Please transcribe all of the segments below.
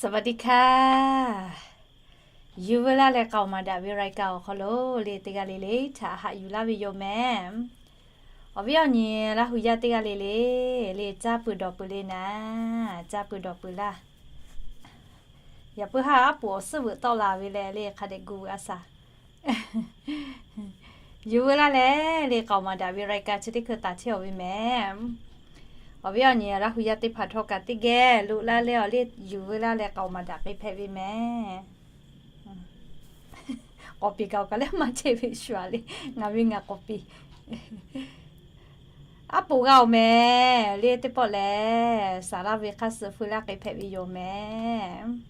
สวัสดีค่ะ Yuˬ veu laˇ leh k'aoˍ maˍ daꞈ ve รายการ awˬ hk'aw lo le teˇ g'aˇ le le htaꞈ haꞈ yuˬ laˇ ve yoˬ mehˍ. Awˬ viˉ awˬ nyi Laˇ hu yaˇ teˇ g'aˇ le le, le caˇ peuˬ dawˬ peuˬ le naˍ, caˇ peuˬ dawˬ peuˬ laˇ. Yaꞈ puiˉ haˉ aˉ poꞈ awˬ suhˉ veuꞈ tawˆ la ve leh le hk'a dehꞈ gu veuꞈ a shaˍ. Yuˬ veu laˇ leh le k'aoˍ maˍ daꞈ ve รายการ chi teˇ hkui taˍ chehˇ-oˬ ve mehˍ. Awˬ viˉ awˬ nyi Laˇ hu yaˇ teˇ hpaˍ htawˇ kaꞈ teˇ geh loꞈ laˇ leh awˬ le yuˬ veu laˇ leh k'aoˍ maˍ daꞈ k'ai hpehꞈ ve mehˍ. K'awꞈ piˍ kaꞈ awˬ kaˬ lehˬ maˇ chehˇ ve shu a le, ngaˬ ve ngaˬ k'awꞈ piˍ. Aˉ poꞈ g'a-oˬ mehˍ le teˇ pawˆ lehˬ, saˍ laˇ ve hk'aˇ suh feu laˇ k'ai hpehꞈ ve yoˬ mehˍ.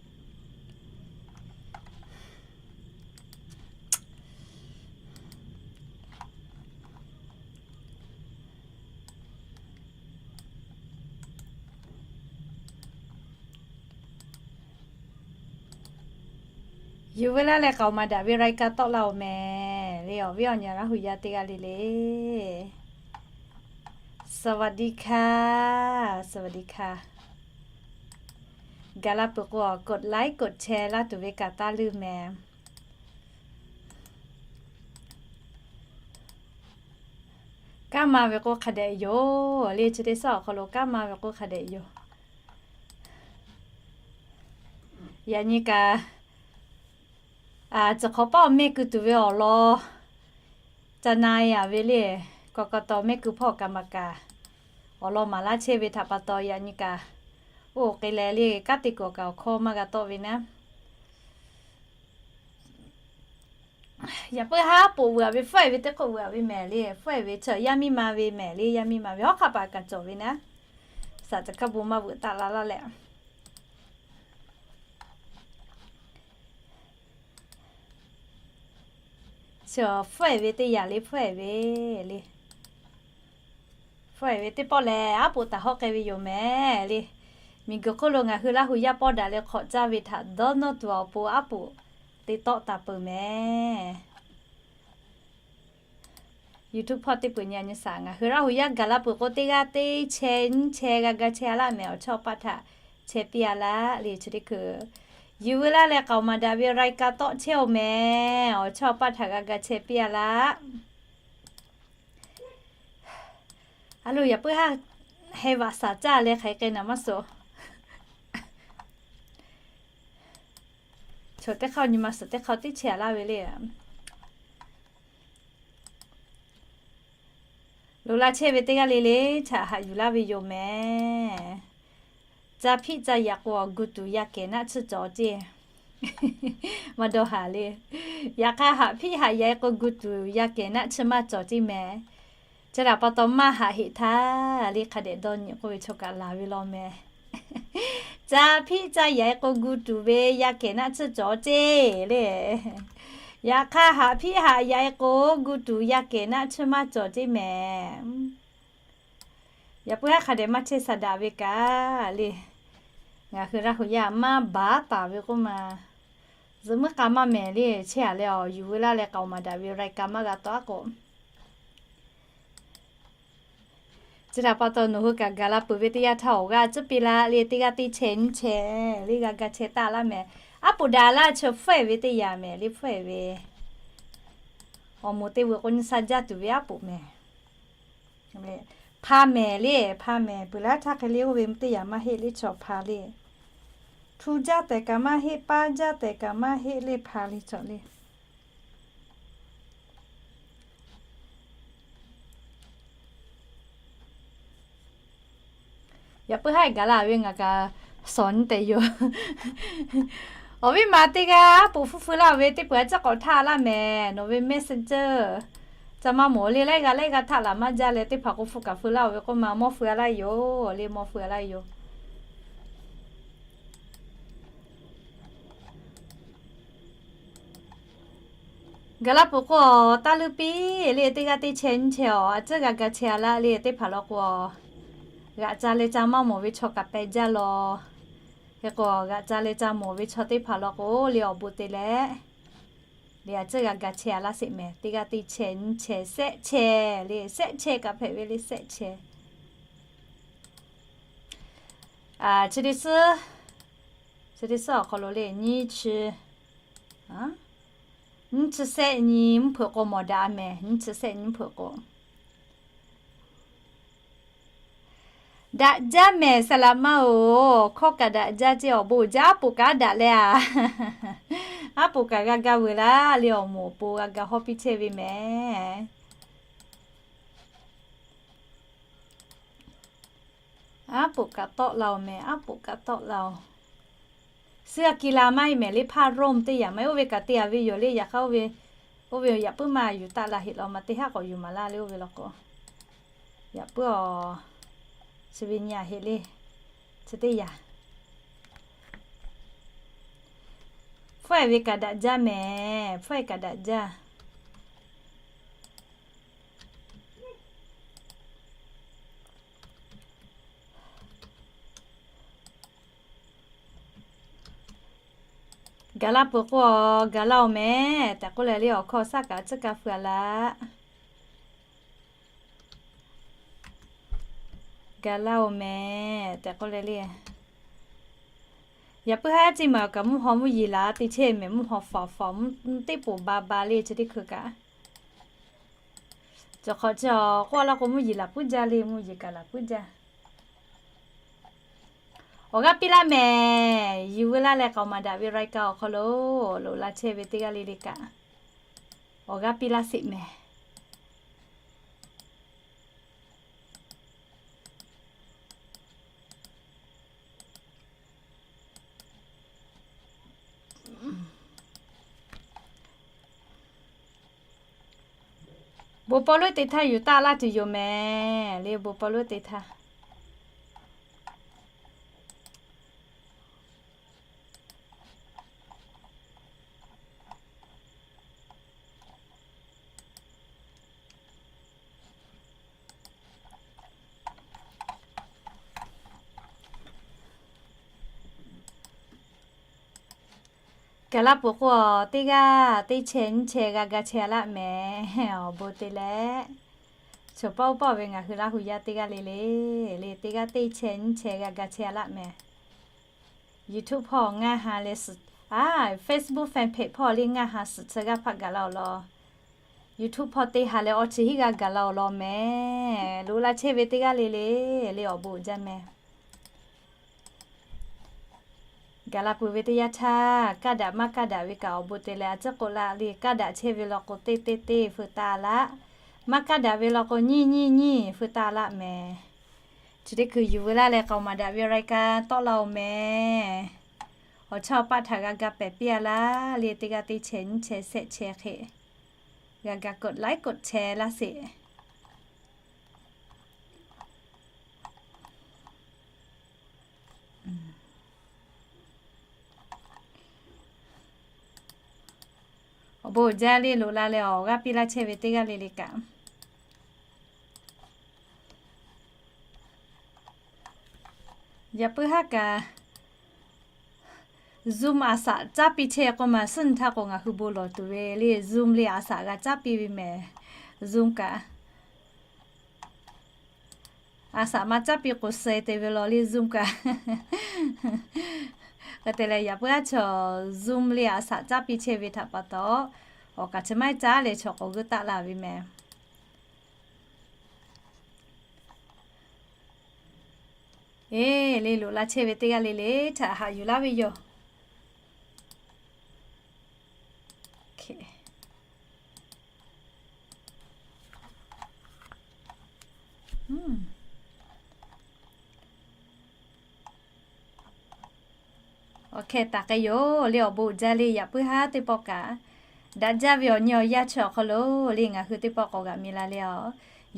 Yuˬ veu laˇ leh k'aoˍ maˍ daꞈ ve รายการ tawˆ la-oˬ mehˍ le awˬ viˉ awˬ nyi Laˇ hu yaˇ teˇ g'aˇ le le. สวัสดีค่ะ สวัสดีค่ะ Gaˬ la peuˬ k'o กดไลค์ กดแชร์ laˇ tuˬ ve kaꞈ taˇ leuˇ mehˍ. Kanˉ ma ve k'o hk'a dehꞈ yoˬ le, chi teˇ suhˉ awˬ hk'aw lo kanˉ ma ve k'o hk'a dehꞈ yoˬ. Yaꞈ nyi kaꞈ, tcuh hk'awꞈ paˉ awˬ mehˆ keu tuˬ ve awˬ lawn ca na-e a ve le, กกต mehˆ keu hpawˇ kaꞈ maˍ kaꞈ, awˬ lawn maˍ laˇ chehˇ ve htaꞈ pa taw yaꞈ nyi kaꞈ, oˇ k'ai leh le kanˉ te kuiˬ kaꞈ awˬ hkawˇ maˇ g'a tawˆ ve naˉ. Yaꞈ puiˉ haˉ poꞈ veuꞈ a ve, hpfuhˆ-e ve teˇ hk'oˆ veuꞈ a ve mehˍ le, hpfuhˆ-e ve chi yaˇ miˇ ma ve mehˍ le, yaˇ miˇ ma ve hawˉ hk'aˆ paˍ kaꞈ cawˬ ve naˉ. Saˍ caˬ kaˇ bon maˇ veuꞈ taˆ la laˇ leh, chi hpfuhˆ-e ve teˇ yanˇ le, hpfuhˆ-e ve le, hpfuhˆ-e ve teˇ pawˆ lehˬ aˉ poꞈ taˍ hawˆ k'ai ve yoˬ mehˍ le. Miˬguiˬ hk'oˆ lo ngaˬ hui Laˇ hu yaˇ pawˆ daꞈ leh hk'awꞈ caˇ ve htaꞈ dawˇ nawˇ tuˬ awˬ pon aˉ poꞈ te tawˆ taˍ peuˬ mehˍ. YouTube hpawˇ teˇ peuˬ nyi a nyi saˍ, ngaˬ hui Laˇ hu yaˇ gaˬ la peuˬ k'o teˇ g'aˇ teˇ chehˇ nyiˇ chehˇ g'a ga chehˇ a laˇ mehˍ. Awˬ chawˇ paˆ htaꞈ chehˇ piˇ a laˇ le chi teˇ hkui. Yuˬ veu laˇ leh k'aoˍ maˍ daꞈ ve รายการ tawˆ chehˇ-oˬ mehˍ. Awˬ chawˇ paˆ htaꞈ g'a ga chehˇ piˇ a laˇ. A lo yaꞈ puiˉ haˉ heh vaꞈ saˍ caˇ leh hk'aˬ hk'e k'ai naˍ maˇ suh. Chaw teˇ hk'aˇ nyi ma suhˍ teˇ hk'aˇ teˇ chehˇ a laˇ ve le. Loꞈ la chehˇ ve teˇ g'aˇ le le htaꞈ haꞈ yuˬ laˇ ve yoˬ mehˍ. Ca hpiˆ ca yaꞈ k'o gu tuˬ yaˇ kehˬ naˆ tsuhˇ cawˬ ceˇ. Maˇ dawˇ haˍ le. Yaꞈ hk'aˇ haꞈ hpiˆ haꞈ yaꞈ-e k'o gu tuˬ yaˇ kehˬ naˆ tsuhˇ maˇ cawˬ ceˇ mehˍ. Chi htaꞈ pa taw maˇ haꞈ heˆ htaˇ le hk'a dehꞈ dawˇ nyi k'oˆ ve chaw kaꞈ laˬ ve law mehˍ. Ca hpiˆ ca yaꞈ-e k'o gu tuˬ ve yaˇ kehˬ naˆ tsuhˇ cawˬ ceˇ le. Yaꞈ hk'aˇ haꞈ hpiˆ haꞈ yaꞈ-e k'o gu tuˬ yaˇ kehˬ naˆ tsuhˇ maˇ cawˬ ceˇ mehˍ. Yaꞈ puiˉ haˉ hk'a dehꞈ maˇ chehˇ saˍ daꞈ ve kaꞈ le. Ngaˬ hui Laˇ hu yaˇ maˇ baˬ taˍ ve k'oˆ ma, zuhꞈ muiˉ k'a maˇ mehˍ le chehˇ a leh awˬ yuˬ veu laˇ leh k'aoˍ maˍ daꞈ ve รายการ maˇ g'a tawˆ a k'o, chi htaꞈ pa taw nawˬ hui kaꞈ gaˬ la peuˬ ve teˇ yanˇ htaˇ awˬ g'aˇ tcuhˉ piˇ laˇ le teˇ g'aˇ teˇ chehˇ nyiˇ chehˇ le g'a ga chehˇ taˍ laˇ mehˍ. Aˉ poꞈ daꞈ laˇ chi hpfuhˆ-e ve teˇ yanˇ mehˍ le hpfuhˆ-e ve. Awˬ moˍ te veuꞈ k'o nyi sa jaˇ tuˬ ve aˉ poꞈ mehˍ. Hpa mehˍ le, hpa mehˍ peuˬ laˇ htaˇ hk'e le oˇ ve teˇ yanˇ maˇ heˆ le chaw hpa le. Htu jaˇ tehꞈ kaꞈ maˇ heˆ, paˇ jaˇ tehꞈ kaꞈ maˇ heˆ le hpa le chaw le. Yaꞈ puiˉ haˉ gaˬ la ve ngaˬ kaꞈ shawˍ nyi tehꞈ yoˬ. Awˬ viˉ ma teˇ g'aˇ aˉ poꞈ hpfuhˇ feu laˇ ve teˇ peuˬ a ciˉ k'awꞈ htaˇ laˇ mehˍ. Nawˬ ve Messenger ca maˇ mawˬ le laiˉ g'aˇ laiˉ g'aˇ htaˇ laˬ maˇ jaˇ leh teˇ hpaˍ k'o hpfuhˇ kaꞈ feu laˇ-oˬ ve k'oˆ ma mawˇ feu a laˇ yoˬ le mawˇ feu a laˇ yoˬ. Gaˬ la peuˬ k'o, taˇ leuˇ piˇ le teˇ g'aˇ teˇ chehˇ nyiˇ chehˇ awˬ a ciˉ g'a ga chehˇ a laˇ le teˇ hpaˍ law k'o, g'aꞈ ca leh ca maˇ mawˬ ve chaw kaꞈ peh jaˇ law. Hk'e k'o g'aꞈ ca leh ca mawˬ ve chaw teˇ hpaˍ law k'o le awˬ bon te leh, le a ciˉ g'a ga chehˇ a laˇ sheˍ mehˍ. Teˇ g'aˇ teˇ chehˇ nyiˇ chehˇ shehˆ chehˇ le shehˆ chehˇ kaꞈ hpehꞈ ve le shehˆ chehˇ. Chi teˇ suhˉ Chi teˇ suhˉ awˬ hk'aw lo le nyiˇ chi, nyiˇ chi sehˆ nyi mvuhˇ hpeuꞈ k'o mawˬ daꞈ mehˍ. Nyiˇ chi sehˆ nyi mvuhˇ hpeuꞈ k'o daꞈ jaˇ mehˍ. Saˍ laꞈ maˇ-oˬ, hkawˇ kaꞈ daꞈ jaˇ ceˇ. Awˬ bon uiˍ jaˇ. Aˉ poꞈ kaꞈ daꞈ leh a, aˉ poꞈ kaꞈ g'a ga veuˬ laˇ le. Awˬ moˍ awˬ pon g'a ga hawˇ piˇ chehˇ ve mehˍ. Aˉ poꞈ kaꞈ tawˆ la-oˬ mehˍ. Aˉ poꞈ kaꞈ tawˆ la-oˬ. Suh a ki la maˇ heˆ mehˍ le. Hpaˇ Rome teˇ yanˇ maˇ heˆ. Oˇ ve kaꞈ te a ve yoˬ le. Yaꞈ hk'aˇ oˇ ve, oˇ ve yaꞈ puiˉ maˇ yuˬ taˆ la heˆ law. Maˇ te haˉ k'awꞈ yuˬ maˍ laˇ le. Oˇ ve law k'o, yaꞈ puiˉ-aˬ, chi ve nyi a heˆ le. Chi teˇ yanˇ hpfuhˇ-e ve kaꞈ daꞈ jaˇ mehˍ. Hpfuhˇ-e kaꞈ daꞈ jaˇ. Gaˬ la peuˬ k'o, gaˬ la-oˬ mehˍ tehꞈ k'oˆ leh le. Awˬ hkawˇ shaˉ kaꞈ tcuhˉ ka feu a laˇ. Gaˬ la-oˬ mehˍ tehꞈ k'oˆ leh le. Yaꞈ puiˉ haˉ ciˇ maˬ kaꞈ mvuhˇ haw mvuhˇ yeˬ laˬ te chehˇ mehˍ. Mvuhˇ haw faˍ faˍ mvuhˇ teˇ poˍ ba ba le. Chi teˇ hkui kaꞈ cawˬ hk'awꞈ chi awˬ k'oˆ laˇ k'o, mvuhˇ yeˬ laˬ puiˉ jaˇ le. Mvuhˇ yeˬ kaꞈ laˬ puiˉ jaˇ. Awˬ g'aˇ piˇ laˇ mehˍ. Yuˬ veu laˇ leh k'aoˍ maˍ daꞈ ve raiˍ kaꞈ awˬ hk'aw lo loꞈ la chehˇ ve teˇ g'aˇ le le kaꞈ awˬ g'aˇ piˇ laˇ sheˍ mehˍ. Bon paw loˉ te htaˇ yuˬ taˆ laˇ tuˬ yoˬ mehˍ le. Bon paw loˉ te htaˇ Gaˬ la peuˬ k'o, teˇ g'aˇ teˇ chehˇ nyiˇ chehˇ g'a ga chehˇ a laˆ mehˍ. Awˬ bon te leh, chaw pawˆ pawˆ ve ngaˬ hui Laˇ hu yaˇ teˇ g'aˇ le le, le teˇ g'aˇ teˇ chehˇ nyiˇ chehˇ g'a ga chehˇ a laˆ mehˍ. YouTube hpawˇ ngaˇ ha leh suhˍ, a, Facebook fan page hpawˇ le ngaˇ ha suhˍ chi g'aˇ hpaˆ gaˬ la-oˬ law. YouTube hpawˇ teˇ ha leh awˬ chi hiˉ g'aˇ gaˬ la-oˬ law mehˍ. Loꞈ la chehˇ ve teˇ g'aˇ le le, le awˬ bon uiˍ jaˇ mehˍ. Gaˬ la peuˬ ve teˇ yanˇ htaˇ, kaˇ daꞈ maˇ kaˇ daꞈ ve kaꞈ awˬ bon te leh a ciˉ k'oˆ la le. Kaˇ daꞈ chehˇ ve law k'o, teˇ teˇ teˇ feu taˍ laˆ. Maˇ kaˇ daꞈ ve law k'o, nyiˇ nyiˇ nyiˇ feu taˍ laˆ mehˍ. Chi teˇ hkui yuˬ veu laˇ leh k'aoˍ maˍ daꞈ ve raiˍ kaꞈ tawˆ la-oˬ mehˍ. Awˬ chawˇ paˆ htaꞈ g'a ga pehˬ piˇ a laˇ le. Teˇ g'aˇ teˇ chehˇ nyiˇ chehˇ shehˆ chehˇ hk'e g'a ga กดไลค์ กดแชร์ laˇ sheˍ. Awˬ bon jaˇ le. Loꞈ la leh awˬ g'aˇ piˇ laˇ chehˇ ve teˇ g'aˇ le le kaꞈ, yaꞈ puiˉ haˉ kaꞈ Zoom a shaꞈ caˉ piˇ chehˇ k'oˆ ma, suhˉ nyi htaˇ k'o ngaˬ hui bon lawˬ tuˬ ve le. Zoom le a shaꞈ g'a caˉ piˇ ve mehˍ. Zoom kaꞈ a shaꞈ maˇ caˉ piˇ k'o suh te ve law le Zoom kaꞈ. Hk'e te leh yaꞈ puiˉ haˉ chaw Zoom le a shaꞈ caˉ piˇ chehˇ ve htaꞈ pa taw, awˬ kaꞈ chi maˇ caˉ leh chaw k'awꞈ g'uˇ taˆ la ve mehˍ. Eˬ, le loꞈ la chehˇ ve teˇ g'aˇ le le htaꞈ haꞈ yuˬ laˇ ve yoˬ. Awˬ hkeh taˍ k'ai yoˬ le. Awˬ bon uiˍ jaˇ le. Yaꞈ puiˉ haˉ teˇ pawˆ kaꞈ daꞈ jaˇ ve awˬ nyi awˬ yaˇ chi awˬ hk'aw lo le ngaˬ hui teˇ pawˆ k'awꞈ g'aꞈ mi la le a.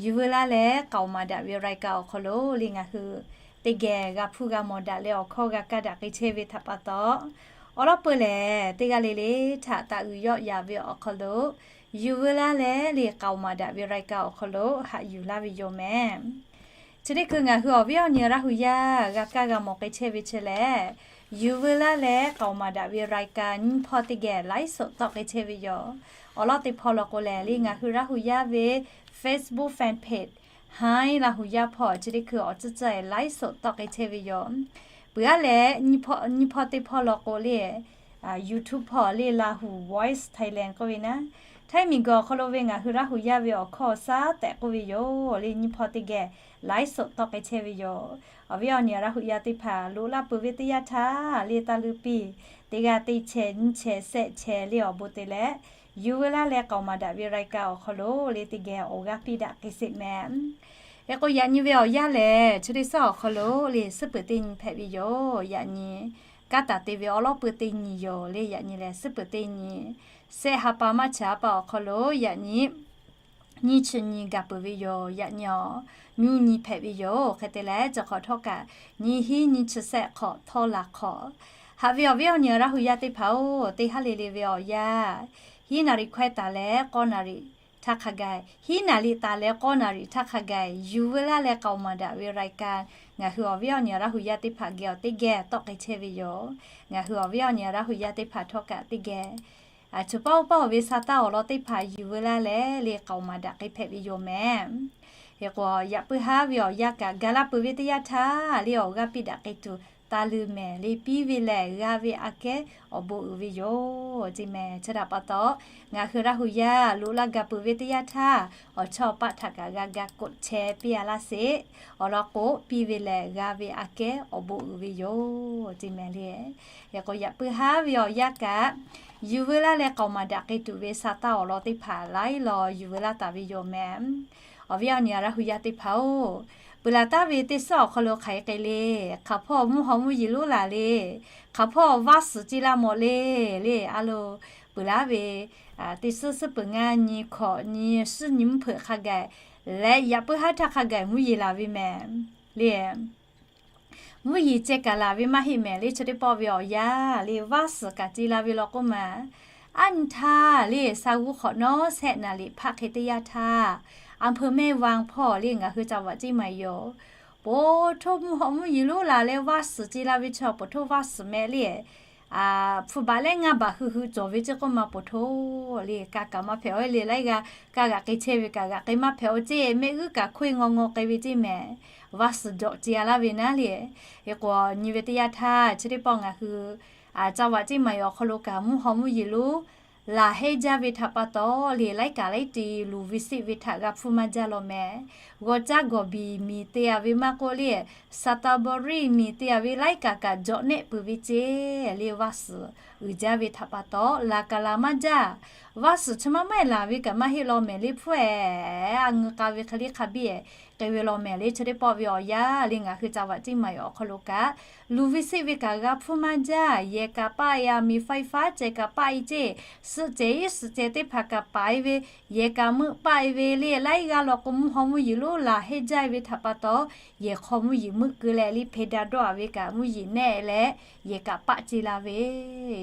Yuˬ veu laˇ leh k'aoˍ maˍ daꞈ ve raiˍ kaꞈ awˬ hk'aw lo le ngaˬ hui teˇ geh g'a hpuˇ g'a mawˬ daꞈ leh awˬ hkawˇ g'a kaˇ daꞈ k'ai chehˇ ve htaꞈ pa taw, awˬ lawn peuˬ lehˬ teˇ g'aˇ le le htaꞈ taꞈ uiˍ yawˆ yaˍ ve awˬ hk'aw lo yuˬ veu laˇ leh le k'aoˍ maˍ daꞈ ve raiˍ kaꞈ awˬ hk'aw lo haꞈ yuˬ laˇ ve yoˬ mehˍ. Chi teˇ hkui ngaˬ hui awˬ viˉ awˬ nyi Laˇ hu yaˇ g'a kaˇ g'a mawˬ k'ai chehˇ ve chi lehˬ, yuˬ veu laˇ leh k'aoˍ maˍ daꞈ ve raiˍ kaꞈ nyiˇ hpawˇ teˇ geh ไลฟ์สด tawˆ k'ai chehˇ ve yoˬ. Awˬ lawn teˇ hpawˇ law k'o lehˬ le ngaˬ hui Laˇ hu yaˇ ve Facebook fan page Hi Laˇ hu yaˇ hpawˇ chi teˇ hkui awˬ tcuhˇ tcuhˇ ไลฟ์สด tawˆ k'ai chehˇ ve yoˬ. Peuˬ aˉ leh, nyiˇ hpawˇ teˇ hpawˇ law k'o le, YouTube hpawˇ le Lahu Voice Thailand k'oˆ ve naˉ, Htaiˇ miˬguiˬ awˬ hk'aw lo ve ngaˬ hui Laˇ hu yaˇ ve awˬ hkawˇ awˬ shaˉ tehꞈ k'oˆ ve yoˬ le. Nyiˇ hpawˇ teˇ geh ไลฟ์สด tawˆ k'ai chehˇ ve yoˬ. Awˬ viˉ awˬ nyi Laˇ hu yaˇ teˇ hpaˍ loꞈ laˇ peuˬ ve teˇ yanˇ htaˇ le, taˇ leuˇ piˇ, teˇ g'aˇ teˇ chehˇ nyiˇ chehˇ shehˆ chehˇ le awˬ bon te leh, yuˬ veu laˇ leh k'aoˍ maˍ daꞈ ve รายการ awˬ hk'aw lo le teˇ geh awˬ g'aˇ piˇ daꞈ k'ai sheˍ mehˍ. Hk'e k'o, yaꞈ nyi ve awˬ yanˇ lehˬ, chi teˇ suhˉ awˬ hk'aw lo le suhˉ peuˬ teˇ nyi hpehꞈ ve yoˬ. Yaꞈ nyi kanˉ taˍ te ve awˉ lawˉ peuˬ teˇ nyi yoˬ le. Yaꞈ nyi lehˬ, suhˉ peuˬ teˇ nyi, shehˆ ha pa maˇ chi ha pa awˬ hk'aw lo yaꞈ nyi nyiˇ chi nyi gaˬ peuˬ ve yoˬ. Yaꞈ nyi awˬ nyi nyi hpehꞈ ve yoˬ. Hk'e te leh, chi hk'awꞈ htawˇ kaꞈ nyiˇ hinˉ nyiˇ chi shehˆ hk'awꞈ htawˇ laˬ hk'awꞈ. Haꞈ ve awˬ viˉ awˬ nyi Laˇ hu yaˇ teˇ hpaˍ-oˬ, teˇ haˉ le le ve awˬ yanˇ, hiˉ naˍ riˍ hkawehˇ taˍ leh k'awˇ naˍ riˍ htaˇ hk'a gaˬ, hiˉ naˍ riˍ taˍ leh k'awˇ naˍ riˍ htaˇ hk'a gaˬ yuˬ veu laˇ leh k'aoˍ maˍ daꞈ ve รายการ ngaˬ hui awˬ viˉ awˬ nyi Laˇ hu yaˇ teˇ hpaˍ geh awˬ teˇ geh tawˆ k'ai chehˇ ve yoˬ. Ngaˬ hui awˬ viˉ awˬ nyi Laˇ hu yaˇ teˇ hpaˍ htawˇ kaꞈ teˇ geh, a, choˬ paˇ oˇ paˇ oˬ ve sa taˇ awˬ lawn teˇ hpaˍ yuˬ veu laˇ leh le k'aoˍ maˍ daꞈ k'ai hpehꞈ ve yoˬ mehˍ. Hk'e k'o, yaꞈ puiˉ haˉ ve awˬ yanˇ kaꞈ gaˬ laˇ peuˬ ve teˇ yanˇ htaˇ le awˬ g'aˇ piˇ daꞈ k'ai tuˬ taˇ leuˇ mehˍ le. Piˇ ve lehˬ g'a ve aꞈ kehˉ awˬ bon uiˍ ve yoˬ ceˇ mehˍ. Chi htaꞈ pa taw, ngaˬ hui Laˇ hu yaˇ loꞈ laˇ gaˬ peuˬ ve teˇ yanˇ htaˇ, awˬ chawˇ awˬ paˆ htaꞈ kaꞈ g'a ga กดแชร์ piˇ a laˇ sheˍ. Awˬ lawn k'o, piˇ ve lehˬ g'a ve aꞈ kehˉ awˬ bon uiˍ ve yoˬ ceˇ mehˍ le. Hk'e k'o, yaꞈ puiˉ haˉ ve awˬ yanˇ kaꞈ yuˬ veu laˇ leh k'aoˍ maˍ daꞈ k'ai tuˬ ve sa taˇ awˬ lawn teˇ hpaˍ laiˉ law yuˬ veu laˇ taˍ ve yoˬ mehˍ. Awˬ viˉ awˬ nyi Laˇ hu yaˇ teˇ hpaˍ-oˬ, peuˬ laˬ taˍ ve teˇ suhˉ awˬ hk'aw lo hk'aˬ hk'e k'ai le, hk'aˬ hpawˇ mvuhˇ haw mvuhˇ yeˬ lonˉ laˬ le, hk'aˬ hpawˇ vaˇ suhˍ ce la mawˬ le, le a lo, peuˬ laˬ ve teˇ suhˉ suhˉ peuˬ ngaˇ nyi hkawꞈ nyi suhˉ nyi mvuhˇ hpeuꞈ hk'a gaˬ leh yaꞈ puiˉ haˉ htaˇ hk'a gaˬ mvuhˇ yeˬ laˬ ve mehˍ le. Mvuhˇ yeˬ ceh kaꞈ laˬ ve maˇ heˆ mehˍ le. Chi teˇ pawˆ ve awˬ yanˇ le vaˇ suhˍ kaꞈ ce la ve law k'oˆ ma, aˉ nyi htaˇ le sa g'uˇ hk'awꞈ nawˉ shehˆ naˍ riˍ hpaˆ hk'e teˇ yanˇ htaˇ, อำเภอแม่วาง hpawˇ le ngaˬ hui จังหวัดเชียงใหม่ yoˬ. Po htoˇ mvuhˇ haw mvuhˇ yeˬ lonˉ laˬ leh vaˇ suhˍ ce la ve chaw po htoˇ vaˇ suhˍ mehˍ le, hpu baꞈ leh ngaˇ baꞈ hui hui cawˬ ve ceˇ k'oˆ ma po htoˇ le ka kaꞈ maˇ hpehꞈ-oˬ le. Laiˉ g'aˇ ka g'aꞈ k'ai chehˇ ve kaꞈ g'aꞈ k'ai maˇ hpehꞈ-oˬ ceˇ, mehˆ g'uiˇ kaꞈ hkoˇ-e ngaw ngaw k'ai ve ceˇ mehˍ. Vaˇ suhˍ jawꞈ ce a laˇ ve naˉ le. Hk'e k'o, nyi ve teˇ yanˇ htaˇ chi teˇ pawˆ ngaˬ hui จังหวัดเชียงใหม่ awˬ hk'aw lo kaꞈ mvuhˇ haw mvuhˇ yeˬ lonˉ laˬ hehnˇ jaˇ ve htaꞈ pa taw le, laiˉ kaꞈ laiˉ ti luˬ ve seˆ ve htaꞈ g'a hpfuhˇ maˇ jaˇ law mehˍ. G'aw caˉ gawˬ biˬ miˬ te a ve maˇ k'oˆ le, สตรอเบอรี่ miˬ te a ve laiˉ kaꞈ kaꞈ jawꞈ nehˆ peuˬ ve ceˇ le. Vaˇ suhˍ uiˍ jaˇ ve htaꞈ pa taw laˬ kaꞈ laˬ maˇ jaˇ. Vaˇ suhˍ chi maˇ maˇ laˬ ve kaꞈ maˇ heˆ law mehˍ le. Hpfuhˇ-eˬ a ngeu k'a ve hk'e le hk'a biˇ-eˬ k'ai ve law mehˍ le. Chi teˇ pawˆ ve awˬ yanˇ le ngaˬ hui จังหวัดเชียงใหม่ awˬ hk'aw lo kaꞈ luˬ ve seˆ ve kaꞈ g'a hpfuhˇ maˇ jaˇ. Yehˬ kaꞈ paˆ-e a, miˬ ไฟฟ้า ceh kaꞈ paˆ-e ceˇ, suhˆ cehˬ iˉ suhˆ cehˬ teˇ hpaˍ kaꞈ paˍ-e ve, yehˬ kaꞈ meuˆ paˆ-e ve le. Laiˉ g'aˇ law k'o mvuhˇ haw mvuhˇ yeˬ lonˉ laˬ hehnˇ jaˇ ve htaꞈ pa taw, yehˬ hk'aw mvuhˇ yeˬ meuˆ keu leh le hpeh daꞈ dawˇ a ve kaꞈ mvuhˇ yeˬ nehˆ leh yehˬ kaꞈ paˆ ce la ve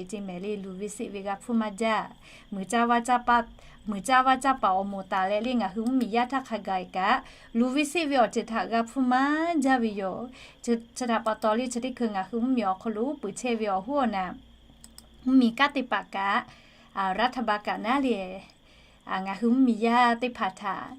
ceˇ mehˍ le. Luˬ ve seˆ ve g'a hpfuhˇ maˇ jaˇ. Muiˬ caˇ vaˇ caˇ paˍ awˬ moˍ taˍ leh le ngaˬ hui mvuhˇmiˬ yaˇ htaˇ hk'a gaˬ kaꞈ luˬ ve seˆ ve awˬ ceuˬ htaꞈ g'a hpfuhˇ maˇ jaˇ ve yoˬ. Chi htaꞈ pa taw le chi teˇ hkui ngaˬ hui mvuhˇmiˬ awˬ hk'aw lo peuˬ chehˇ ve awˬ hoˉ awˬ naˍ, mvuhˇmiˬ kanˉ teˇ hpaˍ kaꞈ, รัฐบาล kaꞈ naˉ le ngaˬ hui mvuhˇmiˬ yaˇ teˇ hpaˍ htaꞈ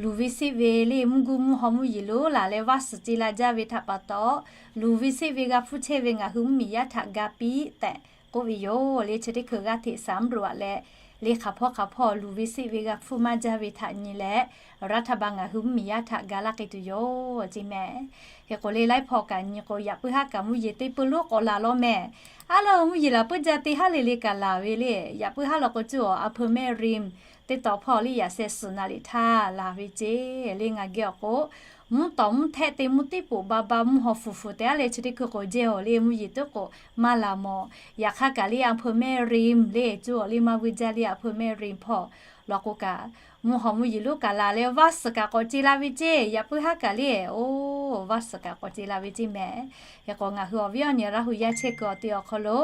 luˬ ve seˆ ve le mvuhˇ guˇ mvuhˇ haw mvuhˇ yeˬ lonˉ laˬ leh vaˇ suhˍ ce la jaˇ ve htaꞈ pa taw, luˬ ve seˆ ve g'a hpfuhˇ chehˇ ve ngaˬ hui mvuhˇmiˬ yaˇ htaꞈ ga piˇ tehꞈ k'oˆ ve yoˬ le. Chi teˇ hkui g'aˇ hteꞈ สำรวจ leh le hk'aˬ hpawˇ hk'aˬ hpawˇ luˬ ve seˆ ve g'a hpfuhˇ maˇ jaˇ ve htaꞈ nyi leh, รัฐบาล ngaˬ hui mvuhˇmiˬ yaˇ htaꞈ ga laˇ k'ai tuˬ yoˬ ceˇ mehˍ. Hk'e k'o le laiˉ hpawˇ kaꞈ nyi k'o yaꞈ puiˉ haˉ kaꞈ mvuhˇ yeˬ teˇ peuˬ lonˉ k'awꞈ laˬ law mehˍ. A laˇ mvuhˇ yeˬ laˬ puiˉ jaˇ teˇ haˉ le le kaꞈ laˬ ve le. Yaꞈ puiˉ haˉ law k'o cuˇ awˬ อำเภอแม่ริม teˇ taw hpawˇ le yaꞈ sheh suhˍ naˍ riˍ htaˇ laˬ ve ceˇ le ngaˬ geh awˬ k'o, mvuhˇ tawˍ mvuhˇ htehˆ te mvuhˇ tiˉ poꞈ ba ba mvuhˇ haw fuˍ fuˍ te aˉ leh chi teˇ hkui k'awꞈ jehˇ awˬ le mvuhˇ yeˬ tuˉ k'o maˇ laˬ mawˬ. Yaꞈ hk'aˇ kaꞈ le อำเภอแม่ริม le cuˇ awˬ le maˇ vuiˇ jaˇ le อำเภอแม่ริม hpawˇ law k'o kaꞈ, mvuhˇ haw mvuhˇ yeˬ lonˉ kaꞈ laˬ leh vaˇ suhˍ kaꞈ k'awꞈ ce la ve ceˇ. Yaꞈ puiˉ haˉ kaꞈ le, oˇ vaˇ suhˍ kaꞈ k'awꞈ ce la ve ceˇ mehˍ. Hk'e k'o ngaˬ hui awˬ viˉ awˬ nyi Laˇ hu yaˇ chehˇ kuiˬ awˬ te awˬ hk'aw lo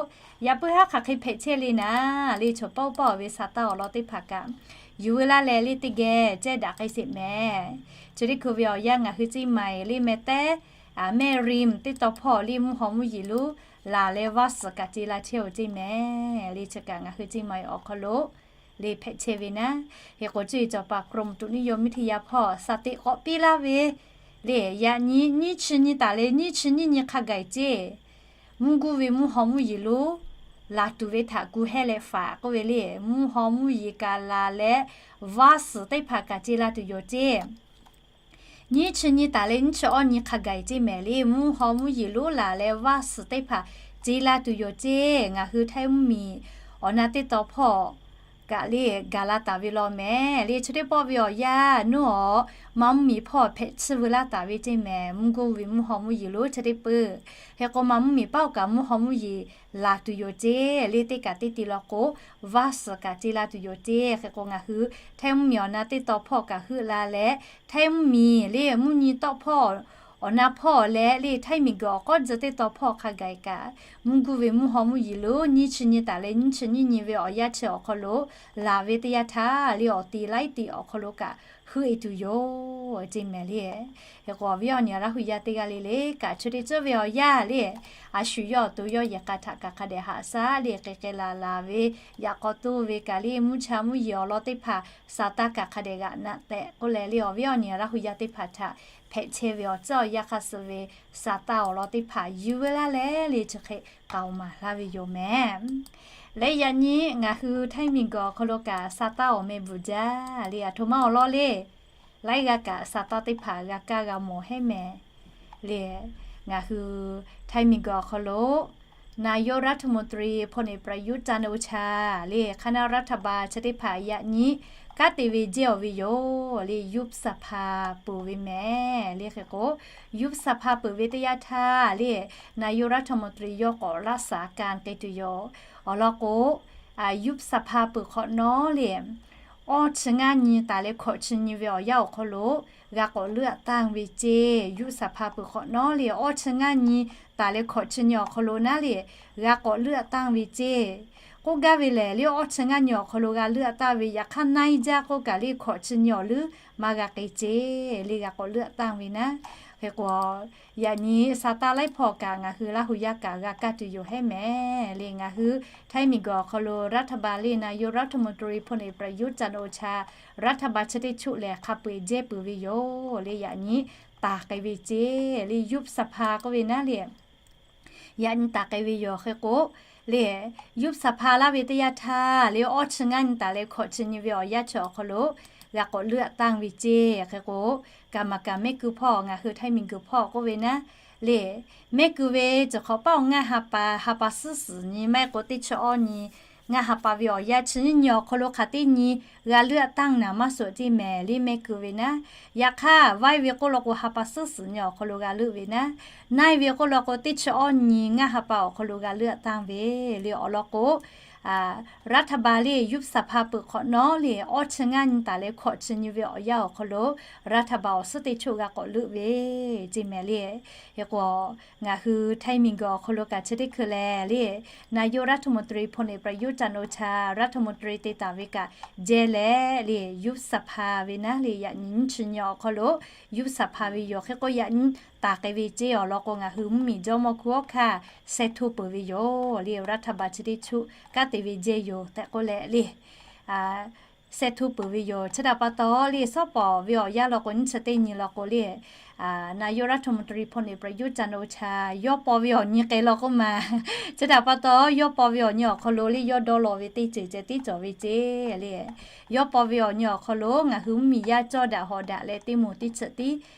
yaꞈ puiˉ haˉ hk'aˬ hk'e hpehꞈ chehˇ le naˉ le chaw paˆ oˇ paˆ awˬ ve sa taˇ awˬ lawn teˇ hpaˍ kaꞈ yuˬ veu laˇ leh le teˇ geh cehˇ daꞈ k'ai sheˍ mehˍ. Chi teˇ hkui ve awˬ yanˇ ngaˬ hui ceˇ maˬ le meh tehˉ แม่ริม teˇ taw hpawˇ le mvuhˇ haw mvuhˇ yeˬ lonˉ laˬ leh vaˇ suhˍ kaꞈ ce la chehˇ-oˬ ceˇ mehˍ. Le chi kaꞈ ngaˬ hui ceˇ maˬ awˬ hk'aw lo le hpehꞈ chehˇ ve naˉ. Hk'e k'o cuˇ yiˍ cawˬ paˍ กรมอุตุนิยมวิทยา hpawˇ shaˍ teꞈ k'awꞈ piˇ laˇ ve le yaꞈ nyi nyiˇ chi nyi taˍ leh nyiˇ chi nyiˇ nyi hk'a gaˬ ceˇ mvuhˇ guˇ ve mvuhˇ haw mvuhˇ yeˬ lonˉ laˬ tuˬ ve htaꞈ gu hehˇ leh faˍ k'oˆ ve le. Mvuhˇ haw mvuhˇ yeˬ kaꞈ laˬ leh, vaˇ suhˍ teˇ hpaˍ kaꞈ ce la tuˬ yoˬ ceˇ. Nyiˇ chi nyi taˍ leh nyiˇ chi awˇ nyi hk'a gaˬ ceˇ mehˍ le. Mvuhˇ haw mvuhˇ yeˬ lonˉ laˬ leh vaˇ suhˍ teˇ hpaˍ ce la tuˬ yoˬ ceˇ. Ngaˬ hui Htaiˇ mvuhˇ miˬ awˬ na teˇ taw hpawˇ kaꞈ le gaˬ la taˍ ve law mehˍ le. Chi teˇ pawˆ ve awˬ yanˇ nuˇ awˬ, maˇ mvuhˇ miˬ hpawˇ hpehꞈ chiˇ veu laˇ taˍ ve ceˇ mehˍ. Mvuhˇ guˇ ve mvuhˇ haw mvuhˇ yeˬ lonˉ chi teˇ peuˬ. Hk'e k'o, maˇ mvuhˇ miˬ paˉ oˇ kaꞈ mvuhˇ haw mvuhˇ yeˬ laˬ tuˬ yoˬ ceˇ le. Teˇ kaꞈ teˇ te law k'o, vaˇ suhˍ kaꞈ ce la tuˬ yoˬ ceˇ. Hk'e k'o, ngaˬ hui Htaiˇ mvuhˇ miˬ awˬ na teˇ taw hpawˇ kaꞈ heuˆ la leh, Htaiˇ mvuhˇ miˬ le mvuhˇ nyi tawˆ hpawˇ awˬ na hpawˇ leh le Htaiˇ miˬ guiˬ awˬ k'awˉ tcuh teˇ taw hpawˇ hk'a gaˬ kaꞈ, mvuhˇ guˇ ve mvuhˇ haw mvuhˇ yeˬ lonˉ nyiˇ chi nyi taˍ leh nyiˇ chi nyiˇ nyi ve awˬ yanˇ chi awˬ hk'aw lo laˬ ve teˇ yanˇ htaˇ le, awˬ ti laiˉ ti awˬ hk'aw lo kaꞈ heuˆ e tuˬ yoˬ ceˇ mehˍ le. Hk'e k'o, awˬ viˉ awˬ nyi Laˇ hu yaˇ teˇ g'aˇ le le kaꞈ, chi teˇ ceuˬ ve awˬ yanˇ le, a shu yawˇ awˬ to yawˇ yehˬ k'a htaꞈ kaꞈ hk'a dehꞈ haꞈ shaˉ le, k'ai k'ai laˬ laˬ ve, yaꞈ k'aw toˇ ve kaꞈ le, mvuhˇ cha mvuhˇ yeˬ awˬ lawn teˇ hpaˍ Saˍtanˍ kaꞈ hk'a dehꞈ g'aꞈ naꞈ tehꞈ k'oˆ leh le, awˬ viˉ awˬ nyi Laˇ hu yaˇ teˇ hpaˍ htaꞈ hpehꞈ chehˇ ve awˬ tcuhˉ awˬ yanˇ hk'a suh ve Saˍtanˍ awˬ lawn teˇ hpaˍ yuˬ veu laˇ leh le, chi hk'e k'aoˍ maˍ laˇ ve yoˬ mehˍ. Leh yaꞈ nyi ngaˬ hui Htaiˇ miˬ guiˬ awˬ hk'aw lo kaꞈ Saˍtanˍ awˬ meh bvuhˬ jaˇ le, aˬ htoꞈ ma awˬ lawn le, laiˉ g'aˇ kaꞈ Saˍtanˍ teˇ hpaˍ g'a kaˇ g'a mawˬ hehˉ mehˍ le. Ngaˬ hui Htaiˇ miˬ guiˬ awˬ hk'aw lo นายกรัฐมนตรี พลเอก ประยุทธ์ จันทร์โอชา le คณะรัฐบาล chi teˇ hpaˍ yaꞈ nyi kanˉ te ve jehˇ awˬ ve yoˬ le. ยุบสภา peuˬ ve mehˍ le. Hk'e k'o, ยุบสภา peuˬ ve teˇ yanˇ htaˇ le, นายกรัฐมนตรี yawˇ k'awꞈ รักษาการ k'ai tuˬ yoˬ. Awˬ lawn k'o, ยุบสภา peuˬ hk'awꞈ nawˉ le, awˇ chi ngaˇ nyi taˍ leh hkawꞈ chi nyi ve awˬ yanˇ awˬ hk'aw lo g'a k'awꞈ เลือกตั้ง ve ceˇ. ยุบสภา peuˬ hk'awꞈ nawˉ le, awˇ chi ngaˇ nyi taˍ leh hkawꞈ chi nyi awˬ hk'aw lo naˉ le, g'a k'awꞈ เลือกตั้ง ve ceˇ. K'oˆ gaˇ ve lehˬ le, awˇ chi ngaˇ nyi awˬ hk'aw lo g'a เลือกตั้ง ve, yaꞈ hk'aˇ naˇ iˉ jaˇ k'oˆ kaꞈ le, hkawꞈ chi nyi awˬ leuˉ maˇ g'a k'ai ceˇ le, g'a k'awꞈ เลือกตั้ง ve naˉ. Hk'e k'o, yaꞈ nyi Saˍtanˍ laiˉ hpawˇ kaꞈ ngaˬ hui Laˇ hu yaˇ kaꞈ g'a kaˇ tuˬ yoˬ hehˉ mehˍ le. Ngaˬ hui Htaiˇ miˬ guiˬ awˬ hk'aw lo รัฐบาล le นายกรัฐมนตรี พลเอก ประยุทธ์ จันทร์โอชา รัฐบาล chi teˇ choˆ lehˬ hk'a peu-eˬ jehˇ peuˬ ve yoˬ le. Yaꞈ nyi taˍ k'ai ve ceˇ le, ยุบสภา k'oˆ ve naˉ le, yaꞈ nyi taˍ k'ai ve yoˬ. Hk'e k'o le, ยุบสภา laˇ ve teˇ yanˇ htaˇ le, awˇ chi ngaˇ nyi taˍ leh hkawꞈ chi nyi ve awˬ yanˇ chi awˬ hk'aw lo g'a k'awꞈ เลือกตั้ง ve ceˇ. Hk'e k'o, kaˍ maˍ kaˍ mehˆ keu hpawˇ ngaˬ hui Htaiˇ miˬ guiˬ hpawˇ k'oˆ ve naˉ le, mehˆ keu ve ceuˬ hk'awꞈ paˆ awˬ ngaˇ ha pa, ha pa suhˉ suhˍ nyi maˇ heˆ k'o teˇ chi awˇ nyi, ngaˇ ha pa ve awˬ yanˇ chi nyiˇ nyi awˬ hk'aw lo hk'aˬ teˇ nyi g'a เลือกตั้ง naˍ maˇ suhˍ ceˇ mehˍ le, mehˆ keu ve naˉ. Yaꞈ hk'aˇ, vaˇ iˉ ve k'oˆ law k'o ha pa suhˉ suhˍ nyi awˬ hk'aw lo g'a leuˆ ve naˉ. Naˇ iˉ ve k'oˆ law k'o teˇ chi awˇ nyi ngaˇ ha pa awˬ hk'aw lo g'a เลือกตั้ง ve le. Awˬ lawn k'o, รัฐบาล le ยุบสภา peuˬ hk'awꞈ nawˉ le, awˇ chi ngaˇ nyi taˍ leh hkawꞈ chi nyi ve awˬ yanˇ awˬ hk'aw lo รัฐบาล awˬ suhˉ teˇ choˆ g'a k'awꞈ leuˆ ve ceˇ mehˍ le. Hk'e k'o, ngaˬ hui Htaiˇ miˬ guiˬ awˬ hk'aw lo kaꞈ chi teˇ hkui lehˬ le, นายกรัฐมนตรี พลเอก ประยุทธ์ จันทร์โอชา รัฐมนตรี te taˍ ve kaꞈ jehˇ leh le, ยุบสภา ve naˉ le, yaꞈ nyi nyiˇ chi nyi awˬ hk'aw lo ยุบสภา ve yoˬ. Hk'e k'o, yaꞈ nyi taˍ k'ai ve ceˇ. Awˬ lawn k'o, ngaˬ hui mvuhˇ miˬ jawˇ mawˇ hkuˇ awˬ hkanˇ เสร็จ hto peuˬ ve yoˬ le, รัฐบาล chi teˇ choˆ kanˉ te ve jehˇ yoˬ tehꞈ k'oˆ leh le, เสร็จ hto peuˬ ve yoˬ. Chi htaꞈ pa taw le, suhˉ pawˍ ve awˬ yanˇ law k'o, nyiˇ chi teˇ nyi law k'o le, นายกรัฐมนตรี พลเอก ประยุทธ์ จันทร์โอชา yawˇ paw ve awˬ nyi k'ai law k'oˆ ma. Chi htaꞈ pa taw, yawˇ paw ve awˬ nyi awˬ hk'aw lo le, yawˇ dawˇ law ve teˇ ceuˬ ceh tiˉ cawˬ ve ceˇ le. Yawˇ paw ve awˬ nyi awˬ hk'aw lo ngaˬ hui mvuhˇ miˬ yaˇ cawˇ daꞈ hawꞈ daꞈ leh teˇ moˍ teˇ chi tiˉ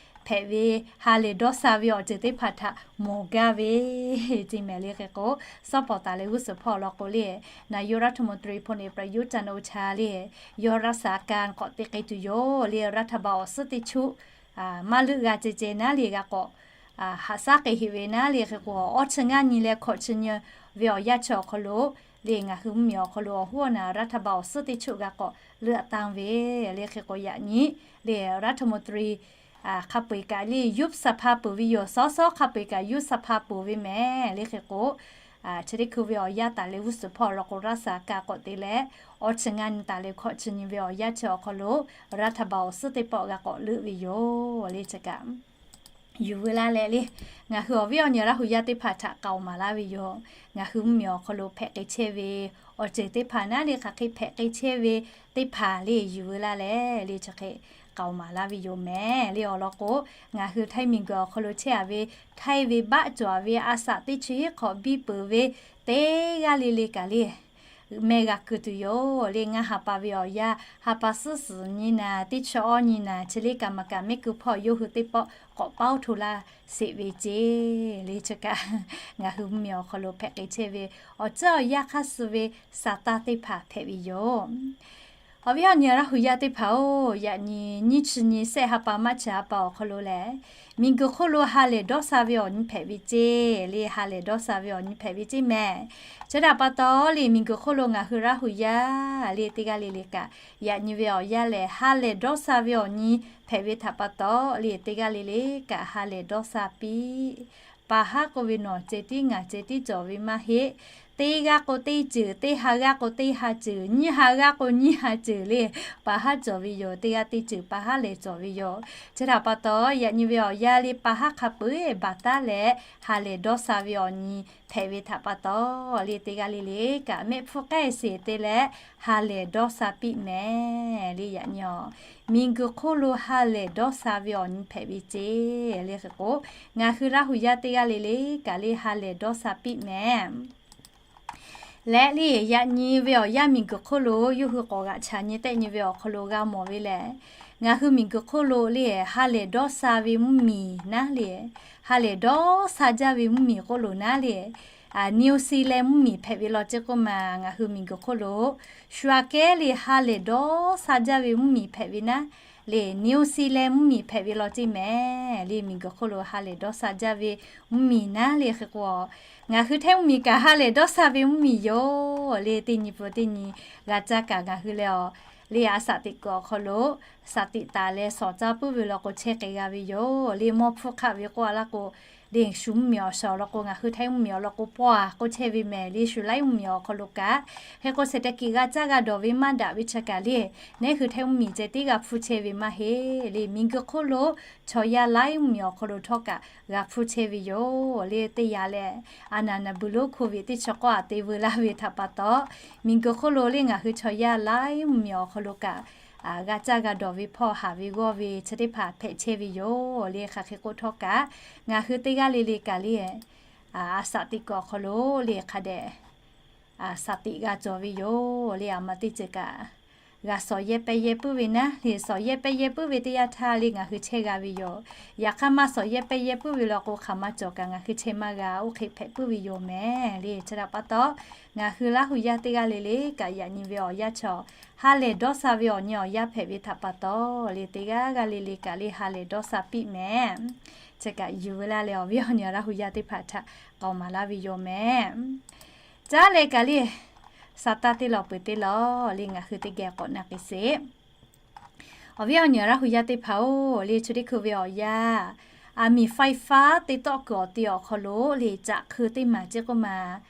hpehꞈ ve, ha lehˬ dawˇ sha ve awˬ ceuˬ teˇ hpaˍ htaꞈ mawˬ gaˇ ve ceˇ mehˍ le. Hk'e k'o, suhˉ pawˍ taˍ leh g'uˇ suhˍ hpawˇ awˬ lawn k'o le, นายกรัฐมนตรี พลเอก ประยุทธ์ จันทร์โอชา le, yawˇ รักษาการ k'awꞈ te k'ai tuˬ yoˬ le, รัฐบาล awˬ suhˉ teˇ choˆ maˇ leuˆ g'a ceh ceh naˉ le, g'a k'awꞈ haꞈ shaˉ k'ai heꞈ ve naˉ le. Hk'e k'o, awˇ chi ngaˇ nyi leh hkawꞈ chi nyi ve awˬ yanˇ chi awˬ hk'aw lo le, ngaˬ hui mvuhˇ miˬ awˬ hk'aw lo awˬ hoˉ awˬ naˍ รัฐบาล awˬ suhˉ teˇ choˆ g'a k'awꞈ เลือกตั้ง ve le. Hk'e k'o, yaꞈ nyi le, รัฐมนตรี hk'a peu-eˬ kaꞈ le ยุบสภา peuˬ ve yoˬ. Suhˉ suhˉ hk'a peu-eˬ kaꞈ ยุบสภา peuˬ ve mehˍ le. Hk'e k'o, chi teˇ hkui ve awˬ yanˇ taˍ leh g'uˇ suhˍ hpawˇ awˬ lawn k'o, รักษาการ k'awꞈ te leh, awˇ chi ngaˇ nyi taˍ leh hkawꞈ chi nyi ve awˬ yanˇ chi awˬ hk'aw lo รัฐบาล awˬ suhˉ teˇ pawˆ g'a k'awꞈ leuˆ ve yoˬ le. Chi kaꞈ yuˬ veu laˇ leh le, ngaˬ hui awˬ viˉ awˬ nyi Laˇ hu yaˇ teˇ hpaˍ htaꞈ k'aoˍ maˍ laˇ ve yoˬ. Ngaˬ hui mvuhˇ miˬ awˬ hk'aw lo hpehꞈ k'ai chehˇ ve awˬ ceuˬ teˇ hpaˍ naˉ le, hk'aˬ hk'e hpehꞈ k'ai chehˇ ve teˇ hpaˍ le yuˬ veu laˇ leh le, chi hk'e k'aoˍ maˍ laˇ ve yoˬ mehˍ le. Awˬ lawn k'o, ngaˬ hui Htaiˇ miˬguiˬ awˬ hk'aw lo chehˇ a ve, Htaiˇ ve baˆ cawˬ a ve a saꞈ teˇ chi hiˉ hk'awꞈ biˇ peuˬ ve teˇ g'aˇ le le kaꞈ le, mehˆ g'a keu tuˬ yoˬ le. Ngaˇ ha pa ve awˬ yanˇ, ha pa suhˉ suhˍ nyi naˍ, teˇ chi awˇ nyi naˍ, chi le kaꞈ maˬ kaꞈ mehˆ keu hpawˇ yawˇ hui teˇ pawˆ k'awꞈ paoˉ hto laˇ sheˍ ve ceˇ le. Chi kaꞈ ngaˬ hui mvuhˇmiˬ awˬ hk'aw lo hpehꞈ k'ai chehˇ ve awˬ tcuhˉ awˬ yanˇ hk'aˇ suh ve saˍ taˇ teˇ hpaˍ hpehꞈ ve yoˬ. Awˬ viˉ awˬ nyi Laˇ hu yaˇ teˇ hpaˍ-oˬ, yaꞈ nyi nyiˇ chi nyi sehˆ ha pa maˇ chi ha pa awˬ hk'aw lo lehˬ, miˬguiˬ hk'oˆ lo ha lehˬ dawˇ sha ve awˬ nyi hpehꞈ ve ceˇ le. Ha lehˬ dawˇ sha ve awˬ nyi hpehꞈ ve ceˇ mehˍ. Chi htaꞈ pa taw le, miˬguiˬ hk'oˆ lo ngaˬ hui Laˇ hu yaˇ le teˇ g'aˇ le le kaꞈ, yaꞈ nyi ve awˬ yanˇ lehˬ ha lehˬ dawˇ sha ve awˬ nyi hpehꞈ ve htaꞈ pa taw le, teˇ g'aˇ le le kaꞈ ha lehˬ dawˇ sha piˇ. Pa haˉ k'oˆ ve nawˬ ceh tiˉ ngaˬ ceh tiˉ cawˬ ve maˇ heˆ. Teˇ g'aˇ k'o teˇ ceuˬ, teˇ ha g'aˇ k'o teˇ ha ceuˬ, nyiˇ ha g'aˇ k'o nyiˇ ha ceuˬ le, pa haˉ cawˬ ve yoˬ. Teˇ g'aˇ teˇ ceuˬ pa haˉ lehˬ cawˬ ve yoˬ. Chi htaꞈ pa taw, yaꞈ nyi ve awˬ yanˇ le pa haˉ hk'a peu-eˬ baˬ taˉ leh ha lehˬ dawˇ sha ve awˬ nyi hpehꞈ ve htaꞈ pa taw le, teˇ g'aˇ le le kaꞈ mehˆ hpfuhˇ k'ehˆ sheˍ te leh ha lehˬ dawˇ sha piˇ mehˍ le. Yaꞈ nyi awˬ miˬguiˬ hk'oˆ lo ha lehˬ dawˇ sha ve awˬ nyi hpehꞈ ve ceˇ le. Hk'e k'o, ngaˬ hui Laˇ hu yaˇ teˇ g'aˇ le le kaꞈ le ha lehˬ dawˇ sha piˇ mehˍ. Leh le, yaꞈ nyi ve awˬ yanˇ miˬguiˬ hk'oˆ lo yawˇ hui k'awꞈ g'aꞈ chaꞈ nyi tehˆ nyi ve awˬ hk'aw lo g'a mawˬ ve lehˬ, ngaˬ hui miˬguiˬ hk'oˆ lo le ha lehˬ dawˇ sha ve mvuhˇmiˬ naˉ le, ha lehˬ dawˇ sha jaˇ ve mvuhˇmiˬ k'oˆ loˬ naˉ le, New Zealand mvuhˇmiˬ hpehꞈ ve law ceˇ k'oˆ maˬ, ngaˬ hui miˬguiˬ hk'oˆ lo shu aꞈ kehˉ le ha lehˬ dawˇ sha jaˇ ve mvuhˇmiˬ hpehꞈ ve naˉ le, New Zealand mvuhˇmiˬ hpehꞈ ve law ceˇ mehˍ le. Miˬguiˬ hk'oˆ lo ha lehˬ dawˇ sha jaˇ ve mvuhˇmiˬ naˉ le. Hk'e k'o, ngaˬ hui Htaiˇ mvuhˇmiˬ kaꞈ ha lehˬ dawˇ sha ve mvuhˇmiˬ yoˬ le. Teˇ nyi peuˬ teˇ nyi g'a caˇ kaꞈ ngaˬ hui leh awˬ le a saꞈ teꞈ kuiˬ awˬ hk'aw lo saꞈ teꞈ taˍ leh shawˍ caˇ puiˉ ve law k'o chehˇ k'ai g'a ve yoˬ le. Mawˇ hpfuhˇ hk'aˆ ve k'oˆ a laˇ k'o, le shu mvuhˇmiˬ awˬ shaˍ awˬ lawn k'o ngaˬ hui Htaiˇ mvuhˇmiˬ awˬ lawn k'o pawˇ a k'oˆ chehˇ ve mehˍ le. Shu laiˉ mvuhˇmiˬ awˬ hk'aw lo kaꞈ, hk'e k'o เศรษฐกิจ g'a caˇ g'a dawˬ ve maˇ daꞈ ve chi kaꞈ le, neˉ hui Htaiˇ mvuhˇmiˬ ceh tiˉ g'a hpfuhˇ chehˇ ve maˇ heˆ le. Miˬguiˬ hk'oˆ lo chaw yaˇ laiˉ mvuhˇmiˬ awˬ hk'aw lo htawˇ kaꞈ g'a hpfuhˇ chehˇ ve yoˬ le. Teˇ yanˇ lehˬ, a naˍ naˍ buiˬ lonˉ โควิด teˇ chi k'awˇ aꞈ te veu laˇ ve htaꞈ pa taw, miˬguiˬ hk'oˆ lo le ngaˬ hui chaw yaˇ laiˉ mvuhˇmiˬ awˬ hk'aw lo kaꞈ g'a caˇ g'a dawˬ ve hpawˇ haˍ ve g'awˇ ve chi teˇ hpaˍ hpehꞈ chehˇ ve yoˬ le. Hk'aˬ hk'e k'oˆ htawˇ kaꞈ, ngaˬ hui teˇ g'aˇ le le kaꞈ le, a saꞈ teꞈ kuiˬ awˬ hk'aw lo le hk'a dehꞈ saꞈ teꞈ g'a cawˬ ve yoˬ le. A ma teˇ ceuˬ kaꞈ g'a shawˍ yehˇ pehˇ yehˇ puiˉ ve naˉ le, shawˍ yehˇ pehˇ yehˇ puiˉ ve teˇ yanˇ htaˇ le ngaˬ hui chehˇ g'a ve yoˬ. Yaꞈ hk'aˇ maˇ shawˍ yehˇ pehˇ yehˇ puiˉ ve law k'o hk'aˬ ma cawˬ kaꞈ ngaˬ hui chehˇ maˇ g'a, oˇ hk'e hpehꞈ puiˉ ve yoˬ mehˍ le. Chi htaꞈ pa taw, ngaˬ hui Laˇ hu yaˇ teˇ g'aˇ le le kaꞈ yaꞈ nyi ve awˬ yanˇ chaw ha lehˬ dawˇ sha ve awˬ nyi awˬ yanˇ hpehꞈ ve htaꞈ pa taw le, teˇ g'aˇ g'aˇ le le kaꞈ le ha lehˬ dawˇ sha piˇ mehˍ. Chi kaꞈ yuˬ ve laˇ leh awˬ viˉ awˬ nyi Laˇ hu yaˇ teˇ hpaˍ htaꞈ k'aoˍ maˍ laˇ ve yoˬ mehˍ. Caˉ leh kaꞈ le, saˍ taˇ teˇ law peuˬ teˇ law le ngaˬ hui teˇ geh k'awꞈ na k'ai sheˍ. Awˬ viˉ awˬ nyi Laˇ hu yaˇ teˇ hpaˍ-oˬ le, chi teˇ hkui ve awˬ yanˇ, aˬ miˍ ไฟฟ้า te tawˆ kuiˬ awˬ te awˬ hk'aw lo le caꞈ hk'eu teˇ maˬ ceˇ k'oˆ maˬ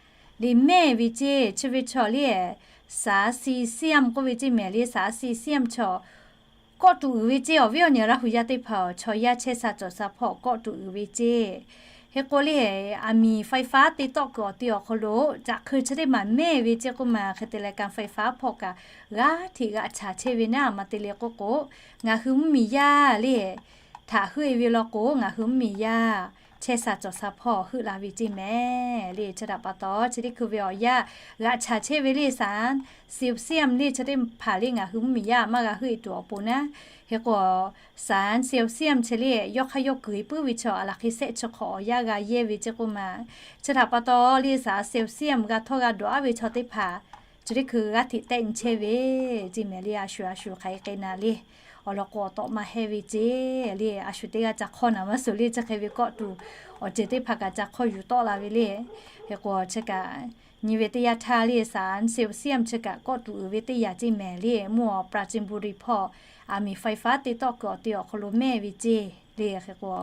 le mehˇ ve ceˇ. Chi ve chaw le saˍ si siˉ yaˇ k'oˆ ve ceˇ mehˍ le, saˍ si siˉ yaˇ chaw kawˆ tuˬ uiˍ ve ceˇ. Awˬ viˉ awˬ nyi Laˇ hu yaˇ teˇ hpaˍ-oˬ, chaw yaˇ chehˇ sha cawˬ sha hpawˇ kawˆ tuˬ uiˍ ve ceˇ. Hk'e k'o le, aˬ miˍ ไฟฟ้า te tawˆ kuiˬ awˬ te awˬ hk'aw lo caꞈ hk'eu chi teˇ maˬ mehˇ ve ceˇ k'oˆ maˬ, hk'e te leh การไฟฟ้า hpawˇ kaꞈ g'aˇ hteꞈ g'aꞈ chaˍ chehˇ ve naˉ. A ma te le k'oˆ k'o, ngaˬ hui mvuhˇmiˬ yaˇ le htaꞈ heuˆ e ve law k'o, ngaˬ hui mvuhˇmiˬ yaˇ chehˇ sha cawˬ sha hpawˇ heuˆ la ve ceˇ mehˍ le. Chi htaꞈ pa taw, chi teˇ hkui ve awˬ yanˇ g'aꞈ chaˍ chehˇ ve le saˍ siˍ siˉ yaˇ le chi teˇ hpaˍ le ngaˬ hui mvuhˇmiˬ yaˇ maˇ g'a heuˆ e tuˬ awˬ pon naˉ. Hk'e k'o, saˍ siˍ siˉ yaˇ chi le yawˇ hk'aˇ yawˇ kuiˬ e puiˉ ve chaw aˬ laˬ hk'e shehˆ chi hk'awꞈ awˬ yanˇ g'a yehˇ ve ceˇ k'oˆ maˬ. Chi htaꞈ pa taw le saˍ siˍ siˉ yaˇ g'a htawˇ g'a dawˬ aˉ ve chaw teˇ hpaˍ chi teˇ hkui g'aˇ hteꞈ tehˆ nyi chehˇ ve ceˇ mehˍ le. A shu a shu hk'aˬ hk'e k'ai na le, awˬ lawn k'o awˬ tawꞈ ma hehˇ ve ceˇ le. A shu teˇ g'aˇ ca hk'awˇ naˍ maˇ suˍ le, chi hk'e ve kawˆ tuˬ awˬ ceuˬ teˇ hpaˍ kaꞈ ca hk'awˇ yuˬ tawˆ la ve le. Hk'e k'o chi kaꞈ nyi ve teˇ yanˇ htaˇ le saˍ siˍ siˉ yaˇ chi kaꞈ kawˆ tuˬ uiˍ ve teˇ yanˇ ceˇ mehˍ le. Mvuhˇ awˬ ปราจีนบุรี hpawˇ aˬ miˍ ไฟฟ้า te tawˆ kuiˬ awˬ te awˬ hk'aw lo mehˇ ve ceˇ le. Hk'e k'o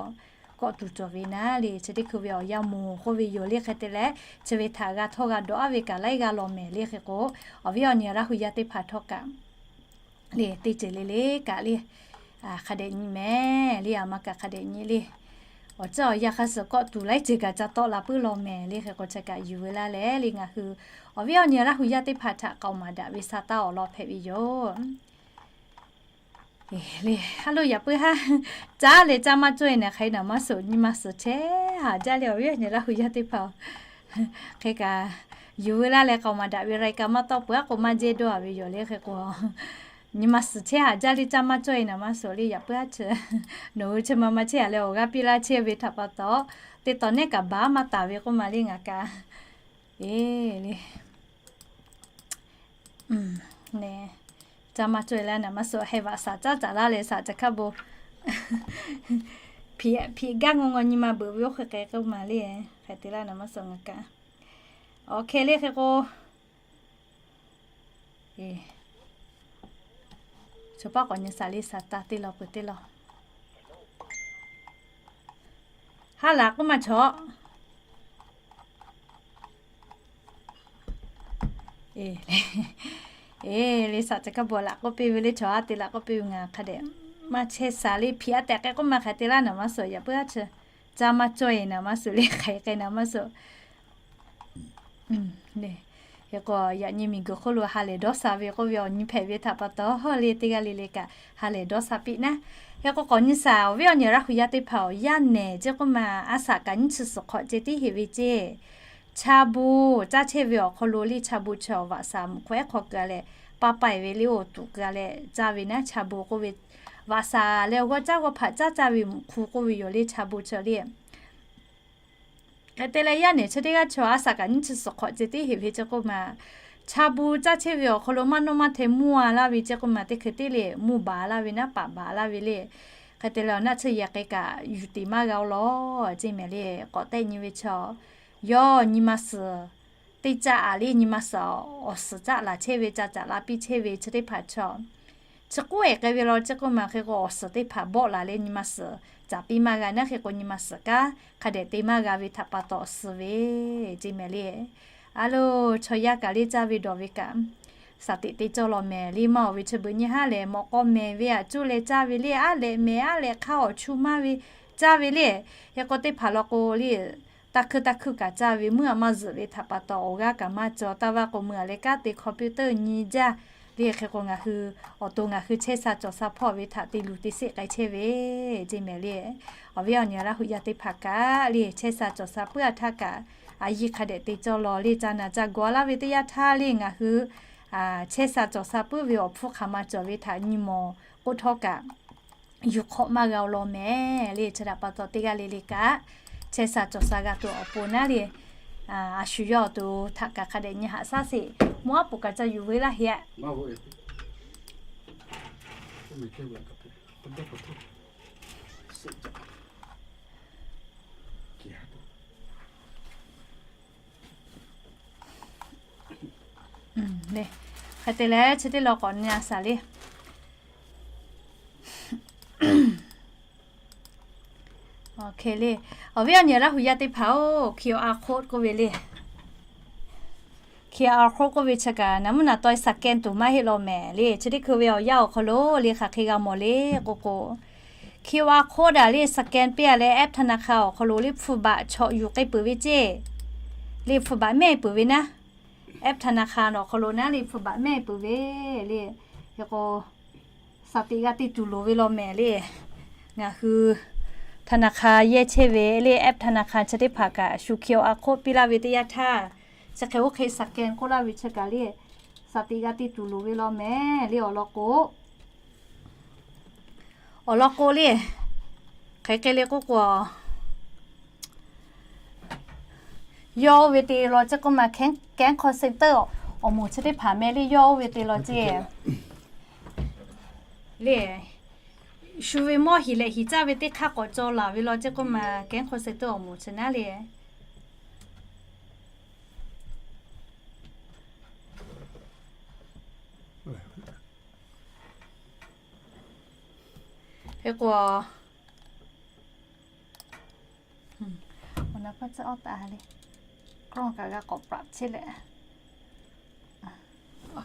kawˆ tuˬ cawˬ ve naˉ le, chi teˇ hkui ve awˬ yanˇ moˍ k'oˆ ve yoˬ le. Hk'e te leh chi ve htaꞈ g'a htawˇ g'a dawˬ aˉ ve kaꞈ laiˉ g'aˇ law mehˍ le. Hk'e k'o, awˬ viˉ awˬ nyi Laˇ hu yaˇ teˇ hpaˍ htawˇ kaꞈ le teˇ ceuˬ le le kaꞈ le hk'a dehꞈ nyi mehˍ le. A ma kaꞈ hk'a dehꞈ nyi le. Awˬ ceuˬ awˬ yanˇ hk'a suh kawˆ tuˬ laiˉ ceuˬ kaꞈ ca tawˆ la puiˉ law mehˍ le. Hk'e k'o chi kaꞈ yuˬ ve laˇ leh le ngaˬ hui awˬ viˉ awˬ nyi Laˇ hu yaˇ teˇ hpaˍ htaꞈ k'aoˍ maˍ daꞈ ve saˍ taˇ awˬ lawn hpehꞈ ve yoˬ. Le, ha lo yaꞈ puiˉ haˉ, caˉ leh caˇ maˇ cawˇ-e naˍ, hk'aˬ hk'e naˍ maˇ suh, nyi ma suhˍ chehˇ haˍ jaˇ le. Awˬ viˉ awˬ nyi Laˇ huˍ yaˇ teˇ hpaˍ-oˬ, hk'e kaꞈ yuˬ veu laˇ leh k'aoˍ maˍ daꞈ ve รายการ maˇ tawˆ peuˬ-a k'o, maˇ jehˇ dawˇ-a ve yoˬ le. Hk'e k'o, nyi ma suhˍ chehˇ haˍ jaˇ le, caˇ maˇ cawˇ-e naˍ maˇ suhˍ le. Yaꞈ puiˉ haˉ chi nawˬ hui chi ma ma chehˇ-a leh awˬ g'aˇ piˇ laˇ chehˇ ve htaꞈ pa taw, teˇ taw nehˉ kaꞈ baˬ maˇ taˍ ve k'oˆ ma le ngaˬ kaꞈ. E, le, caˇ maˇ cawˇ-e laˇ naˍ maˇ suhˍ, heh vaꞈ shaˍ caˉ caˍ laˇ leh shaˍ ca hkaˇ bon hpiꞈ gaˇ ngaw ngaw nyi ma beuꞈ ve oˇ hk'e k'ai k'oˆ ma le. Hk'e te laˇ naˍ maˇ suhˍ ngaˬ kaꞈ. Awˬ hk'e le hk'e k'o, chaw paˉ k'awꞈ nyi shaˍ le shaˍ taˍ teˇ law peuˬ teˇ law. Ha laꞈ k'oˆ ma chaw. E, le, shaˍ ca hkaˇ bon laꞈ k'oˆ piˇ ve le, chaw haˉ te laꞈ k'oˆ piˇ ve ngaˬ hk'a dehꞈ maˇ chehˇ shaˍ le. Hpiꞈ-a tehꞈ k'ai k'oˆ ma hk'e te laˇ naˍ maˇ suhˍ, yaꞈ puiˉ haˉ chi caˇ maˇ cawˇ-e naˍ maˇ suhˍ le, hk'aˬ hk'e naˍ maˇ suhˍ. Hk'e k'o yaꞈ nyi miˬguiˬ hk'oˆ lo ha lehˬ dawˇ sha ve k'oˆ ve awˬ nyi hpehꞈ ve htaꞈ pa taw, le teˇ g'aˇ le le kaꞈ ha lehˬ dawˇ sha piˇ naˉ. Hk'e k'o k'awꞈ nyi shaˍ, awˬ viˉ awˬ nyi Laˇ huˍ yaˇ teˇ hpaˍ-oˬ, yaˇ nehˬ chi k'oˆ ma a shaꞈ kaꞈ nyiˇ chi suhˍ hk'awꞈ ceh tiˉ heꞈ ve ceˇ. Cha bon caˇ chehˇ ve awˬ hk'aw lo le, cha bon chi awˬ vaꞈ shaˍ mvuhˇ hk'awꞈ ehˉ hk'aw keu-a leh, paˇ paiˬ ve le, oˬ tuꞈ keu-a leh caˇ ve naˉ. Cha bon k'oˆ ve vaꞈ shaˍ leh awˬ g'awˇ caˉ g'awˇ hpaꞈ caˇ caˇ ve mvuhˇ hk'awꞈ k'oˆ ve yoˬ le, cha bon chi le. Hk'e te leh yaˇ nehˬ chi teˇ g'aˇ chaw a shaꞈ kaꞈ nyiˇ chi suhˍ hk'awꞈ ceh tiˉ heꞈ ve chi k'oˆ ma, cha bon caˇ chehˇ ve awˬ hk'aw lo maˇ nawˇ maˇ hteh mvuhˇ-a laˇ ve chi k'oˆ ma, teˇ hkui teˇ le mvuhˇ baˬ laˇ ve naˉ, paˍ baˬ laˇ ve le. Hk'e te leh awˬ naˆ tsuhˇ yaꞈ k'ai kaꞈ yuˬ teꞈ maˇ g'a-o lawˬ ceˇ mehˍ le. K'awꞈ tehˆ nyi ve chaw, yawˇ nyi ma suhˍ teˇ caˆ-a le, nyi ma suhˍ awˬ suhˍ caˆ laˬ chehˇ ve, ca caꞈ la piˇ chehˇ ve chi teˇ hpaˍ chaw, chi k'oˆ-e k'ai ve law ceˇ k'oˆ ma, hk'e k'o awˬ suhˍ teˇ hpaˍ bawˆ laˬ leh nyi ma suhˍ caꞈ piˇ maˇ g'a naˉ, hk'e k'o nyi ma suhˍ kanˉ hk'a dehꞈ te maˇ g'a ve htaꞈ pa taw awˬ suhˍ ve ceˇ mehˍ le. A lo, chaw yaˇ kaꞈ le caˇ ve dawˬ ve kaꞈ, shaˍ tiꞈ te cawˇ law mehˍ le. Maˇ-oˬ ve chi beuꞈ nyi haˉ lehˬ, mawꞈ k'aw mehˍ ve aꞈ cuˇ leh caˇ ve le, aˉ lehꞈ mehˍ aˉ lehꞈ hk'aˇ awˬ chu maˇ ve caˇ ve le. Hk'e k'o teˇ hpaˍ law k'o le, taˇ hkuiˇ taˇ hkuiˇ kaꞈ caˇ ve, meuˇ-a maˇ zuhꞈ ve htaꞈ pa taw awˬ g'aˇ kaꞈ maˇ cawˬ. Taˇ vaˇ k'o meuˇ-a leh kanˉ te hk'awꞈ piˇ teuˆ nyi jaˇ le. Hk'e k'o ngaˬ hui awˬ to ngaˬ hui chehˇ sha cawˬ sha hpawˇ ve htaꞈ te luˬ te sheˆ k'ai chehˇ ve ceˇ mehˍ le. Awˬ viˉ awˬ nyi Laˇ huˍ yaˇ teˇ hpaˍ kaꞈ le, chehˇ sha cawˬ sha puiˉ-a htaˇ kaꞈ, a yiˇ hk'a dehꞈ te cawˇ law le. Ca naˬ ca gawˬ laˇ ve teˇ yanˇ htaˇ le ngaˬ hui chehˇ sha cawˬ sha puiˉ ve awˬ hpfuhˇ hk'aˬ ma cawˬ ve htaꞈ nyi mawˬ k'oˆ htawˇ kaꞈ, yuˬ hk'awꞈ maˇ g'a-o law mehˍ le. Chi htaꞈ pa taw teˇ g'aˇ le le kaꞈ chehˇ sha cawˬ sha g'a tuˬ awˬ pon naˉ le, a shu yawˇ awˬ to htaꞈ kaꞈ hk'a dehꞈ nyi haꞈ shaˉ sheˍ. Mvuhˇ aˉ poꞈ kaꞈ ca yuˬ ve laˇ heˆ-a. Hk'e te leh chi teˇ law k'awꞈ nyi-a shaˍ le. Awˬ hk'e le, awˬ viˉ awˬ nyi Laˇ huˍ yaˇ teˇ hpaˍ-oˬ, QR code k'oˆ ve le. QR code k'oˆ ve chi kaꞈ naˍ mvuhˇ naˍ taw scan tuˬ maˇ heˆ law mehˍ le. Chi teˇ hkui ve awˬ yanˇ awˬ hk'aw lo le hk'aˬ hk'e g'a mawˬ le k'o k'o, QR code daꞈ le scan piˇ-a leh แอปธนาคาร awˬ hk'aw lo le hpu baꞈ chawꞈ yuˬ k'ai peuˬ ve ceˇ. Le hpu baꞈ mehˆ peuˬ ve naˉ, แอปธนาคาร awˬ hk'aw lo naˉ le hpu baꞈ mehˆ peuˬ ve le. Hk'e k'o, shaˍ tiꞈ g'a te tuˬ loˍ ve law mehˍ le. Ngaˬ hui ธนาคาร yehˇ chehˇ ve le แอปธนาคาร chi teˇ hpaˍ kaꞈ shu QR code piˇ laˇ ve teˇ yanˇ htaˇ, chi hk'e oˇ hk'e scan k'oˆ laˇ ve chi kaꞈ le, shaˍ tiꞈ g'a te tuˬ loˍ ve law mehˍ le. Awˬ lawn k'o, awˬ lawn k'o le, hk'e hk'e le k'oˆ k'o, yawˇ oˇ ve te law ceˇ k'oˆ ma, แคมป์ call center awˬ moˍ chi teˇ hpaˍ meh le, yawˇ oˇ ve te law ceˇ le, shu ve mawˇ hiˍ leh hiˍ caˇ ve teˇ hk'aˇ k'awꞈ caw laˬ ve law ceˇ k'oˆ ma, แคมป์ call center awˬ moˍ chi naˉ le. Hk'e k'o, awˬ na paˇ tcuhˉ awˉ taˍ le, กล้อง kaꞈ g'a k'awꞈ ปรับ chehˇ leh, awˬ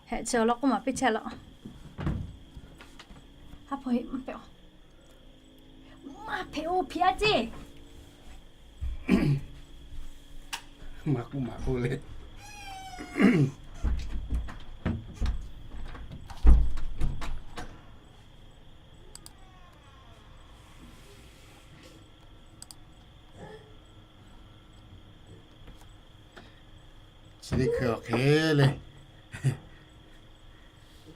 heh chi awˬ lawn k'oˆ maˍ piˇ chehˇ law. Haˉ hpawˇ heˆ maˇ hpehꞈ-oˬ. Maˇ hpehꞈ-oˬ, hpiꞈ-a ceˇ. Maˇ k'oˆ maˇ k'oˆ le. Chi teˇ hkui awˬ hk'e le,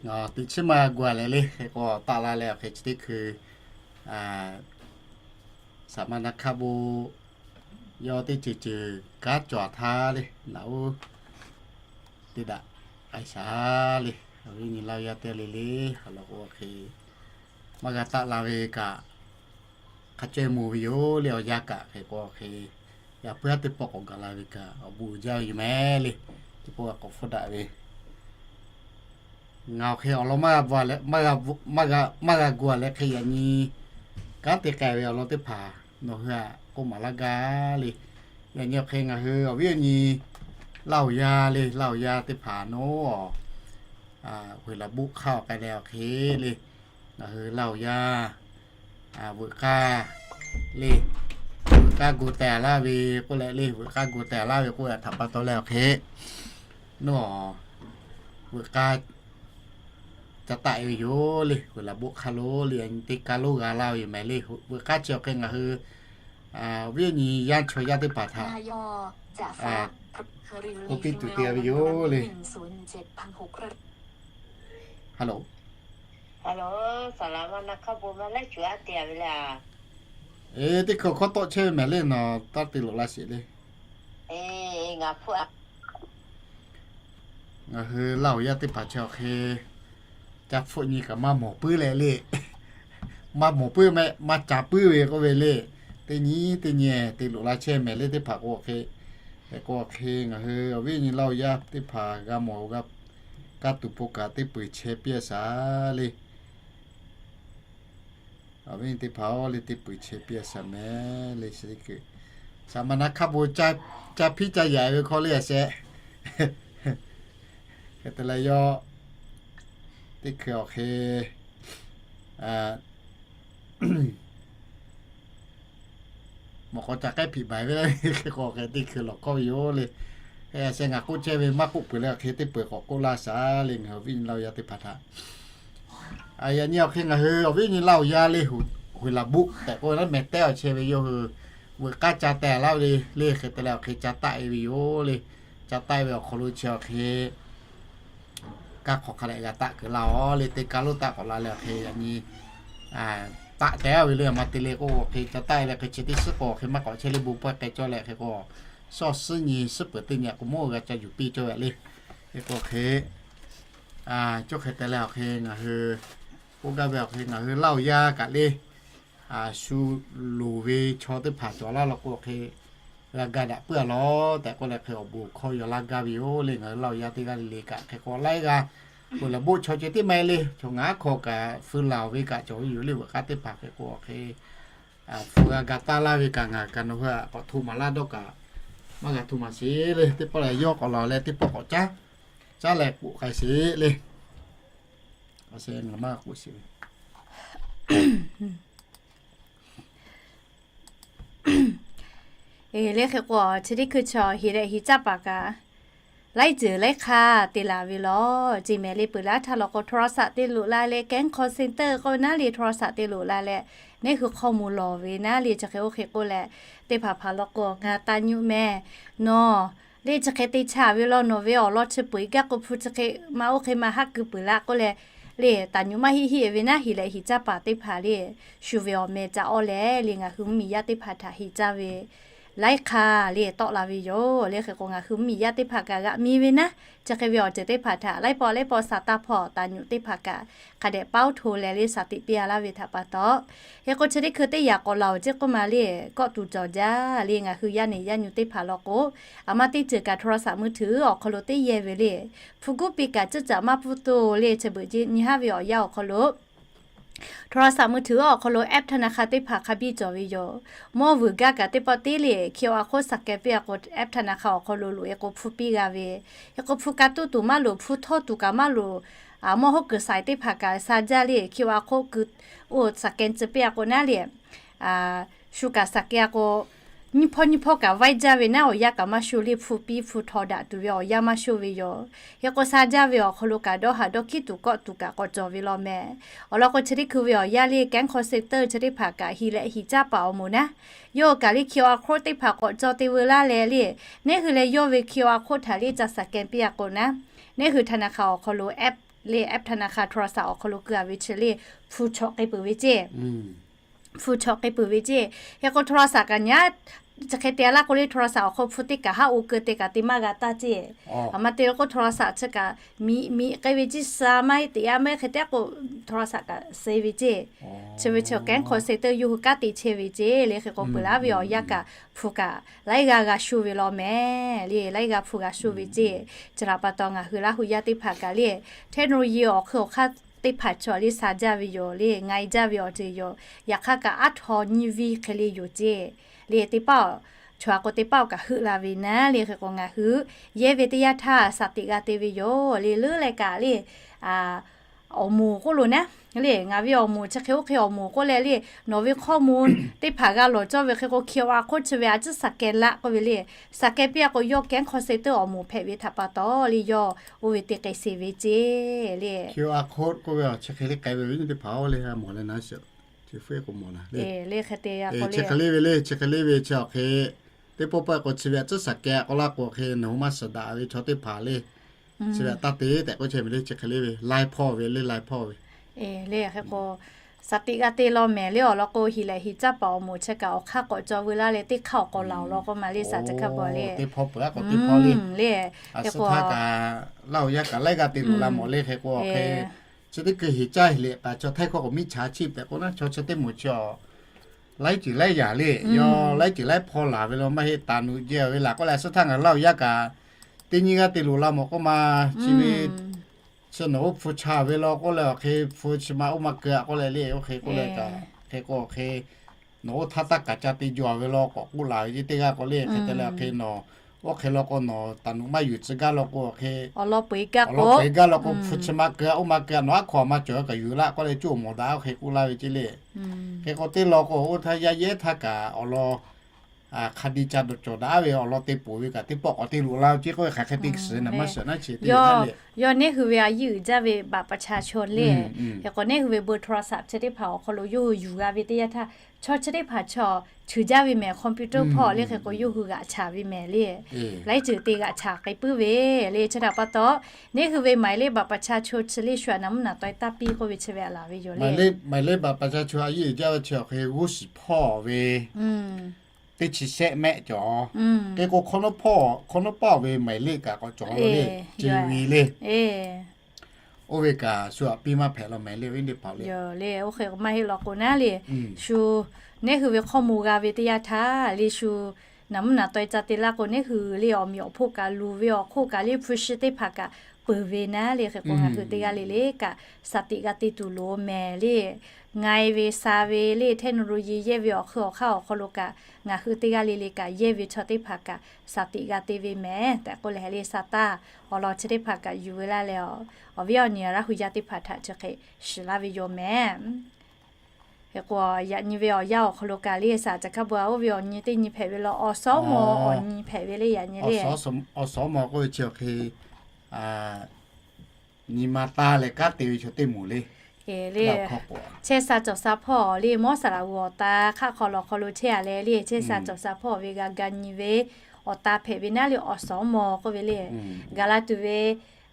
ngaˬ teꞈ chiˉ maˇ g'a gu a leh le, hk'e k'o taˆ la leh awˬ hk'e chi teˇ hkui, saˍ ma na hk'aˇ bon yawˇ teˇ ceuˬ ceuˬ kanˉ cawˬ htaˇ le, naꞈ uˉ teˇ daꞈ k'ai shaˍ le. Awˬ viˉ nyi Laˇ huˍ yaˇ teˇ g'aˇ le le, awˬ lawn k'o hk'e maˇ g'a taˆ la ve kaꞈ, hk'a caweh moˍ ve yoˬ le. Awˬ yanˇ kaꞈ hk'e k'o hk'e, yaꞈ puiˉ haˉ teˇ pawˆ k'awꞈ gaˬ la ve kaꞈ awˬ bon uiˍ jaˇ ve yoˬ meh le. Teˇ pawˆ k'awꞈ hpfuhˇ daꞈ ve, ngaˬ awˬ hk'e awˬ lawn maˇ g'a gu a leh hk'e yaꞈ nyi kanˉ te k'ai ve awˬ lawn teˇ hpaˍ nawˬ hui aꞈ k'oˆ maˍ laˇ gaˇ le. Yaꞈ nyi awˬ hk'e ngaˬ hui awˬ viˉ awˬ nyi Laˇ huˍ yaˇ le, Laˇ huˍ yaˇ teˇ hpaˍ nawˬ huiˬ laˬ boˆ hk'aˇ awˬ k'ai leh awˬ hk'e le, ngaˬ hui Laˇ huˍ yaˇ veuꞈ k'aˇ le, veuꞈ k'aˇ gu teh laˇ ve k'oˆ leh le, veuꞈ k'aˇ gu teh laˇ ve k'oˆ leh htaꞈ pa taw leh awˬ hk'e, nawˬ veuꞈ k'aˇ ca taˆ e ve yoˬ le. Huiˬ laˬ boˆ hk'aˇ lo le, teˇ kaˇ lonˉ g'a laˇ ve yoˬ meh le. Veuꞈ k'aˇ chi awˬ hk'e ngaˬ hui awˬ viˉ awˬ nyi yaˇ chaw yaˇ teˇ hpaˍ htaꞈ k'oˆ piˇ tuˬ te ve yoˬ le. Hello. Eˬ, teˇ hkui hkawˇ tawˆ chehˇ ve mehˍ le, nawˬ taˇ te loꞈ la sheˍ le. Ngaˬ hui Laˇ huˍ yaˇ teˇ hpaˍ chi awˬ hk'e ca hpfuhˆ nyi kaꞈ maˇ mawˬ puiˉ leh le. Maˇ mawˬ puiˉ meh, maˇ ca puiˉ ve k'oˆ ve le. Teˇ nyi teˇ nyi te loꞈ la chehˇ mehˍ le teˇ hpaˍ k'o hk'e. Hk'e k'o hk'e ngaˬ hui awˬ viˉ awˬ nyi Laˇ huˍ yaˇ teˇ hpaˍ g'a mawˬ g'a kaˇ tuˬ po kaꞈ teˇ peuˬ chehˇ piˇ a shaˍ le. Awˬ viˉ teˇ hpaˍ oˬ le, teˇ peuˬ chehˇ piˇ a shaˍ mehˍ le. Chi teˇ hkui saˍ ma na hk'aˇ bon ca hpiˉ ca yaꞈ ve hkawˇ le a shehˍ. Hk'e te leh yawˇ teˇ hkui awˬ hk'e mawꞈ k'aw ca k'ehˉ hpiꞈ baiˬ ve le. Hk'e k'o hk'e teˇ hkui lawˬ kawˆ ve yoˬ le. Hk'e a shehˍ ngaˬ k'oˆ chehˇ ve maˇ k'oˆ peuˬ leh awˬ hk'e teˇ peuˬ k'awꞈ k'oˆ laˇ shaˍ le, ngaˬ hui awˬ viˉ nyi Laˇ huˍ yaˇ teˇ hpaˍ htaꞈ. Yaꞈ nyi awˬ hk'e ngaˬ hui awˬ viˉ nyi Laˇ huˍ yaˇ le, huiˬ laˬ boˆ tehꞈ k'oˆ ve naˉ mehˍ tehˉ awˬ chehˇ ve yawˇ hui veuꞈ k'aˇ ca teh laˇ ve le. Hk'e te leh awˬ hk'e ca taˆ e ve yoˬ le. Ca taˆ e ve awˬ hk'aw lo chi awˬ hk'e kaˇ hk'awꞈ hk'a dehꞈ g'a taˆ kuiˬ la awˬ le. Teˇ kaˇ lonˉ taˆ k'awꞈ la leh awˬ hk'e yaꞈ nyi taˆ teh ve le, maˇ te le k'o awˬ hk'e ca taˆ e leh hk'e chi teˇ suhˉ k'o awˬ hk'e maˇ k'awꞈ chehˇ le, bon pawehˇ k'ai cawˇ leh hk'e k'o, sawˇ suhˉ nyi suhˉ peuˬ teˇ nyi k'o mawˇ g'a ca yuˬ piˇ cawˇ ve le. Hk'e k'o awˬ hk'e, cawˇ hk'e te leh awˬ hk'e ngaˬ hui k'oˆ gaˇ ve awˬ hk'e ngaˬ hui Laˇ huˍ yaˇ kaꞈ le, shu loˍ ve chaw teˇ hpaˍ cawˬ laˇ law k'o awˬ hk'e g'a ga daꞈ puiˉ a lawˬ tehꞈ k'oˆ leh hk'e awˬ bon hkawˇ yaw laˇ gaˇ ve yoˬ le. Ngaˬ hui Laˇ huˍ yaˇ teˇ g'aˇ le le kaꞈ hk'e k'o laiˉ g'aˇ huiˬ laˬ boˆ chaw ceh tiˉ maˇ heˆ le, chaw ngaˬ aˉ hk'aw kaꞈ feu laˬ ve kaꞈ cawˬ ve yoˬ le. Veuꞈ k'aˇ teˇ hpaˍ hk'e k'o awˬ hk'e hpu g'a ga taˇ laˇ ve kaꞈ ngaˬ kaꞈ nawˬ hui k'awꞈ hto maˍ laˇ dawˇ kaꞈ maˇ g'a hto maˍ sheˍ le. Teˇ pawˆ lehˬ yawˇ k'awꞈ lawˬ leh teˇ pawˆ k'awꞈ caˉ, caˉ leh k'oˆ k'ai sheˍ le. Ngaˬ maˇ k'oˆ sheˍ ve Eˬ, le hk'e k'o chi teˇ hkui chaw hiˍ leh hiˍ caˇ paˍ kaꞈ laiˉ ceuˬ laiˉ hk'aˇ te laˬ ve lawˬ. Ceˬ mehˍ le peuˬ laˇ htaˇ law k'o โทรศัพท์ te loꞈ la leh แก๊ง call center k'oˆ naˉ le โทรศัพท์ te loꞈ la leh neˇ hui hk'aw moˍ lawˬ ve naˉ le. Chi hk'e oˇ hk'e k'oˆ leh teˇ hpaˍ hpaˍ law k'o ngaˬ taˍ nyuꞈ meh nawˬ le chi hk'e te chaˇ ve lawˬ. Nawˬ ve awˬ lawn chi peu eˬ gaˇ k'o hpu chi hk'e maˇ oˇ hk'e maˇ haˆ keu peuˬ laˇ k'oˆ leh le taˍ nyuꞈ maˇ heˆ heˆ ve naˉ hiˍ leh hiˍ caˇ paˍ teˇ hpaˍ le shu ve awˬ meh ca awˇ leh le ngaˬ hui mvuhˇmiˬ yaˇ teˇ hpaˍ htaꞈ hiˍ caˇ ve laiˉ hk'aˇ le tawˆ la ve yoˬ. Le hk'e k'o ngaˬ hui mvuhˇmiˬ yaˇ teˇ hpaˍ kaꞈ g'aꞈ mi ve naˉ, chi hk'e ve awˬ ceuˬ teˇ hpaˍ htaꞈ laiˉ pawˆ laiˉ pawˆ saˍ taˇ hpawˇ taˍ nyuꞈ teˇ hpaˍ kaꞈ hk'a dehꞈ paoˇ hto leh le saˍ tiꞈ piˇ a laˇ ve htaꞈ pa taw, hk'e k'o chi teˇ hkui teˇ yaꞈ k'awꞈ laˬ awˬ ceˇ k'oˆ ma le, kawˆ tuˬ cawˬ jaˇ le ngaˬ hui yaˇ nehˬ yaˇ nyu teˇ hpaˍ law k'o, aˬ ma teˇ ceuˬ kaꞈ โทรศัพท์มือถือ awˬ hk'aw lo teˇ yehˇ ve le, hpu guˉ piˇ kaꞈ cuˇ caꞈ maˇ pfuhˇ tuˬ le chi beuꞈ nyi haˉ ve awˬ yanˇ awˬ hk'aw lo โทรศัพท์มือถือ awˬ hk'aw lo แอปธนาคาร teˇ hpaˍ hk'a biˇ cawˬ ve yoˬ. Mawˇ vuiˬ gaˇ kaꞈ teˇ pawˆ teˇ le คิวอาร์ โค้ด สแกน piˇ a k'o แอปธนาคาร awˬ hk'aw lo loꞈ e k'o hpu piˇ g'a ve, hk'e k'o hpu ka tuˇ tuˬ maˇ loˍ, hpu htawˇ tuˬ kaꞈ maˇ loˍ, mawˇ hoˉ kuiˬ saiˍ teˇ hpaˍ kaꞈ sha jaˇ le คิวอาร์ โค้ด kuiˬ oˇ สแกน tcuh piˇ a k'o naˉ le shu kaꞈ สแกน a k'o nyiˇ hpawˇ nyiˇ hpawˇ kaꞈ vaiˇ jaˇ ve naˉ, awˬ yanˇ kaꞈ maˇ sho le, hpu piˇ hpu htaw daꞈ tuˬ ve awˬ yanˇ maˇ sho ve yoˬ. Hk'e k'o, sha jaˇ ve awˬ hk'aw lo kaꞈ dawˇ haˍ dawˇ hkiˉ tuˬ kawˆ tuˬ kaꞈ k'awꞈ cawˬ ve law mehˍ. Awˬ lawn k'o, chi teˇ hkui ve awˬ yanˇ le, kehˉ hk'aw se teuˇ chi teˇ hpaˍ kaꞈ hi leh hiˍ caˇ paˍ awˬ moˍ naˉ, yawˇ kaꞈ le QR code teˇ hpaˍ k'awꞈ caw te veu laˇ leh le, neˇ hui leh yawˇ ve QR code htaꞈ le ca scan piˇ a k'o naˉ, neˇ hui ธนาคาร awˬ hk'aw lo app le, app ธนาคาร โทรศัพท์ awˬ hk'aw lo keu a ve chi le, hpu chawꞈ k'ai peuˬ ve ceˇ. Hpu chawꞈ k'ai peuˬ ve ceˇ. Hk'e k'o โทรศัพท์ kaꞈ nyaˉ, chi hk'e te laˇ k'o le โทรศัพท์ awˬ hk'aw hpu teˇ kaꞈ haˉ oˇ keu te kaꞈ te maˇ g'a taˇ ceˇ. Aˬ ma te lo k'o โทรศัพท์ chi kaꞈ miꞈ miꞈ k'ai ve ciˇ sha maˇ heˆ teꞈ yaˇ maˇ heˆ hk'e te k'o โทรศัพท์ kaꞈ se ve ceˇ. Chi ve chi kehˉ hk'aw se teuˇ yawˇ hui kanˉ te chehˇ ve ceˇ le. Hk'e k'o, peuˬ laˇ ve awˬ yanˇ kaꞈ hpu kaꞈ laiˉ g'aˇ g'a sho ve law mehˍ le, laiˉ g'aˇ hpu g'a sho ve ceˇ. Chi htaꞈ pa taw ngaˬ hui Laˇ hu yaˇ teˇ hpaˍ kaꞈ le, เทคโนโลยี awˬ hk'eun awˬ hk'aˇ teˇ hpaˍ chaw le sha jaˇ ve yoˬ le, ngai jaˇ ve awˬ ceuˬ yoˬ. Yaꞈ hk'aˇ kaꞈ aˉ htaw nyiˇ viˇ hk'e le yoˬ ceˇ. Le teˇ paˆ, chaw a k'o teˇ paˆ kaꞈ heuˆ la ve naˉ le. Hk'e k'o ngaˬ hui yehˇ ve teˇ yanˇ htaˇ shaˍ tiꞈ g'a te ve yoˬ le. Leuˉ leh kaꞈ le, awˬ moˍ k'oˆ lo naˉ le, ngaˬ ve awˬ moˍ chi hk'e oˇ hk'e awˬ moˍ k'oˆ leh le, nawˬ ve ข้อมูล teˇ hpaˍ g'a lawˬ cawˇ ve hk'e k'o, QR code chi ve a ciˉ shaˍ kehˬ laˆ k'oˆ ve le. Shaˍ kehˬ piˇ a k'o, yawˇ kehˉ hk'aw se teuˇ awˬ moˍ hpehꞈ ve htaꞈ pa taw le, yawˇ oˇ ve te k'ai sheˍ ve ceˇ le. QR code k'oˆ ve chi hk'e le k'ai ve ve nyi teˇ hpaˍ oˇ le mawˬ leh naˉ shiˍ, chi hk'e k'o mawˬ na le. Chi hk'e le ve le, chi hk'e le ve chi awˬ hk'e teˇ pawˆ pawˆ k'o chi ve a ciˉ shaˍ kehˬ k'oˆ laˇ k'o hk'e nawˬ hui maˇ shiˍ daꞈ ve chaw teˇ hpaˍ le, chi ve a taˇ te tehꞈ k'oˆ chehˇ ve le. Chi hk'e le ve laiˉ hpawˇ ve le, laiˉ hpawˇ ve le. Hk'e k'o, shaˍ tiꞈ g'a te law mehˍ le. Awˬ lawn k'o, hiˍ lehˬ hiˍ caˇ paˍ awˬ moˍ chi kaꞈ awˬ hk'aˇ k'awꞈ caw veu laˇ leh teˇ hk'aˇ awˬ k'aw laˬ awˬ lawn k'oˆ ma le, shaˍ chi hk'a bvuhꞈ le. Teˇ hpawˇ peuˬ a k'o teˇ hpawˇ le. Aˬ suhˉ htaˇ kaꞈ Laˇ hu yaˇ kaꞈ laiˉ g'aˇ te loꞈ la mawˬ le. Hk'e k'o hk'e chi teˇ hkui hiˍ caˇ hiˍ lehˬ kaꞈ chaw htaiˇ hkawˇ k'o miˇ chaˍ chiˆ tehꞈ k'o naˉ, chaw chi teˇ moˍ chi a laiˉ ceuˬ laiˉ yaˬ le, yawˇ laiˉ ceuˬ laiˉ hpawˇ laˬ ve law maˇ heˆ, taˍ nuꞈ jehˬ ve laˬ k'oˆ leh, suhˉ htaˇ ngaˬ Laˇ hu yaˇ kaꞈ teˇ nyiˇ g'aˇ te loꞈ la mawˬ k'oˆ ma, chi ve chi nawˬ oˇ hpu cha ve law k'oˆ leh awˬ hk'e hpu chi ma oˇ ma keu a k'oˆ leh le, oˇ hk'e k'oˆ leh kaꞈ, hk'e k'o awˬ hk'e nawˬ oˇ htaˇ taˇ kaꞈ ca te jaw ve law k'awꞈ k'oˆ laˬ ve ceˇ. Teˇ g'aˇ k'o le hk'e te leh awˬ hk'e nawˬ oˇ hk'e law k'o nawˬ taˍ nuꞈ maˇ yuˬ tcuh gaˇ law k'o awˬ hk'e awˬ lawn peuˬ gaˇ law k'o hpu chi ma keu a oˇ ma keu a nawˬ aˉ hk'aw a ma cawˬ kaꞈ yuˬ laˆ k'oˆ leh coˇ mawˬ daꞈ oˇ hk'e k'oˆ laˇ ve ceˇ le. Hk'e k'o teˇ law k'o oˇ htaˇ yaˇ yehˉ htaˇ kaꞈ awˬ lawn hk'a di ca dawˬ cawˬ daꞈ ve awˬ lawn te poˬ ve kaꞈ teˇ pawˆ k'awꞈ te loꞈ la ve ceˇ k'oˆ ve hk'aˬ hk'e te shiˍ na maˇ shiˍ naˉ chi teˇ le. Yawˇ neˇ hui ve a yiˇ uiˍ jaˇ ve บัตรประชาชน le. Hk'e k'o neˇ hui ve เบอร์โทรศัพท์ chi teˇ hpaˍ awˬ hk'aw lo yawˇ hui yuˬ g'a ve teˇ yanˇ htaˇ, chaw chi teˇ hpaˍ chaw cheuˬ jaˇ ve mehˍ, computer hpawˇ le. Hk'e k'o yawˇ hui g'aꞈ chaˍ ve mehˍ le. Laiˉ ceuˬ te g'aꞈ chaˍ k'ai puiˉ ve le. Chi htaꞈ pa taw, neˇ hui ve หมายเลขบัตรประชาชน chi le shu a naˍ mvuhˇ naˍ taweh taˇ piˇ k'oˆ ve chi ve a laˬ ve yoˬ le. หมายเลขบัตรประชาชน a yiˇ uiˍ jaˇ ve chi awˬ hk'e g'uˇ suhˍ hpawˇ ve teˇ chi shehˆ mehˆ cawˬ. Hk'e k'o hk'awꞈ nawˉ pawˆ ve หมายเลข kaꞈ k'awꞈ cawˬ ve le, ce ve le. Oˇ ve kaꞈ shu aꞈ piˇ maˇ hpehꞈ law mehˍ le, teˇ hpaˍ le. Oˇ hk'e maˇ heˆ law k'o naˉ le, shu neˇ hui ve hk'aw moˍ g'a ve teˇ yanˇ htaˇ le, shu naˍ mvuhˇ naˍ taweh ca te laˇ k'o neˇ hui le awˬ meꞈ awˬ hponˇ kaꞈ luˬ ve awˬ hk'oˆ kaꞈ le hpu shi teˇ hpaˍ kaꞈ peuˬ ve naˉ le. Hk'e k'o ngaˬ hui teˇ g'aˇ le le kaꞈ shaˍ tiꞈ g'a te tuˬ loˍ mehˍ le. Ngai ve sha ve le เทคโนโลยี yehˇ ve awˬ hk'eun awˬ hk'aˇ awˬ hk'aw lo kaꞈ ngaˬ hui teˇ g'aˇ le le kaꞈ yehˇ ve chaw teˇ hpaˍ kaꞈ shaˍ tiꞈ g'a te ve mehˍ tehꞈ k'oˆ leh le, sa taˇ awˬ lawn chi teˇ hpaˍ kaꞈ yuˬ ve laˇ leh, awˬ viˉ awˬ nyi Laˇ hu yaˇ teˇ hpaˍ htaꞈ chi hk'e shiˍ laˇ ve yoˬ mehˍ. Hk'e k'o yaꞈ nyi ve awˬ yanˇ awˬ hk'aw lo kaꞈ le, shaˍ caˬ hkaˇ bu a oˇ ve awˬ nyi teˇ nyi hpehꞈ ve law, awˬ suhˉ mawˬ awˬ nyi hpehꞈ ve le yaꞈ nyi le. Awˬ suhˉ mawˬ k'oˆ ve chi awˬ hk'e nyi ma taˇ leh kanˉ te ve chaw teˇ moˍ le. Chehˇ sha cawˬ sha hpawˇ le, mawˇ saˍ laˍ g'uˬ awˬ ta hk'aˆ hk'aw lawˬ hk'aw lo chehˇ a leh le, chehˇ sha cawˬ sha hpawˇ ve g'a ga nyi ve awˬ ta hpehꞈ ve naˉ le, awˬ suhˉ mawˬ k'oˆ ve le. Gaˬ la tuˬ ve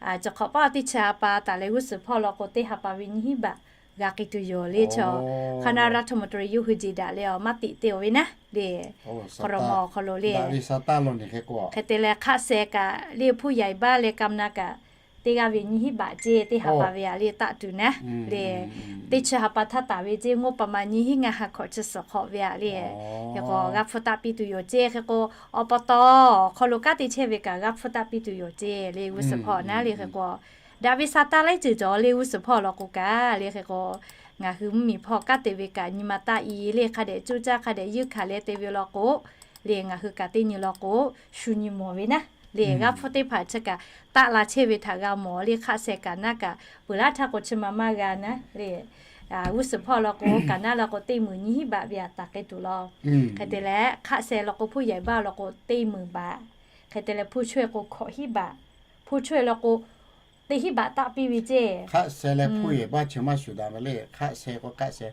cawˬ hk'awꞈ paˆ teˇ chi ha pa taˍ leh g'uˇ suhˍ hpawˇ law k'o teˇ ha pa ve nyiˇ hinˉ baꞈ g'a k'ai tuˬ yoˬ le. Chaw คณะรัฐมนตรี yawˇ hui jeˬ daꞈ leh awˬ maˇ tiꞈ te awˬ ve naˉ le, k'aw raw mawˬ awˬ hk'aw lo le. Hk'e te leh hk'aˆ sheh kaꞈ le hpuˇ yaiˬ baˆ leh kam na kaꞈ teˇ g'aˇ ve nyiˇ hinˉ baꞈ ceˇ, teˇ ha pa ve a le taˆ tuˬ naˉ le. Teˇ chi ha pa htaˇ taˍ ve ceˇ, งบประมาณ nyiˇ hinˉ ngaˇ ha hkawꞈ chi suhˍ hk'awꞈ ve a le. Hk'e k'o g'a hpfuhˇ taˆ piˇ tuˬ yoˬ ceˇ. Hk'e k'o awˬ pa taw awˬ hk'aw lo kanˉ te chehˇ ve kaꞈ g'a hpfuhˇ taˆ piˇ tuˬ yoˬ ceˇ le g'uˇ suhˍ hpawˇ naˉ le. Hk'e k'o daꞈ ve sa taˇ laiˉ ceuˬ cawˬ le g'uˇ suhˍ hpawˇ law k'o kaꞈ le. Hk'e k'o ngaˬ hui mvuhˇmiˬ hpawˇ kanˉ te ve kaꞈ nyi ma taˇ i le, hk'a dehꞈ coˇ caˇ hk'a dehꞈ yeunˇ hkanˍ leh te ve law k'o le, ngaˬ hui kaꞈ teˇ nyi law k'o shu nyi mawˬ ve naˉ le. G'aˇ hpfuhˇ teˇ hpaˍ chi kaꞈ taˆ la chehˇ ve htaꞈ g'a mawˬ le. Hk'aˆ sheh kaꞈ naˉ kaꞈ peuˬ laˇ htaˇ k'o chi ma maˇ g'a naˉ le. g'uˇ suhˍ hpawˇ law k'o, kaˍ naˉ law k'o, teˇ meunˍ nyiˇ hinˉ baꞈ ve aꞈ taˍ k'ai tuˬ law. Hk'e te leh, hk'aˆ sheh law k'o, hpuˇ yehˬ baˆ law k'o, teˇ meunˍ baꞈ. Hk'e te leh, hpuˇ chaweh k'o, hkawꞈ hinˉ baꞈ. Hpuˇ chaweh law k'o, teˇ hinˉ baꞈ taˆ piˇ ve ceˇ. Hk'aˆ sheh leh hpuˇ yehˬ baˆ chi maˇ shuˍ daꞈ ve le. Hk'aˆ sheh k'o hk'aˆ sheh,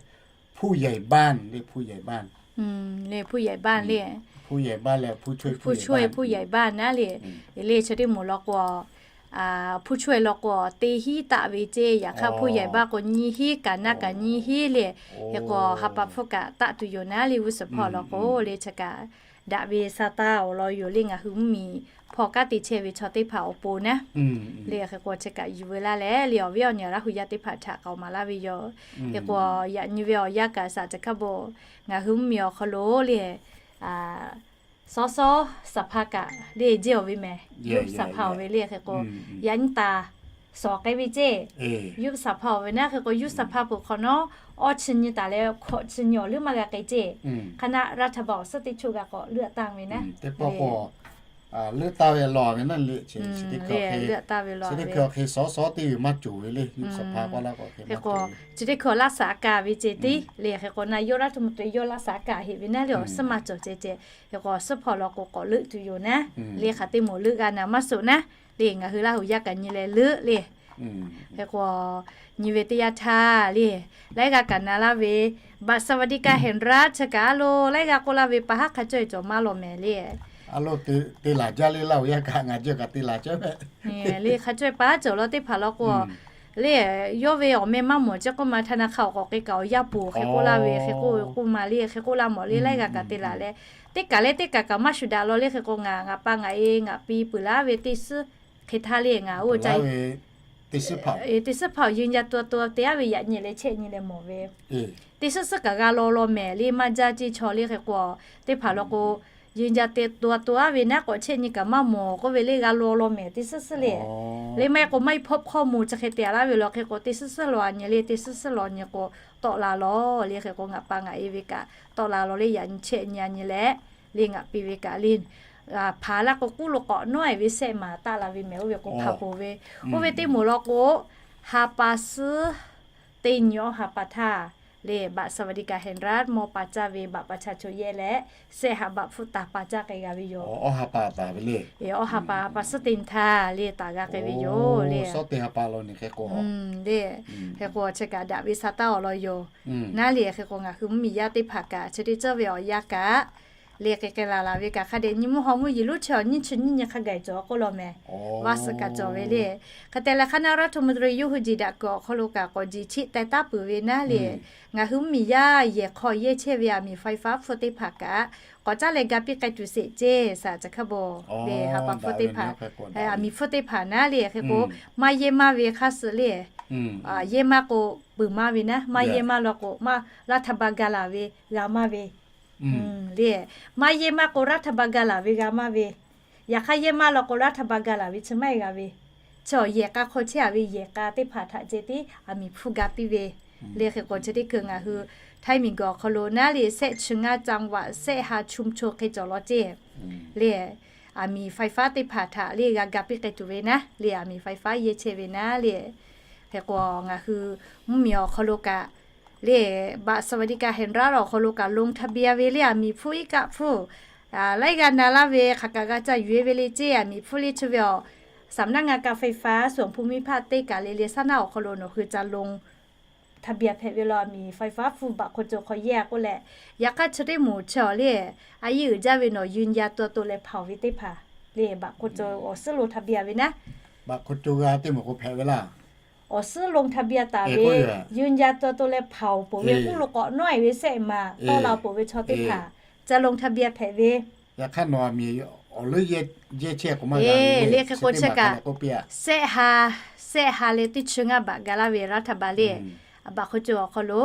hpuˇ yehˬ baˆ le, hpuˇ yehˬ baˆ. Hpuˇ yehˬ baˆ le. Hpuˇ yehˬ baˆ le, hpuˇ chaweh hpuˇ yehˬ baˆ naˉ le. Le chi teˇ moˍ law k'o, hpuˇ chaweh law k'o, teˇ hinˉ taˆ ve ceˇ. Yaꞈ hk'aˇ hpuˇ yehˬ baˆ k'o, nyiˇ hinˉ kaꞈ naˉ kaꞈ nyiˇ hinˉ le. Hk'e k'o, ha pa hpfuhˇ kaꞈ taˆ tuˬ yoˬ naˉ le, g'uˇ suhˍ hpawˇ law k'o, le chi kaꞈ daꞈ ve sa taˇ awˬ lawn yoˬ le. Ngaˬ hui mvuhˇmiˬ hpawˇ kanˉ te chehˇ ve chaw teˇ hpaˍ awˬ pon naˉ le. Hk'e k'o, chi kaꞈ yuˬ veu laˇ leh le, awˬ viˉ awˬ nyi Laˇ hu yaˇ teˇ hpaˍ htaꞈ k'aoˍ maˍ laˇ ve yoˬ. Hk'e k'o, yaꞈ nyi ve awˬ yanˇ kaꞈ saˍ chi hk'a bon, ngaˬ hui mvuhˇmiˬ awˬ hk'aw lo le, sawˉ sawˉ saˍ hpaˇ kaꞈ le jehˇ awˬ ve mehˍ. Yawˇ saˍ hpaˇ awˬ ve le. Hk'e k'o, yaꞈ nyi taˍ sawˍ k'ai ve ceˇ. Yawˇ saˍ hpaˇ awˬ ve naˉ. Hk'e k'o, yawˇ saˍ hpaˇ peuˬ hk'awꞈ nawˉ, awˇ chi nyi taˍ leh hkawꞈ chi nyi awˬ leuˉ maˇ g'a k'ai ceˇ. คณะรัฐบาล awˬ suhˉ teˇ choˆ g'a k'awꞈ เลือกตั้ง ve naˉ. Teˇ pawˆ k'o, leuˆ taˍ ve law ve naˉ le. Chi teˇ hkui awˬ hk'e sawˉ sawˉ teˇ ve maˇ cawˬ ve le. Yawˇ saˍ hpaˇ k'awꞈ laˇ k'awꞈ hk'e maˇ cawˬ ve. Chi teˇ hkui awˬ laˇ saˍ kaˍ ve ceˇ tiˉ le. Hk'e k'o, naˬ yawˇ รัฐมนตรี yawˇ laˇ saˍ kaˍ heˆ ve naˉ le, awˬ suhˉ maˇ cawˬ ceˇ ceˇ. Hk'e k'o, awˬ suhˉ hpawˇ law k'o k'awꞈ leuˆ tuˬ yoˬ naˉ le. Hk'aˬ teˇ moˍ leuˆ g'a naˍ maˇ suh naˉ le. Ngaˬ hui Laˇ hu yaˇ kaꞈ nyi leh leuˆ le. Hk'e k'o, nyi ve teˇ yanˇ htaˇ le, laiˉ g'aˇ kaꞈ na laˇ ve, บัตรสวัสดิการแห่งรัฐ chi kaꞈ a lo laiˉ g'aˇ k'oˆ laˇ ve, pa haˉ hk'a cawˇ e cawˬ maˇ law mehˍ le. A lo te laˬ jaˇ le, Laˇ hu yaˇ kaꞈ ngaˬ jeuˇ kaꞈ te laˬ cawˇ mehˍ. Le hk'a cawˇ e pa haˉ cawˬ law teˇ hpaˍ law k'o, le, yawˇ ve awˬ meh maˇ mawˬ ceˇ k'oˆ ma, ธนาคาร awˬ k'awꞈ k'e kaꞈ awˬ yanˇ poˬ hk'e k'oˆ laˇ ve, hk'e k'oˆ k'oˆ ma le. Hk'e k'oˆ laˇ mawˬ le, laiˉ g'aˇ kaꞈ te laˬ leh, teˇ kaˬ leh teˇ kaˬ kaꞈ maˇ shuˍ daꞈ law le. Hk'e k'o, ngaˬ ngaˬ pa ngaˬ e ngaˬ pi peuˬ laˇ ve teˇ suhˉ hk'e htaˇ le, ngaˬ oˇ ca teˇ suhˉ hpaoˍ te aˉ ve yaꞈ nyi leh chehˇ nyi leh mawˬ ve, teˇ suhˉ suhˉ kaꞈ g'a law law mehˍ le. Maˇ jaˇ ceˇ chaw le. Hk'e k'o, teˇ hpaˍ law k'o, ยืนยันตัวตน aˉ ve naˉ k'awꞈ chehˇ nyi kaꞈ maˇ mawˬ k'oˆ ve le, g'a law law mehˍ teˇ suhˉ suhˉ le. Le maˇ heˆ k'o maˇ heˆ พบข้อมูล chi hk'e te laˇ ve law. Hk'e k'o, teˇ suhˉ suhˉ law nyi le, teˇ suhˉ suhˉ law nyi k'o, tawˆ la law le. Hk'e k'o, ngaˬ pa ngaˬ e ve kaꞈ tawˆ la law le, yaꞈ nyi chehˇ nyi a nyi leh, le ngaˬ pi ve kaꞈ le, hpaˍ laˇ k'o k'uˉ lo k'awꞈ nawˉ e ve sehˆ maˍ taˆ la ve mehˍ. Oˇ ve k'o hpaˍ poˬ ve, oˇ ve teˇ moˍ law k'o, ha pa suhˉ teˇ nyi awˇ ha pa htaˇ le, บัตรสวัสดิการแห่งรัฐ mawˇ pa caˇ ve บัตรประชาชน yehˇ leh, sehˆ ha บาท hpfuhˆ taˍ pa caˇ k'ai g'a ve yoˬ. Awˇ ha pa suhˉ teˇ nyi htaˇ le taˍ g'a k'ai ve yoˬ le. Le, hk'e k'o chi kaꞈ daꞈ ve sa taˇ awˬ lawn yoˬ. Naˉ le, hk'e k'o ngaˬ hui mvuhˇmiˬ yaˇ teˇ hpaˍ kaꞈ chi teˇ ceuˬ ve awˬ yanˇ kaꞈ le k'ai k'ai laˬ laˬ ve kaꞈ hk'a dehꞈ nyi mvuhˇ haw mvuhˇ yeˬ lonˉ chi awˬ nyiˇ chi nyiˇ nyi hk'a gaˬ cawˬ k'oˆ law mehˍ. Vaˇ suhˍ kaꞈ cawˬ ve le. Hk'e te leh คณะรัฐมนตรี yawˇ hui jiˬ daꞈ kuiˬ awˬ hk'aw lo kaꞈ k'awꞈ jiˬ chiˆ teh taˉ peuˬ ve naˉ le, ngaˬ hui mvuhˇmiˬ yaˇ yehˬ hk'aw yehˇ chehˇ ve aˬ miˍ ไฟฟ้า hpfuhˇ teˇ hpaˍ kaꞈ k'awꞈ caˉ leh ga piˇ k'ai tuˬ sheˍ ceˇ. Saˍ caˬ hkaˇ bon le, ha pa hpfuhˇ teˇ hpaˍ, aˬ miˍ hpfuhˇ teˇ hpaˍ naˉ le. Hk'e k'o, maˇ yehˇ maˇ ve hk'a suh le, yehˇ maˇ k'o peuˬ maˇ ve naˉ, maˇ yehˇ maˇ law k'o maˇ รัฐบาล ga laˬ ve g'a maˇ ve le, maˇ yehˇ maˇ k'o รัฐบาล ga laˬ ve g'a maˇ ve, yaꞈ hk'aˇ yehˇ maˇ law k'o รัฐบาล ga laˬ ve chi maˇ heˆ g'a ve, chi awˬ yehˬ k'a hk'aw chehˇ a ve yehˬ k'a teˇ hpaˍ htaꞈ ceh tiˉ aˬ miˍ hpfuhˇ ga piˇ ve le. Hk'e k'o chi teˇ hkui ngaˬ hui Htaiˇ miˬguiˬ awˬ hk'aw lo naˉ le, sehˆ chi ngaˇ จังหวัด sehˆ ha chu mchu hk'e cawˬ law ceˇ le, aˬ miˍ ไฟฟ้า teˇ hpaˍ htaꞈ le g'a ga piˇ k'ai tuˬ ve naˉ le, aˬ miˍ ไฟฟ้า yehˇ chehˇ ve naˉ le. Hk'e k'o ngaˬ hui mvuhˇmiˬ awˬ hk'aw lo kaꞈ le, บัตรสวัสดิการแห่งรัฐ awˬ hk'aw lo kaꞈ ลงทะเบียน ve le, aˬ miˍ hpfuhˇ iˉ kaˆ hpfuhˇ laiˉ g'aˇ na laˇ ve hk'aˬ kaꞈ g'a ca yuˬ e ve le ceˇ. Aˬ miˍ hpfuhˇ le chi ve awˬ สำนักงานการไฟฟ้าส่วนภูมิภาค teˇ kaˬ le le saˉ naˉ awˬ hk'aw lo nawˬ hui ca ลงทะเบียน hpehꞈ ve law, aˬ miˍ ไฟฟ้า hpfuhˇ บัตรคนจน hk'aw yehˇ a k'oˆ leh, yaꞈ hk'aˇ chi teˇ moˍ chi awˬ le, a yehˇ uiˍ jaˇ ve nawˬ ยืนยันตัวตน leh hpaoˍ ve teˇ hpaˍ le, บัตรคนจน awˬ suhˉ ลงทะเบียน ve naˉ. บัตรคนจน g'a teˇ moˍ k'o hpehꞈ ve laˇ. Awˬ suhˉ ลงทะเบียน taˍ ve, ยืนยันตัวตน leh hpaoˍ peuˬ ve k'oˆ lo k'awꞈ nawˉ e ve sehˆ maˍ tawˆ la peuˬ ve chaw teˇ hpaˍ ca ลงทะเบียน hpehꞈ ve. Yaꞈ hk'aˇ nawˬ aˬ miˍ awˬ leuˉ yehˇ chehˇ k'o maˇ g'a le, le hk'e k'o chi kaꞈ sehˆ ha, sehˆ ha leh teˇ chi ngaˇ บาท ga laˇ ve รัฐบาล le, บัตรคนจน awˬ hk'aw lo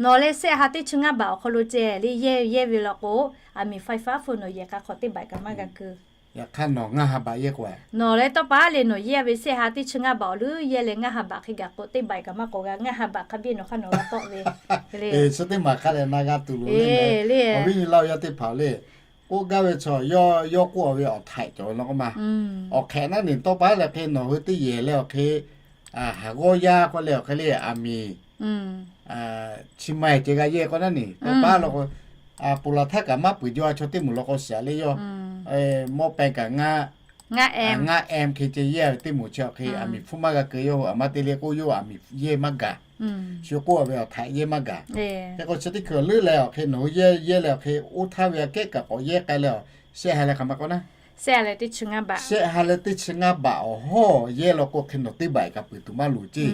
nawˬ leh sehˆ ha teˇ chi ngaˇ บาท awˬ hk'aw lo ceh le yehˇ yehˇ ve law k'o, aˬ miˍ ไฟฟ้า hpfuhˇ nawˬ yehˬ k'a hk'aw teˇ บาท kaꞈ maˇ g'a keu. Yaꞈ hk'aˇ nawˬ ngaˇ ha บาท yehˇ k'o, nawˬ leh tawˇ pa le nawˬ yehˇ ve sehˆ ha teˇ chi ngaˇ บาท awˬ leuˉ yehˇ leh ngaˇ ha บาท hk'e gaˬ k'o teˇ บาท kaꞈ maˇ k'awꞈ g'a, ngaˇ ha บาท hk'a biˇ nawˬ hk'aˇ nawˬ g'a tawˆ ve le. Chi teˇ maˬ hk'a leh na g'a tuˬ loˍ le. Awˬ viˉ nyi Laˇ hu yaˇ teˇ hpaˍ le, k'oˆ gaˇ ve chaw yawˇ k'oˆ ve awˬ htaiꞈ cawˬ ve law k'o maˇ, awˬ hk'ehꞈ naˉ neˬ tawˇ pa leh hk'e nawˬ hui teˇ yehˬ leh awˬ hk'e haˍ g'awˇ yaˇ k'oˆ leh awˬ hk'e le, aˬ miˍ Chi ma-eˬ ceh g'a yehˇ k'o naˉ neˬ, tawˇ paˉ law k'o, ponˬ laˬ htaˇ kaꞈ maˇ peuˬ jaw a chaw teˇ moˍ law k'o shaˍ le yawˇ, mawˇ pehˇ kaꞈ ngaˆ, ngaˆ em hk'e ceh yehˇ ve teˇ moˍ chi awˬ hk'e aˬ miˍ hpfuhˇ maˇ g'a keu yawˇ hui aˬ ma te le k'oˆ yawˇ aˬ miˍ yehˇ maˇ gaˬ. Shu k'oˆ a ve awˬ htaꞈ yehˇ maˇ gaˬ. Hk'e k'o chi teˇ hkui awˬ leuˉ leh awˬ hk'e nawˬ hui yehˇ yehˇ leh awˬ hk'e oˇ htaˇ ve aꞈ kehˉ kaꞈ k'awꞈ yehˇ k'ai leh, shehˆ ha leh hk'aˬ ma k'o naˉ, shehˆ ha leh teˇ chi ngaˇ baꞈ awˬ hawˉ yehˇ law k'o hk'e nawˬ teˇ baꞈ kaꞈ peuˬ tuˬ maˇ loˍ ceˇ.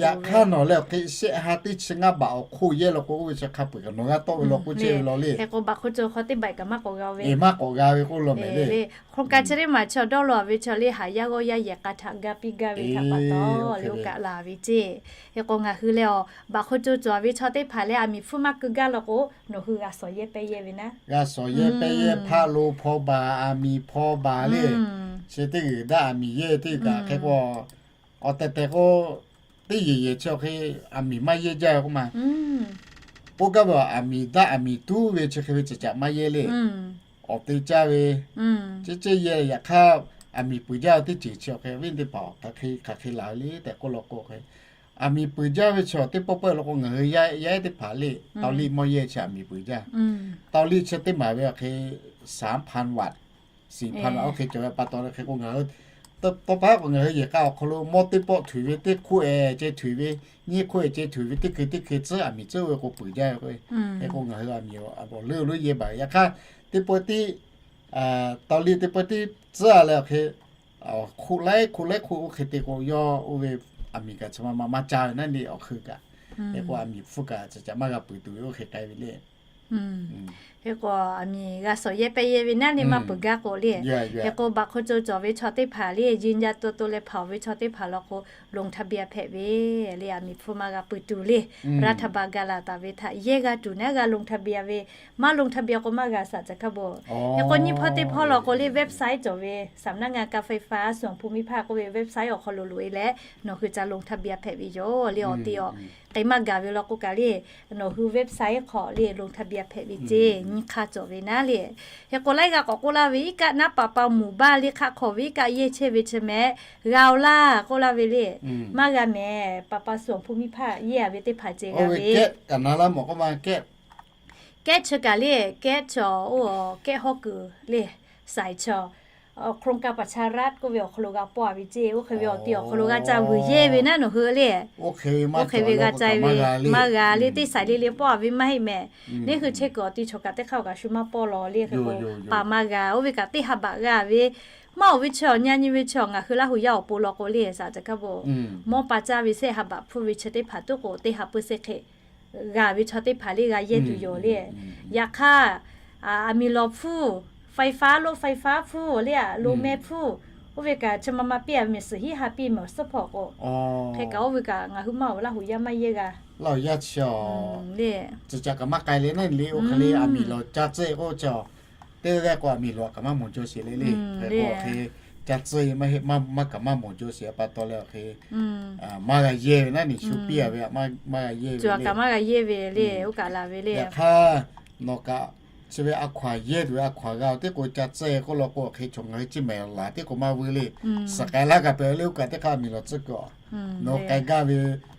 Yaꞈ hk'aˇ nawˬ leh awˬ hk'e shehˆ ha teˇ chi ngaˇ baꞈ awˬ hk'oˆ yehˇ law k'o, oˇ ve chi hk'a peuˬ kaꞈ nawˬ g'a tawˆ ve law k'oˆ chehˇ ve law le. Hk'e k'o baꞈ hk'oˆ co hk'aw teˇ baꞈ kaꞈ maˇ k'awꞈ g'a ve, maˇ k'awꞈ g'a ve k'oˆ law mehˍ le. Hk'oˆ kaꞈ chi teˇ maˬ chi awˬ dawˇ law ve chaw le haˍ yaˇ g'awˇ yaˇ yehˬ k'a htaꞈ gaˇ piˇ gaˇ ve htaꞈ pa taw le oˇ kaꞈ laˬ ve ceˇ. Hk'e k'o ngaˬ hui leh awˬ baꞈ hk'oˆ co cawˬ ve chaw teˇ hpaˍ leh aˬ miˍ hpfuhˇ maˇ keu gaˇ law k'o, nawˬ hui g'a shawˍ yehˇ pehˇ yehˇ ve naˉ, g'a shawˍ yehˇ pehˇ yehˇ hpaˆ lo hpaw baˬ aˬ miˍ hpaw baˬ le. Chi teˇ g'uiˬ daˇ aˬ miˍ yehˇ teˇ g'uiˬ kaꞈ hk'e k'o, awˬ tehˬ tehˬ k'o, teˇ yehˬ yehˬ chi awˬ hk'e aˬ miˍ maˇ yehˇ jaˇ ve k'oˆ ma. Oˇ gaˇ ve aˬ miˍ daˇ aˬ miˍ tuˉ ve chi hk'e ve ceh caꞈ maˇ yehˇ le. Awˬ te caˇ ve, ceˇ ceˇ yehˇ yaꞈ hk'aˇ, aˬ miˍ peuˬ jaˇ ve teˇ ceuˬ chi awˬ hk'e ve teˇ hpaˍ hk'aˬ hk'e hk'aˬ hk'e laˬ ve le tehꞈ k'oˆ law k'o hk'e, aˬ miˍ peuˬ jaˇ ve chi awˬ teˇ pawˆ pawehˇ law k'o ngaˬ hui yaˇ ehˉ teˇ hpaˍ le, tawˇ liˇ mawˇ yehˇ chi aˬ miˍ peuˬ jaˇ. Tawˇ liˇ chi teˇ maˬ ve awˬ hk'e สามพัน วัตต์ สี่พัน วัตต์ oˇ hk'e cawˬ ve pa taw le hk'e k'o ngaˬ hui tawˇ pa k'o ngaˬ hui yehˬ k'a awˬ hk'aw lo mawˇ teˇ pawˆ htuiˍ ve teˇ hk'oˆ ehˍ ceh htuiˍ ve, nyiˇ hk'oˆ ehˍ ceh htuiˍ ve teˇ hkui teˇ hkui tcuhˉ aˬ miˍ tcuhˉ ve k'o peuˬ jaˇ ve k'o, hk'e k'o ngaˬ hui aˬ miˍ awˬ leuˉ leuˉ yehˇ baˬ ve yaꞈ hk'aˇ, teˇ pawehˇ tiˉ tawˇ liˇ teˇ pawehˇ tiˉ tcuhˉ a leh awˬ hk'e hk'oˆ laiˉ hk'oˆ laiˉ hk'oˆ oˇ hk'e te k'o yawˇ oˇ ve aˬ miˍ kaꞈ chi ma ma maˇ caˇ ve naˉ le awˬ hk'e kaꞈ. Hk'e k'o aˬ miˍ hpfuhˇ kaꞈ caꞈ caꞈ maˇ g'a peuˬ tuˬ ve oˇ hk'e k'ai ve le. Hk'e k'o aˬ miˍ g'a shawˍ yehˇ pehˇ yehˇ ve naˉ le maˇ peuˬ gaˇ k'o le. Hk'e k'o baꞈ hk'oˆ co cawˬ ve chaw teˇ hpaˍ le ยืนยันตัวตน leh hpaoˍ ve chaw teˇ hpaˍ law k'o ลงทะเบียน hpehꞈ ve le aˬ miˍ hpfuhˇ maˇ g'a peuˬ tuˬ le. รัฐบาล g'a laˬ taˍ ve htaꞈ yehˇ g'a tuˬ naˉ g'a ลงทะเบียน ve, maˇ ลงทะเบียน k'o maˇ g'a shaꞈ caꞈ hkaˇ bo. Hk'e k'o nyiˇ hpawˇ teˇ hpawˇ law k'o le website cawˬ ve สำนักงานการไฟฟ้าส่วนภูมิภาค k'oˆ ve website awˬ hk'aw lo loꞈ e leh nawˬ hui ca ลงทะเบียน hpehꞈ ve yoˬ le awˬ te awˬ. K'e maˇ gaˬ ve law k'o kaꞈ le, nawˬ hui website hk'aw le ลงทะเบียน hpehꞈ ve ceˇ nyiˇ hk'aˇ cawˬ ve naˉ le. Hk'e k'o laiˉ g'aˇ k'awꞈ k'oˆ laˇ ve iˉ kaˆ naˉ ประปาหมู่บ้าน le hk'aˆ hk'awꞈ ve iˉ kaˆ yehˇ chehˇ ve chi mehˍ g'a-oˬ laˇ k'oˆ laˇ ve le. Maˇ g'a mehˍ ประปาส่วนภูมิภาค yehˇ a ve teˇ hpaˍ ceh g'a ve. Kehˉ chi kaꞈ le kehˉ chaw oˇ kehˉ hawˉ kuiˬ le, สายชาว โครงการประชารัฐ k'oˆ ve awˬ hk'aw lo g'a pawˆ a ve ceˇ. Oˇ hk'e ve awˬ ti awˬ hk'aw lo g'a ca vuiˬ yehˇ ve naˉ nawˬ hui le. Oˇ hk'e ve g'a ca ve maˇ g'a le teˇ saiˍ le le pawˆ a ve maˇ heˆ mehˍ. Neˇ hui chehˇ kuiˬ awˬ ti chaw kaꞈ teˇ hk'aˇ kaꞈ shu maˇ pawˆ law le hk'e k'o, pa maˇ g'a. Oˇ ve kaꞈ teˇ ha baꞈ g'a ve maˇ oˬ ve chaw, nyi nyi ve chaw ngaˬ hui Laˇ hu yaˇ awˬ pon law k'o le shaꞈ caꞈ hkaˇ bo, mawˇ pa caˇ ve shehˆ ha baꞈ hpfuhˇ ve chi teˇ hpaˍ tuˉ k'o teˇ ha pui shehˆ hk'e g'a ve chaw teˇ hpaˍ le g'a yehˇ tuˬ yoˬ le. Yaꞈ hk'aˇ, aˬ miˍ lawˬ hpfuhˇ, ไฟฟ้า lo ไฟฟ้า hpfuhˇ le a lo meh hpfuhˇ, oˇ ve kaꞈ chi ma ma piˇ a mehˍ suhˍ hiˉ ha piˇ mehˍ suhˉ hpawˇ k'o, hk'e kaꞈ oˇ ve kaꞈ ngaˬ hui maˇ oˬ Laˇ hu yaˇ maˇ yehˇ g'a. Laˇ hu yaˇ chi a le, caꞈ caꞈ kaꞈ maˇ k'ai le naˉ le oˇ hk'e le aˬ miˍ lawˬ ca tcuhˇ k'oˆ chi a, teˇ g'aˇ k'o aˬ miˍ lawˬ kaꞈ maˇ mawˬ jaw sheˍ le le. Hk'e k'o awˬ hk'e ca tcuhˇ maˇ kaꞈ maˇ mawˬ jaw sheˍ pa taw leh awˬ hk'e maˇ g'a yehˇ ve naˉ neˬ shu piˇ a ve maˇ g'a yehˇ ve le. Maˇ g'a yehˇ ve le oˇ kaꞈ laˬ ve le. Yaꞈ hk'aˇ, nawˬ kaꞈ chi ve a hkaw-anˬ yehˇ tuˬ ve a hkaw-anˬ g'a-oˬ teˇ k'o ca tcuhˇ k'oˆ law k'o awˬ hk'e chaw ngaˬ hui ciˇ mehˍ laˬ teˇ k'o maˇ vuiˇ le. Suhˍ k'ai laˇ kaꞈ pehꞈ le oˇ kaꞈ teˇ hk'aˇ aˬ miˍ lawˬ tcuhˇ kuiˬ a. Nawˬ k'ai gaˇ ve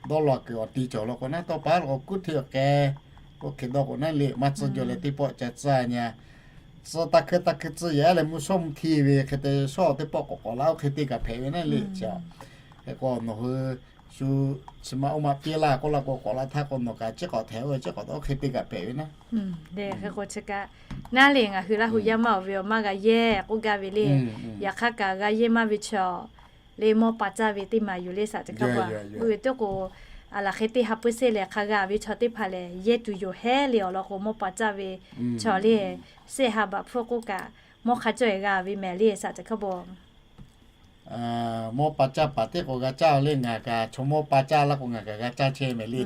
dawˇ law kuiˬ awˬ ti cawˬ law k'o naˉ tawˇ pa law k'o kuˉ hteˇ awˬ k'ai, oˇ hk'e dawˇ k'o naˉ le maˇ tcuhˇ jaw leh teˇ pawˆ ca tcuhˇ a nyi a. Tcuhˇ taˇ hkuiˇ taˇ hkuiˇ tcuhˇ yaꞈ leh mvuhˇ shawˉ mvuhˇ hti ve hk'e te shawˉ teˇ pawˆ k'awꞈ k'awꞈ laˇ oˇ hk'e te kaꞈ hpehꞈ ve naˉ le chi a. Hk'e k'o nawˬ hui shu chi ma oˇ ma piˇ laˇ k'oˆ law k'o k'awꞈ laˇ htaˇ k'o nawˬ kaꞈ ciˉ k'awꞈ htehꞈ oˇ ve ciˉ k'awꞈ oˇ hk'e te kaꞈ hpehꞈ ve naˉ. Hk'e k'o chi kaꞈ naˉ le ngaˬ hui Laˇ hu yaˇ maˇ oˬ ve awˬ maˇ g'a yehˇ k'oˆ gaˇ ve le. Yaꞈ hk'aˇ kaꞈ g'a yehˇ maˇ ve chaw le mawˇ pa caˇ ve teˇ maˬ yoˬ le shaꞈ caꞈ hkaˇ bo. Oˇ ve teˇ k'o, aˬ laˬ hk'e teˇ ha pui shehˆ lehˬ hk'a g'a ve chaw teˇ hpaˍ lehˬ yehˇ tuˬ yoˬ hehˉ le awˬ lawn k'o mawˇ pa caˇ ve chaw le shehˆ ha baꞈ hpfuhˇ k'oˆ kaꞈ mawˇ hk'a cawˇ e g'a ve mehˍ le shaꞈ caꞈ hkaˇ bo. Mawˇ pa caˇ paˍ teˇ k'o g'a caˇ le ngaˬ kaꞈ chaw mawˇ pa caˇ laˇ k'o ngaˬ kaꞈ g'a caˇ chehˇ mehˍ le.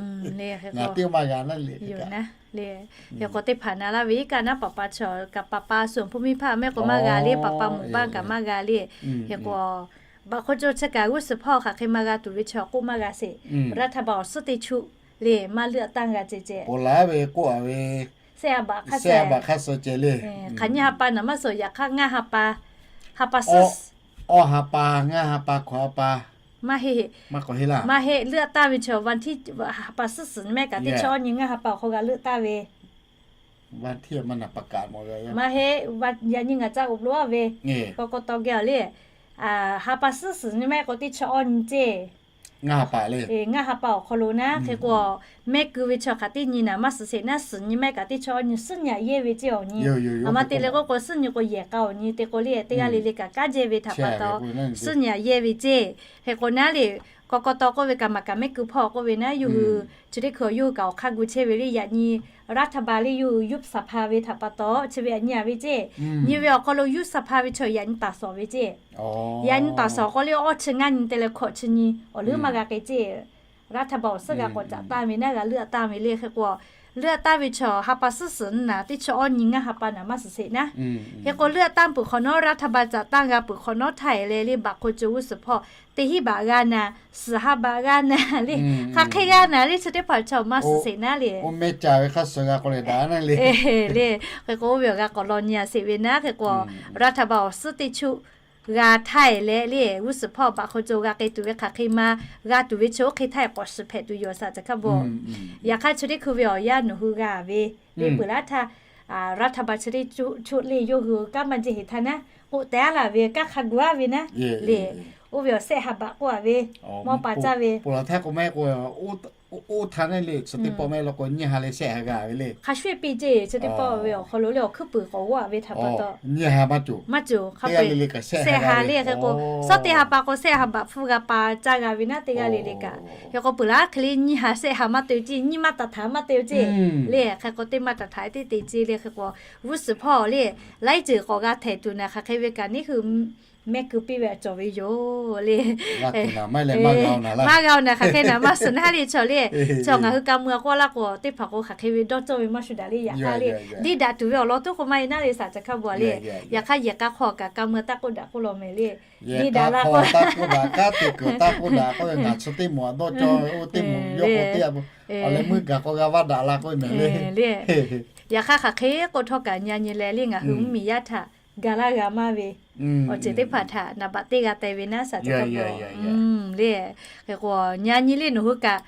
Ngaˬ teˇ maˇ g'a naˉ le. Hk'e k'o teˇ hpaˍ na laˇ ve iˉ kaˆ naˉ ประปา chaw kaꞈ ประปาส่วนภูมิภาค mehˆ k'o maˇ g'a le ประปาหมู่บ้าน kaꞈ maˇ g'a le. Hk'e k'o baꞈ hk'oˆ co chi kaꞈ g'uˇ suhˍ hpawˇ hk'aˬ hk'e maˇ g'a tuˬ ve chaw k'oˆ maˇ g'a sheˍ. รัฐบาล awˬ suhˉ teˇ chuˆ le maˇ เลือกตั้ง g'a ceh ceh. Ponˬ laˬ ve k'oˆ a ve shehˆ ha baꞈ hk'aˇ suh ceh le. Hk'aˬ nyi ha pa naˍ maˇ suhˍ yaꞈ hk'aˇ ngaˇ ha pa, ha pa suhˉ, awˇ ha pa, ngaˇ ha pa, hkawꞈ ha pa, Maˇ heˆ. Maˇ heˆ. เลือกตั้ง ve chaw วันที่ ha pa suhˉ suhˍ nyi maˇ heˆ kaꞈ teˇ chi awˇ nyi ngaˇ ha pa awˬ hk'aw g'a เลือกตั้ง ve. Maˇ heˆ. Yaꞈ nyi ngaˬ ca อบรม ve, k'o k'o taw geh awˬ le, ha pa suhˉ suhˍ nyi maˇ heˆ k'o teˇ chi awˇ nyi ceˇ. Ngaˇ ha pa awˬ hk'aw lo naˉ hk'e k'o, mehˆ keu ve chaw hk'aˬ teˇ nyi naˍ maˇ suhˍ sheˍ naˉ, suhˍ nyi maˇ heˆ kaꞈ teˇ chi awˇ nyi suhˉ nyi aꞈ yehˇ ve ceˇ awˬ nyi. A ma te leh k'o k'o suhˉ nyi k'o yehˬ k'a awˬ nyi te k'o le, teˇ g'aˇ le le kaꞈ kanˉ jehˇ ve htaꞈ pa taw suhˉ nyi aꞈ yehˇ ve ceˇ. Hk'e k'o naˉ le, k'o k'o taw k'oˆ ve kaꞈ maˍ kaꞈ mehˆ keu hpawˇ k'oˆ ve naˉ, yawˇ hui chi teˇ hkui yawˇ hui kaꞈ awˬ hk'aˇ gu chehˇ ve le. Yaꞈ nyi รัฐบาล le yawˇ hui ยุบสภา ve htaꞈ pa taw chi ve aꞈ nyi a ve ceˇ. Nyi ve awˬ hk'aw lo ยุบสภา ve chaw yaꞈ nyi taˍ sawˍ ve ceˇ. Yaꞈ nyi taˍ sawˍ k'o le, awˇ chi ngaˇ nyi te leh hkawꞈ chi nyi awˬ leuˉ maˇ g'a k'ai ceˇ. รัฐบาล awˬ suhˉ g'a k'awꞈ caꞈ tanˇ ve naˉ g'a เลือกตั้ง ve le. Hk'e k'o เลือกตั้ง ve chaw ha pa suhˉ suhˍ naˉ teˇ chi awˇ nyi ngaˇ ha pa naˍ maˇ suhˍ sheˍ naˉ. Hk'e k'o เลือกตั้ง peuˬ hk'awꞈ nawˉ รัฐบาล caꞈ tanˇ g'a peuˬ hk'awꞈ nawˉ htaˇ e leh le, baꞈ hk'o co g'uˇ suhˍ hpawˇ teˇ hinˉ baꞈ g'a naˍ, suhˍ ha baꞈ g'a naˍ le, hk'aˬ hk'e g'a naˍ le, chi teˇ hpaˍ chaw maˇ suhˍ sheˍ naˉ le. Le, hk'e k'o oˇ ve awˬ g'a k'awꞈ law nyi a sheˍ ve naˉ. Hk'e k'o รัฐบาล awˬ suhˉ teˇ chu g'a htaˇ e leh le, g'uˇ suhˍ hpawˇ baꞈ hk'o co g'a k'ai tuˬ ve hk'aˬ hk'e ma g'a tuˬ ve chaw oˇ hk'e htaˇ e k'awꞈ shiˍ hpehꞈ tuˬ yoˬ สาธารณสุข kaꞈ bawˬ. Yaꞈ hk'aˇ chi teˇ hkui ve awˬ yanˇ nawˬ hui g'a ve le peuˬ laˇ htaˇ, รัฐบาล chi teˇ chu le yawˇ hui kanˉ maˇ jehˇ heˍ htaˇ naˉ, k'oˆ teh aˉ laˬ ve kanˉ hk'a gu aˉ ve naˉ le. Oˇ ve awˬ sehˆ ha baꞈ k'oˆ a ve, mawˇ pa caˇ ve, oˇ htaˇ naˉ le, chi teˇ pawˆ maˇ heˆ law k'o nyiˇ ha leh sehˆ ha g'a ve le. Hk'a shuˍ piˇ ceˇ, chi teˇ pawˆ ve awˬ hk'aw lo le awˬ hkuiˉ puiˍ k'awꞈ g'aw a ve htaꞈ pa taw, nyiˇ ha maˇ cawˬ, maˇ cawˬ, hk'a sehˆ ha le. Hk'e k'o, suhˉ teˇ ha pa k'o sehˆ ha baꞈ hpfuhˇ g'a pa caˇ g'a ve naˉ teˇ g'aˇ le le kaꞈ. Hk'e k'o peuˬ laˇ hk'e le nyiˇ ha sehˆ ha maˇ te ceˇ, nyiˇ maˇ taˍ htaꞈ maˇ te ceˇ le. Hk'e k'o teˇ maˇ taˍ htaꞈ teˇ te ceˇ le. Hk'e k'o g'uˇ suhˍ hpawˇ le laiˉ ceuˬ k'awꞈ g'a htehꞈ tuˬ naˍ, hk'aˬ hk'e ve kaꞈ neˉ hui mehˆ keu piˇ ve a cawˬ ve yoˬ le. Maˇ g'a-oˬ naˍ, hk'aˬ hk'e naˍ maˇ suhˍ naˉ le chaw le. Chaw ngaˬ hui ka mui a k'oˆ laˇ k'o teˇ hpaˍ k'o hk'aˬ hk'e ve dawˇ cawˇ ve maˇ shuˍ daꞈ le. Yaꞈ hk'aˇ le, diˇ daꞈ tuˬ ve awˬ lawn tuˉ k'o maˇ e naˉ le สาธารณสุข kaꞈ bawˬ le. Yaꞈ hk'aˇ yehˬ k'a hk'aw kaꞈ ka mui taˇ k'oˆ daꞈ k'oˆ law mehˍ le. Diˇ daꞈ la k'o, taˇ k'oˆ daꞈ kaˉ te kuiˬ taˇ k'oˆ daꞈ k'oˆ ve ngaˬ chi teˇ moˍ a dawˇ cawˇ ve oˇ teˇ moˍ yawˇ k'o teˇ a, awˬ leh meuˇ gaˬ k'o g'a vaˇ daꞈ la k'oˆ ve mehˍ le. Yaꞈ hk'aˇ hk'aˬ hk'e k'oˆ htawˇ kaꞈ nyi nyi leh le ngaˬ hui mvuhˇmiˬ yaˇ htaꞈ ga laˇ g'a maˇ ve awˬ ceuˬ teˇ hpaˍ htaꞈ naˍ baꞈ teˇ g'a te ve naˉ สาธารณสุข kaꞈ bawˬ le. Hk'e k'o nyi nyi le nawˬ hui kaꞈ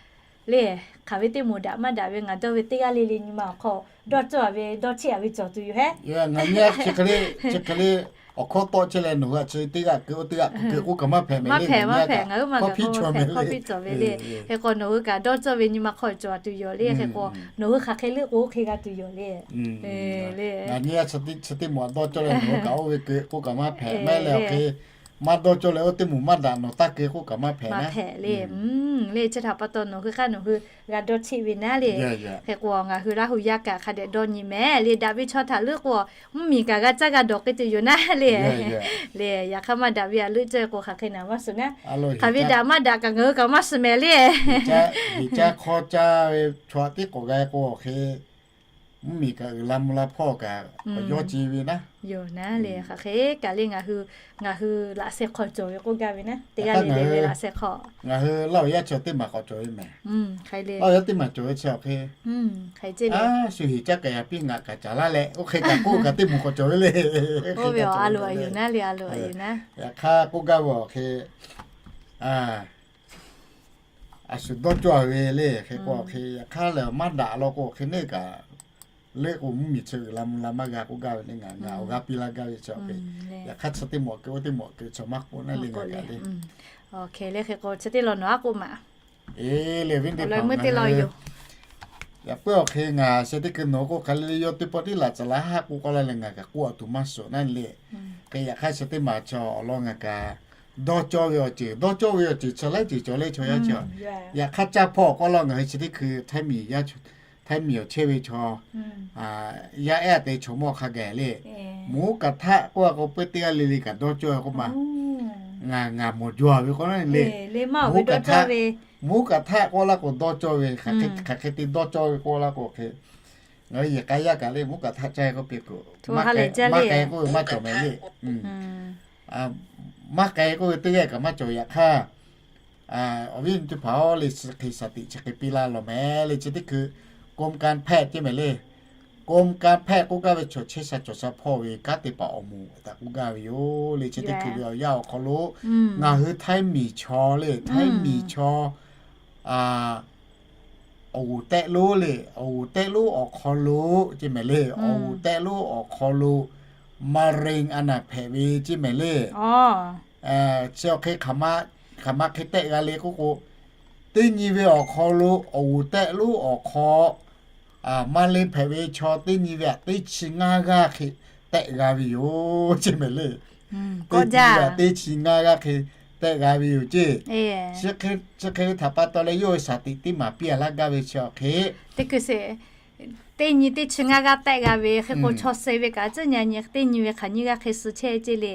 le, hk'aˬ ve teˇ moˍ daꞈ maˇ daꞈ ve ngaˬ dawˇ ve teˇ g'aˇ le le nyi ma awˬ hk'aw dawˇ cawˇ a ve dawˇ cheˆ a ve cawˬ tuˬ yoˬ hehˉ. Ngaˬ nyi chi hk'e le, chi hk'e le awˬ hkawˇ tawˆ chehˇ leh nawˬ hui a chi teˇ g'aˇ keu oˇ teˇ g'aˇ keu keu k'oˆ kaꞈ maˇ hpehꞈ mehˍ le. Maˇ hpehꞈ, ngaˬ hui maˇ gaˬ k'o hkawˇ piˇ cawˬ ve le. Hk'e k'o nawˬ hui kaꞈ dawˇ cawˇ ve nyi ma hk'aw cawˬ a tuˬ yoˬ le. Hk'e k'o nawˬ hui hk'aˬ hk'e leuˆ k'o oˇ hk'e g'a tuˬ yoˬ le. Ngaˬ nyi chi teˇ moˍ a dawˇ cawˇ leh nawˬ hui kaꞈ oˇ ve keu k'oˆ kaꞈ maˇ hpehꞈ mehˍ le. Hk'e maˇ dawˇ cawˇ leh oˇ teˇ moˍ maˇ daꞈ nawˬ taˇ keu k'oˆ kaꞈ maˇ hpehꞈ naˉ le. Le chi htaꞈ pa taw nawˬ hui hk'aˇ nawˬ hui g'a dawˇ cheˆ ve naˉ le. Hk'e k'o ngaˬ hui Laˇ huˍ yaˇ kaꞈ hk'a dehꞈ dawˇ nyi mehˍ le. Daꞈ ve chaw htaꞈ leuˆ k'o mvuhˇmiˬ kaꞈ g'a caˇ g'a dawˬ k'ai tuˬ yoˬ naˉ le. Le yaꞈ hk'aˇ maˇ daꞈ ve a leuˆ cawˇ k'o hk'aˬ hk'e naˍ maˇ suhˍ naˉ. Hk'aˬ ve daꞈ maˇ daꞈ kaꞈ ngaˬ hui kaꞈ maˇ suhˍ mehˍ le. Iˉ caˇ hk'aw caˇ ve chaw tiˉ k'awꞈ g'a k'o hk'e mvuhˇmiˬ kaꞈ uiˍ la mvuh la hpawˇ kaꞈ k'awꞈ yawˇ ce ve naˉ. Yoˬ naˉ le, hk'aˬ hk'e kaꞈ le ngaˬ hui, ngaˬ hui laꞈ sheh hk'aw cawˬ ve k'oˆ gaˇ ve naˉ, teˇ g'aˇ le le ve laꞈ sheh hk'aw. Ngaˬ hui Laˇ huˍ yaˇ chi teˇ maˬ k'awꞈ cawˬ ve mehˍ. Laˇ huˍ yaˇ teˇ maˬ cawˬ ve chi awˬ hk'e, shu heˍ caˇ kaꞈ yaꞈ piˇ ngaˬ kaꞈ caˍ laˇ leh oˇ hk'e kaꞈ k'oˆ kaꞈ teˇ moˍ k'awꞈ cawˬ ve le. Oˇ ve awˬ a loˍ a yuˬ naˉ le, a loˍ a yuˬ naˉ. Yaꞈ hk'aˇ k'oˆ gaˇ ve awˬ hk'e, a shu dawˇ cawˇ ve le. Hk'e k'o hk'e yaꞈ hk'aˇ lehˬ maˇ daꞈ law k'o hk'e neˇ kaꞈ leuˆ k'o mvuhˇmiˬ chi uiˍ la mvuh la maˇ g'a k'oˆ gaˇ ve le, ngaˬ ngaˬ awˬ g'aˇ piˇ laˇ gaˇ ve chi awˬ hk'e, yaꞈ hk'aˇ chi teˇ moˍ keu oˇ teˇ moˍ keu chi maˇ k'oˆ naˉ le ngaˬ kaꞈ le. Hk'e le hk'e k'o chi teˇ lawn nawˬ aˉ k'oˆ maꞈ. Eˬ le, viˉ teˇ hpaˍ, yaꞈ puiˉ awˬ hk'e ngaˬ sheh teˇ keu nawˬ k'oˆ hk'a le le, yawˇ teˇ pawˆ tiˉ laꞈ caˍ laˇ haˆ k'oˆ k'aw la leh ngaˬ kaꞈ k'oˆ a tuˬ maˇ suhˍ naˉ le. Hk'e yaꞈ hk'aˇ chi teˇ maˬ chaw awˬ lawn ngaˬ kaꞈ dawˇ cawˇ ve awˬ ceuˬ, dawˇ cawˇ ve awˬ ceuˬ chi laiˉ ceuˬ cawˬ le chaw yaˇ chi. Yaꞈ hk'aˇ caˇ hpawˇ awˬ k'aw law ngaˬ hui chi teˇ hkui Htaiˇ miˬ yaˇ, Htaiˇ miˬ awˬ chehˇ ve chaw yaˇ ehˉ te chaw mawˇ hk'a gaˬ le. Mvuhˇ kaꞈ htaˆ k'oˆ a k'o peuˬ teˇ g'aˇ le le kaꞈ dawˇ cawˇ k'oˆ ma. Ngaˬ, ngaˬ mawˬ jaw ve k'o naˉ le. Mvuhˇ kaꞈ htaˆ k'oˆ laˇ k'o dawˇ cawˇ ve, hk'aˬ hk'e te dawˇ cawˇ ve k'oˆ laˇ k'o hk'e, ngaˬ hui yehˬ k'a yaˇ kaꞈ le mvuhˇ kaꞈ htaˆ caˇ k'oˆ piˇ k'o, maˇ k'ai k'oˆ ve maˇ cawˬ mehˍ le. Maˇ k'ai k'oˆ ve teˇ g'aˇ kaꞈ maˇ cawˬ. Yaꞈ hk'aˇ awˬ viˉ teˇ hpaˍ-oˬ le, chi hk'e shaˍ tiꞈ chi hk'e piˇ laˇ law mehˍ le. Chi teˇ hkui กรมการแพทย์ ceˇ mehˍ le. กรมการแพทย์ k'oˆ gaˇ ve chaw chehˇ sha cawˬ sha hpawˇ ve kanˉ te paˍ awˬ moˍ htaꞈ k'oˆ gaˇ ve yoˬ le. Chi teˇ hkui ve awˬ yanˇ awˬ hk'aw lo ngaˬ hui Htaiˇ miˬ chaw le, Htaiˇ miˬ chaw awˬ g'uˬ tehˆ lonˉ le, awˬ g'uˬ tehˆ lonˉ awˬ hk'aw lo ceˇ mehˍ le, awˬ g'uˬ tehˆ lonˉ awˬ hk'aw lo มะเร็ง a naˍ hpehꞈ ve ceˇ mehˍ le. Chi awˬ hk'e hk'aˬ ma hk'e tehˆ g'a le k'oˆ k'o, teˇ nyi ve awˬ hk'aw lo awˬ g'uˬ tehˆ lonˉ awˬ hk'aw มะเร็ง hpehꞈ ve chaw teˇ nyi ve htaꞈ teˇ chi ngaˇ g'aˇ hk'e tehˆ g'a ve yoˬ ceˇ mehˍ le. Teˇ nyi ve htaꞈ teˇ chi ngaˇ g'aˇ hk'e tehˆ g'a ve yoˬ ceˇ. Chi hk'e ve htaꞈ pa taw leh yawˇ hui shaˍ tiꞈ teˇ maˍ piˇ a laˇ gaˇ ve chi awˬ hk'e, teˇ nyi teˇ chi ngaˇ g'aˇ tehˆ g'a ve hk'e k'o, chaw suh ve kaꞈ tcuhˉ nyi nyi teˇ nyi ve hk'aˬ nyiˇ g'aˇ hk'e suh chehˇ ceˇ le.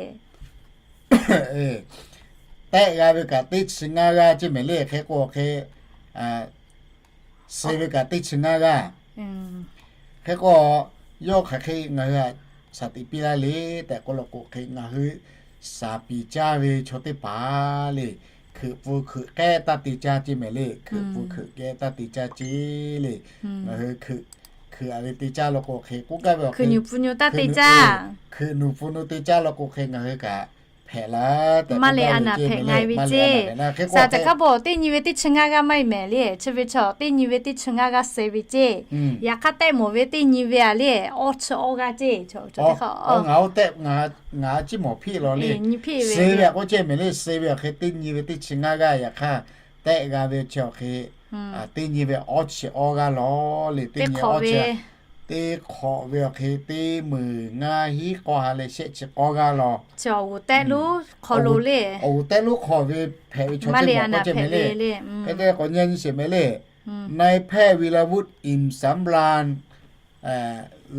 Tehˆ g'a ve kaꞈ teˇ chi ngaˇ g'aˇ ceˇ mehˍ le. Hk'e k'o hk'e, suh ve kaꞈ teˇ chi ngaˇ g'aˇ. Hk'e k'o, yawˇ hk'aˬ hk'e ngaˬ hui shaˍ tiꞈ piˇ laˇ le tehꞈ k'oˆ law k'o hk'e, ngaˬ hui shaˍ piˍ caˇ ve chaw teˇ hpaˍ le, hkuiꞈ pfuhˍ hkuiꞈ k'ehˉ taˇ te caˇ ceˇ mehˍ le. Hkuiꞈ pfuhˍ hkuiꞈ k'ehˉ taˇ te caˇ ceˇ le. Ngaˬ hui hkuiꞈ a ve te caˇ law k'o hk'e k'oˆ gaˇ ve awˬ hk'e, hkuiꞈ nuˬ pfuhˍ nuˬ te caˇ law k'o hk'e ngaˬ hui kaꞈ hpehꞈ la tehꞈ maˇ le a naˍ hpehꞈ ngai ve ceˇ. Shaˍ caꞈ hkaˉ bawˬ teˇ nyi ve teˇ chi ngaˇ g'aˇ maˇ heˆ mehˍ le. Chi ve chaw teˇ nyi ve teˇ chi ngaˇ g'aˇ suh ve ceˇ. Yaꞈ hk'aˇ tehˆ mawˬ ve teˇ nyi ve a le, awˇ chi awˇ g'aˇ ceˇ. Ngaˬ ciˉ mawˬ hpiˆ law le. Suh ve k'oˆ chehˇ mehˍ le. Suh ve awˬ hk'e teˇ nyi ve teˇ chi ngaˇ g'aˇ. Yaꞈ hk'aˇ tehˆ g'a ve chi awˬ hk'e teˇ nyi ve awˇ chi awˇ g'aˇ law le. Teˇ nyi awˇ chi teˇ hk'awꞈ ve awˬ hk'e teˇ meunˍ ngaˇ hinˉ k'awˇ ha leh shehˆ chi k'awˇ g'aˇ law. Awˬ g'uˬ tehˆ lonˉ hk'aw lo le, awˬ g'uˬ tehˆ lonˉ hk'aw ve hpehꞈ ve chaw teˇ maˬ k'oˆ chehˇ mehˍ le. Hk'e te k'awꞈ nyi nyi sheˍ mehˍ le. นายแพทย์ วีรวุฒิ อิ่มสำราญ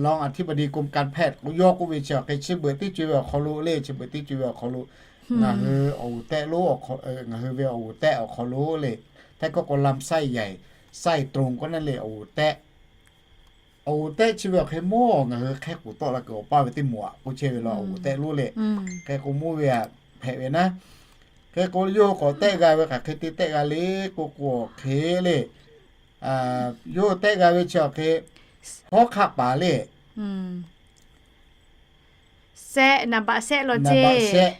รองอธิบดีกรมการแพทย์ yawˇ k'oˆ ve chi awˬ hk'e chi beuꞈ teˇ co ve awˬ hk'aw lo le, chi beuꞈ teˇ co ve awˬ hk'aw lo ngaˬ hui awˬ g'uˬ tehˆ lonˉ, ngaˬ hui ve awˬ g'uˬ tehˆ awˬ hk'aw lo le, htaˇ kawˆ k'o ลำไส้ใหญ่ ไส้ตรง k'oˆ naˉ le awˬ g'uˬ tehˆ. Awˬ g'uˬ tehˆ chi ve awˬ hk'e mawˇ ngaˬ hui hk'e k'oˍ tawˆ la kuiˬ awˬ paˇ ve teˇ moˍ aꞈ k'oˆ chehˇ ve law. Awˬ g'uˬ tehˆ lonˉ le, hk'e k'o mawˇ ve htaꞈ hpehꞈ ve naˉ. Hk'e k'o yawˇ hui k'awꞈ tehˆ g'a ve hk'aˬ hk'e te tehˆ g'a le k'oˆ k'o awˬ hk'e le, yawˇ hui tehˆ g'a ve chi awˬ hk'e hawˉ hk'aˆ paˍ le, sehˆ, naˍ baꞈ sehˆ law ceˇ.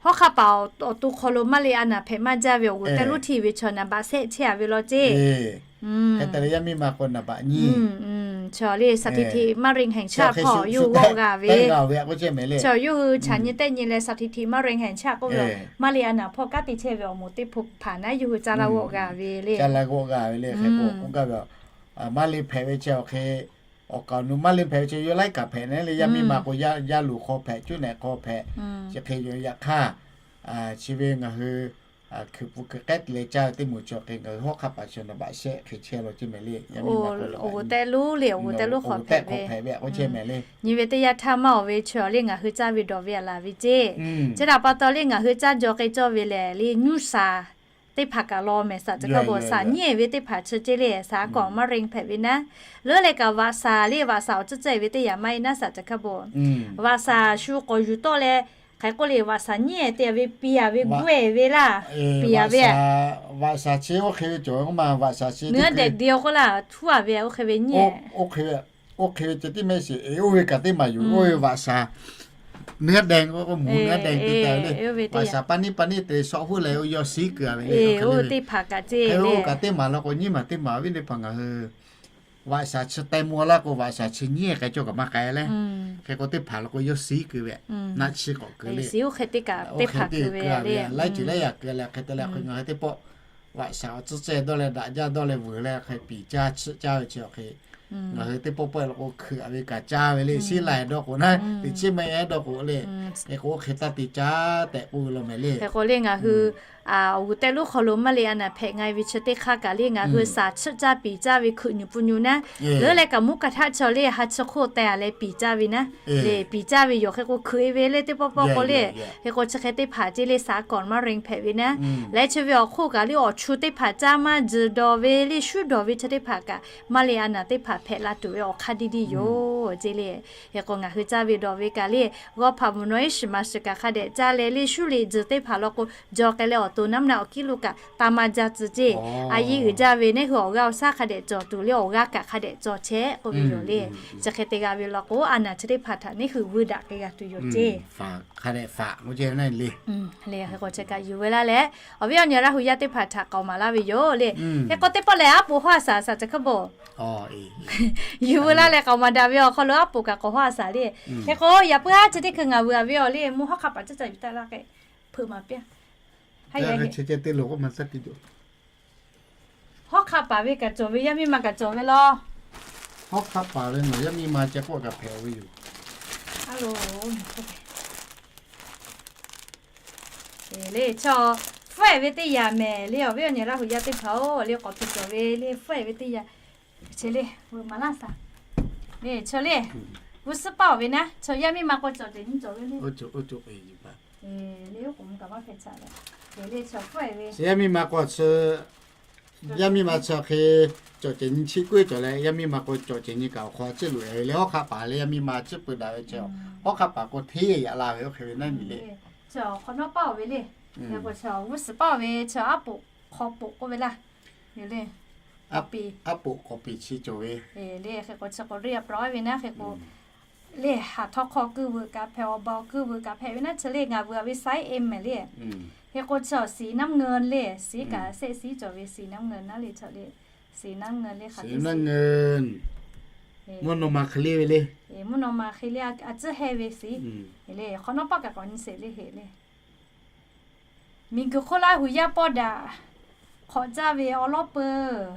Hawˉ hk'aˆ paˍ awˬ to hk'aw lo maˇ le a naˍ hpehꞈ maˇ jaˇ ve awˬ g'uˬ tehˆ lonˉ hteˇ ve chaw naˍ baꞈ sehˆ chehˇ a ve law ceˇ. Hk'e te leh yaˇ miˇ ma k'o naˍ baꞈ nyi. Chaw le สถิติมะเร็งแห่งชาติ hpawˇ yawˇ hui g'awˆ g'a ve, chaw yawˇ hui chaꞈ nyi tehˆ nyi leh สถิติมะเร็งแห่งชาติ k'oˆ ve maˇ le a naˍ hpawˇ kanˉ te chehˇ ve awˬ moˍ teˇ hpaˍ naˉ yawˇ hui caˇ laˇ g'awˆ g'a ve le. Caˇ laˇ g'awˆ g'a ve le. Hk'e k'o k'oˆ gaˇ ve, maˇ le hpehꞈ ve chi awˬ hk'e awˬ kaˍ awˬ nu maˇ le hpehꞈ ve chi yawˇ laiˉ kaꞈ hpehꞈ naˉ le. Yaˇ miˇ ma k'o yaˇ luˬ hk'aw hpehꞈ, cuˇ nehˬ hk'aw hpehꞈ. Chi hk'e yaꞈ hk'aˇ, chi ve ngaˬ hui hkuiꞈ pfuhˍ hkuiꞈ k'ehˉ te leh caˇ ve teˇ moˍ chi awˬ hk'e ngaˬ hui hawˉ hk'aˆ paˍ chi naˍ baꞈ sehˆ hk'e chehˇ law ceˇ mehˍ le. Yaˇ miˇ ma k'o awˬ g'uˬ tehˆ lonˉ le, awˬ g'uˬ tehˆ lonˉ hk'aw hpehꞈ ve k'oˆ chehˇ mehˍ le. Nyi ve teˇ yanˇ htaˇ maˇ awˬ ve chi awˬ le ngaˬ hui caˇ ve dawˬ ve a laˬ ve ceˇ. Chi htaꞈ pa taw le ngaˬ hui caˇ jaw k'ai cawˇ ve lehˬ le, nyuˇ shaˍ teˇ hpaˍ kaꞈ law mehˍ. Shaˍ caꞈ hkaˇ bawˬ shaˍ nyiˉ ve teˇ hpaˍ chi ceˇ le, shaˍ kawꞈ maˇ ren hpehꞈ ve naˉ. Leuˉ leh kaꞈ vaꞈ shaˍ le, vaꞈ shaˍ awˬ tcuhˉ cehˇ ve teˇ yanˇ maˇ heˆ naˉ. Shaˍ caꞈ hkaˇ bawˬ vaꞈ shaˍ shu k'awꞈ yuˬ tawˆ leh, hk'aˬ hk'e k'oˆ le, vaꞈ shaˍ nyiˉ te ve, piˇ a ve, guˇ e ve laˇ, piˇ a ve. Vaꞈ shaˍ chi oˇ hk'e ve cawˬ ma, vaꞈ shaˍ chi nyiˉ dehꞈ de k'oˆ laˇ, htuˉ a ve oˇ hk'e ve nyiˉ. Oˇ hk'e ve ceh tiˉ mehˆ sheˍ, oˇ ve kaꞈ teˇ maˬ yuˬ, oˇ ve vaꞈ shaˍ nyiˉ dehꞈ k'o, mvuhˇ nyiˉ dehꞈ te taˍ ve le. Vaꞈ shaˍ pa niˉ pa niˉ te shawˆ huˉ leh oˇ yawˇ shiˉ kuiˬ a ve le. Oˇ teˇ hpaˍ kaꞈ ceˇ le. Oˇ kaꞈ teˇ maˬ law k'o nyiˉ maˬ teˇ maˬ viˉ teˇ hpaˍ ngaˬ hui vaꞈ shaˍ chi teh mvuh laˇ k'o, vaꞈ shaˍ chi nyiˉ k'ai cawˇ kaꞈ maˇ k'ai le. Hk'e k'o teˇ hpaˍ law k'o yawˇ shiˉ kuiˬ ve, naˆ chi k'awꞈ kuiˬ le. Oˇ hk'e te kuiˬ a ve, laiˉ ceuˬ laiˉ yaꞈ kuiˬ leh hk'e te leh ngaˬ hui teˇ pawˆ vaꞈ shaˍ awˬ tcuhˉ cehˇ dawˇ leh daꞈ jaˇ dawˇ leh vuiˬ leh hk'e piˍ caˇ chiˆ caˇ ve chi awˬ hk'e ngaˬ hui teˇ pawˆ pawˆ e law k'o hkuiꞈ a ve kaꞈ caˇ ve le. Shiˉ laiˬ dawˇ k'o naˉ, teꞈ chiˉ mehˆ dawˇ k'o le. Hk'e k'o oˇ hk'e taˇ te caˇ tehꞈ k'oˆ ve law mehˍ le. Hk'e k'o le ngaˬ hui awˬ g'uˬ tehˆ lonˉ hk'aw lo maˇ le a naˍ hpehꞈ ngai ve chi teˇ hk'aˇ kaꞈ le ngaˬ hui shaˍ chiˆ caˇ piˍ caˇ ve hkuiꞈ nyi pun nyi naˉ. Leuˉ leh kaꞈ mvuhˇ ka htaˆ chaw le ha chi hk'oˆ teh a leh piˍ caˇ ve naˉ. Le piˍ caˇ ve yoˬ. Hk'e k'o hkuiꞈ e ve le teˇ pawˆ pawˆ k'o le. Hk'e k'o chi hk'e teˇ hpaˍ ceˇ le, shaˍ kawꞈ maˇ ren hpehꞈ ve naˉ. Leh chi ve awˬ hk'oˆ kaꞈ le awˬ chu teˇ hpaˍ caˇ maˇ tzuhˬ dawˬ ve le, shuˉ dawˬ ve chi teˇ hpaˍ kaꞈ maˇ le a naˍ teˇ hpaˍ hpehꞈ la tuˬ ve awˬ hk'aˇ diˇ diˇ yoˬ. ceˇ le. Hk'e k'o ngaˬ hui caˇ ve dawˬ ve kaꞈ le, g'awˇ hpaˍ mvuhˬ nawˉ iˉ shiˍ ma shiˍ kaꞈ hk'a dehꞈ caˇ leh le, shuˉ liꞈ tzuhˬ teˇ hpaˍ law k'o, jaw k'ai leh awˬ to naˉ mvuhˇ naw awˬ kiˉ lo kaꞈ pa ma jaˇ tcuh ceˇ. A yiˇ uiˍ jaˇ ve neˇ hui awˬ g'aˇ awˬ shaˉ hk'a dehꞈ cawˬ tuˬ le, awˬ g'aˇ kaꞈ hk'a dehꞈ cawˬ chehˇ k'oˆ ve yoˬ le. Chi hk'e te g'a ve law k'o, a naˍ chi teˇ hpaˍ htaꞈ neˇ hui vuiˇ daꞈ k'ai g'a tuˬ yoˬ ceˇ. Le hk'e k'o chi kaꞈ yuˬ veu laˇ leh, awˬ viˉ awˬ nyi Laˇ hu yaˇ teˇ hpaˍ htaꞈ k'aoˍ maˍ laˇ ve yoˬ le. Hk'e k'o teˇ pawˆ lehˬ, aˉ poꞈ hawˉ a shaˍ shaˍ ca hk'aˉ bawˬ yuˬ veu laˇ leh k'aoˍ maˍ daꞈ ve awˬ hk'aw lo aˉ poꞈ kaꞈ k'awꞈ hawˉ a shaˍ le. Hk'e k'o yaꞈ puiˉ haˉ chi teˇ hkui ngaˬ vuiˬ a ve awˬ le, mvuhˇ hawˉ hk'a paˍ caˇ ca yuˬ taˆ laˇ k'o, hpeuꞈ maˍ piˇ. Haˉ yaꞈ chi teˇ lo k'oˆ ma taˇ piˇ yoˬ. Hawˉ hk'a paˍ ve kaꞈ cawˬ ve, yaˇ miˇ ma kaꞈ cawˬ ve law. Hawˉ hk'a paˍ ve nawˬ yaˇ miˇ ma ceh k'oˆ kaꞈ hpehꞈ ve yoˬ. Le chaw, hpfuhˆ ehˍ ve teˇ yanˇ mehˍ le, awˬ viˉ awˬ nyi Laˇ hu yaˇ teˇ hpaˍ-oˬ le, k'awꞈ hpehꞈ cawˬ ve le, hpfuhˆ ehˍ ve teˇ yanˇ. Chi le, vuiˬ maˍ laˇ shaˍ. Le chaw le, g'uˇ suhˉ paˇ-oˬ ve naˉ, chaw yaˇ miˇ ma k'o cawˬ ceh nyi cawˬ ve le. Le oˉ k'oˍ mvuh kaꞈ maˇ hpehꞈ chaꞈ leh, le chaw hpfuhˆ ehˍ ve, yaˇ miˇ ma k'o, yaˇ miˇ ma chi hk'e cawˬ ceh nyi chiˇ kuiˉ cawˬ leh, yaˇ miˇ ma k'o cawˬ ceh nyi kaꞈ awˬ hk'aw ciˇ loꞈ ehˍ ve le. Hawˉ hk'a paˍ leh yaˇ miˇ ma ciˇ peuˬ daꞈ ve chi, hawˉ hk'a paˍ k'o hteˇ yaꞈ la ve oˇ hk'e ve naˉ nyi le. Chi awˬ hk'awꞈ nawˉ paˇ-oˬ ve le. G'uˇ suhˉ paˇ-oˬ ve chi aˉ poꞈ hk'aw poꞈ k'oˆ ve laˇ. Aˉ poꞈ k'awꞈ peˍ chi cawˬ ve le. Hk'e k'o chi k'o reaprov ve naˉ hk'e k'o, le haˍ htawˇ hk'aw kuiˇ veuꞈ kaꞈ hpehꞈ, awˬ ba awˬ kuiˇ veuꞈ kaꞈ hpehꞈ ve naˉ, chi le ngaˬ vuiˬ a ve size M mehˍ le. Hk'e k'o chi awˬ สีน้ำเงิน le, siˉ kaꞈ shehˆ siˉ cawˬ ve สีน้ำเงิน naˉ le chaw le. สีน้ำเงิน le hk'aˬ, mvuhˇ naw ma hk'e le ve le. Mvuhˇ naw ma hk'e le, a tcuhˉ heh ve siˉ le. Hk'awꞈ nawˉ paˇ kaꞈ k'awꞈ nyi sheˍ le heˍ le. Miˬguiˬ hk'oˆ Laˇ hu yaˇ pawˆ daꞈ hk'awꞈ caˇ ve awˬ lawˉ peuˬ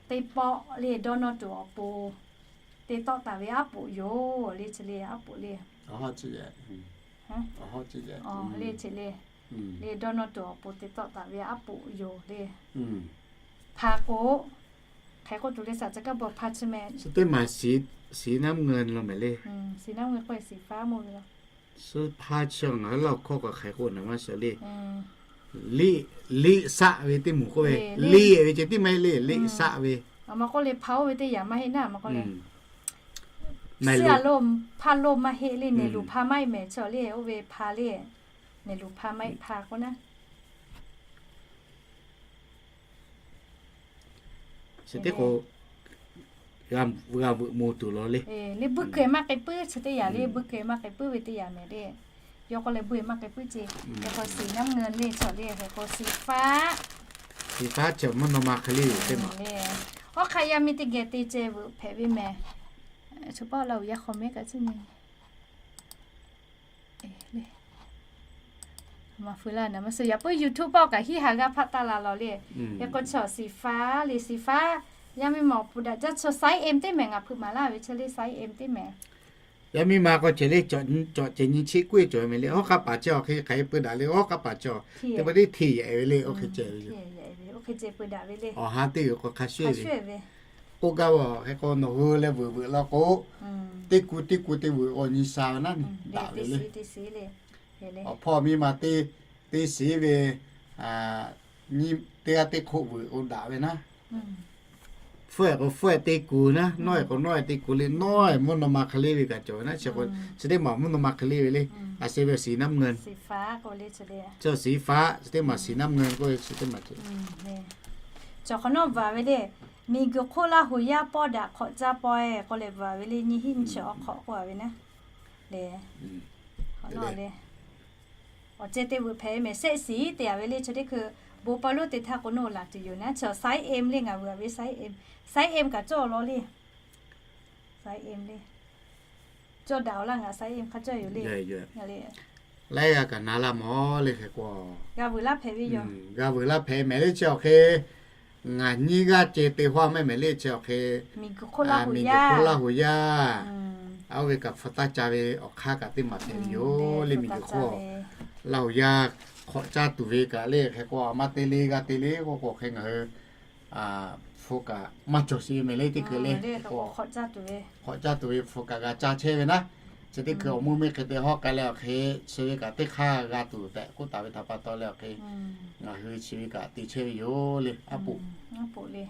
teˇ pawˆ le dawˇ nawˇ tuˬ awˬ pon te tawˆ taˍ ve aˉ poꞈ yoˬ le. Chi le aˉ poꞈ le, le chi le, le dawˇ nawˇ tuˬ awˬ pon te tawˆ taˍ ve aˉ poꞈ yoˬ le. Hpa k'o, hk'e k'oˆ tuˬ le, shaˍ ca kaˇ bawˬ hpa chi mehˍ. Chi teˇ maˬ สีน้ำเงิน lo mehˍ le. สีน้ำเงิน k'oˆ ve สีฟ้า mawˇ ve law. Suh hpa chi ngaˬ hui Laˇ hu hkawˇ kaꞈ hk'e k'oˆ naˍ maˇ shaˍ le. Liˆ, liˆ saˆ ve teˇ moˍ k'oˆ ve, liˆ ve ceh tiˉ maˇ heˆ le, liˆ saˆ ve. Aˬ ma k'oˆ le, hpa oˇ ve teˇ yanˇ maˇ heˆ naˉ, aˬ ma k'oˆ le. Hpa lo maˇ heˆ le, neˬ luˬ hpa maˇ heˆ mehˍ chaw le, oˇ ve hpa le, neˬ luˬ hpa maˇ heˆ hpa k'oˆ naˉ. Chi teˇ k'o g'a veuꞈ mo tuˬ law le. Le buiˇ keu maˇ k'ai puiˉ chi teˇ yanˇ le, buiˇ keu maˇ k'ai puiˉ ve teˇ yanˇ mehˍ le. Yawˇ k'oˆ leh buiˇ maˇ k'ai puiˉ ce. Hk'e k'o สีน้ำเงิน le chaw le, hk'e k'o สีฟ้า, สีฟ้า chaw mvuhˇ naw ma hk'e le yoˬ teˇ maˬ. Hawˉ hk'aˆ yaˇ miˇ teˇ geh te ceh veuꞈ hpehꞈ ve mehˍ. Chaw paˇ la uˬ yaˇ hk'aw mehˉ kaꞈ ciˉ nyi. Maˇ fu laˇ naˍ maˇ suh, yaꞈ puiˉ YouTube paˆ kaꞈ hiˉ ha g'aˇ hpaˆ taˇ la law le. Hk'e k'o chaw สีฟ้า le สีฟ้า, yaˇ miˇ ma awˬ pon daꞈ jaˇ chaw size M teˇ mehˍ ngaˬ hpeuꞈ maˍ laˇ ve chaw le, size M teˇ mehˍ. Yaˇ miˇ ma k'o ceh le, cawˬ ceh nyi chiˇ kuiˉ cawˬ ve mehˍ le. Hawˉ hk'a paˍ chi awˬ hk'e hk'aˬ hk'e peu daꞈ le, hawˉ hk'a paˍ chi teˇ pa teˇ hteˇ yaꞈ ve le, oˇ hk'e ceh ve yoˬ. Awˬ ha teˇ g'uiˬ k'o hk'a shuˍ ve, k'oˆ gaˇ ve, hk'e k'o nawˬ hui leh veuꞈ veuꞈ law k'o, teˇ ku teˇ ku te veuꞈ k'o nyi sha ve naˉ daꞈ ve le. Awˬ hpawˇ miˇ ma teˇ, teˇ shiˍ ve, nyi teˇ g'aˇ teˇ hk'oˆ veuꞈ k'o daꞈ ve naˉ. Hpfuhˇ ehˍ k'o hpfuhˇ ehˍ te kuˬ naˉ, nawˇ ehˍ k'o nawˇ ehˍ te kuˬ le, nawˇ ehˍ mvuhˇ naw ma hk'e le ve kaꞈ cawˬ ve naˉ. Chi teˇ maˬ mvuhˇ naw ma hk'e le ve le. A shu ve สีน้ำเงิน, chi สีฟ้า chi teˇ maˬ สีน้ำเงิน k'oˆ ve chi teˇ maˬ cawˬ. Cawˬ hk'awꞈ nawˉ bvuhꞈ ve le, miˬguiˬ hk'oˆ Laˇ hu yaˇ pawˆ daꞈ hk'awꞈ caˇ pawehˇ k'oˆ leh bvuhꞈ ve le, nyiˇ hinˉ nyiˇ chi awˬ hk'awꞈ k'oˆ a ve naˉ le. Awˬ ceh te veuꞈ hpehꞈ ve mehˍ, shehˆ shiˍ te a ve le. Chaw teˇ hkui bon paˇ lonˉ te htaˇ k'o nawˬ laˬ tuˬ yoˬ naˉ, chaw size M le ngaˬ veuꞈ a ve size M, size M kaꞈ cawˬ law le. Size M le cawˬ daꞈ awˬ laˇ, ngaˬ size M hk'a cawˬ yoˬ le. Laiˉ g'a kaꞈ na laˇ mawˬ le hk'e k'o, g'a veuꞈ laˇ hpehꞈ ve yoˬ. G'a veuꞈ laˇ hpehꞈ mehˍ le chi awˬ hk'e, ngaˬ nyiˇ g'aˇ ceh te hawˇ mehˆ mehˍ le chi awˬ hk'e, miˬguiˬ hk'oˆ Laˇ hu yaˇ, oˇ ve kaꞈ hpu taˇ ca ve awˬ hk'aˇ kaꞈ teˇ maˬ hpehꞈ ve yoˬ le. Miˬguiˬ hk'oˆ Laˇ hu yaˇ hk'awꞈ caˇ tuˬ ve kaꞈ le hk'e k'o, a maˇ te le g'a te le k'oˆ k'o hk'e ngaˬ hui hpu kaꞈ maˇ cawˬ sheˍ ve mehˍ le teˇ hkui le. Hk'awꞈ caˇ tuˬ ve hpu kaꞈ g'a caˇ chehˇ ve naˉ. Chi teˇ hkui awˬ mvuhˇ miˬ hk'e te hawˇ k'ai leh awˬ hk'e, chi ve kaꞈ teˇ hk'aˇ g'a tuˬ tehꞈ k'oˆ taˍ ve htaꞈ pa taw leh awˬ hk'e, ngaˬ hui chi ve kaꞈ te chehˇ ve yoˬ le. Aˉ poꞈ, aˉ poꞈ le.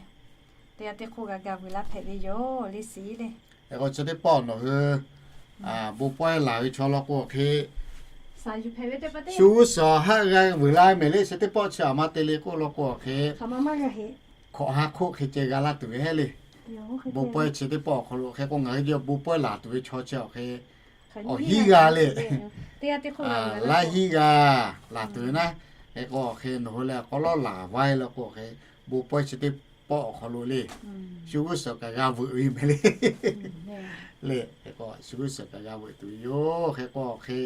Teˇ g'aˇ teˇ hk'oˆ g'a ga vuiˬ laˇ hpehꞈ ve yoˬ le, shiˍ le. Hk'e k'o chi teˇ pawˆ nawˬ hui bon pawehˇ laˬ ve chaw law k'o hk'e, shu g'uˇ suhˍ haˆ g'a vuiˬ la mehˍ le. Chi teˇ pawˆ chi aˬ ma te le k'oˆ law k'o hk'e, hkawꞈ ha hk'oˆ hk'e ceh g'a laˇ tuˬ ve heˆ le. Bon pawehˇ chi teˇ pawˆ awˬ hk'aw lo hk'e k'o ngaˬ hui bon pawehˇ laˬ tuˬ ve chaw chi awˬ hk'e, awˬ hinˉ g'a le. Laiˉ hinˉ g'a laˬ tuˬ ve naˉ. Hk'e k'o hk'e nawˬ hui leh k'awꞈ lawˉ laˬ vaiˇ law k'o hk'e, bon pawehˇ chi teˇ pawˆ awˬ hk'aw lo le, shu g'uˇ suhˍ kaꞈ g'a veuꞈ ve mehˍ le. Le, hk'e k'o shu g'uˇ suhˍ kaꞈ g'a veuꞈ tuˬ ve yoˬ. Hk'e k'o hk'e,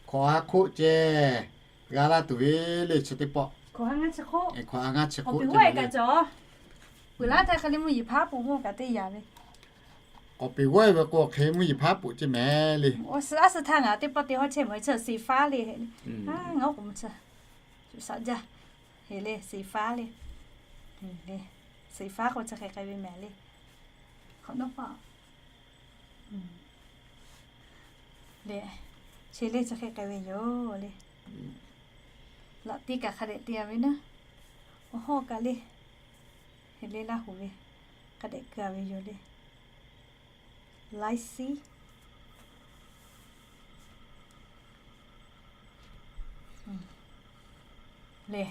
hkawꞈ ha hk'oˆ ceh g'a laˇ tuˬ ve le chi teˇ pawˆ. Hkawꞈ ha ngaˇ chi hk'oˆ ceh le. K'awꞈ peˬ g'awˇ ve k'o hk'e mvuhˇ yeˬ hpaˉ poꞈ ceˇ mehˍ le. Aˉ suh htaˇ ngaˬ teˇ pawˆ te hawˉ chehˇ mawˬ ve chi seˍ faˉ le. Ngaˬ oˉ k'oˍ mvuh chi, shu shaꞈ jaˇ. Heˍ le, seˍ faˉ le. Seˍ faˉ k'o chi hk'e k'ai ve mehˍ le. Hk'awꞈ nawˉ hpaˇ le, chi le chi hk'e k'ai ve yoˬ le. Laꞈ tiˉ kaꞈ hk'a dehꞈ te a ve naˉ. Awˬ hawˇ kaꞈ le, heˍ le Laˇ huˍ ve hk'a dehꞈ keu a ve yoˬ le. Laiˉ siˉ le.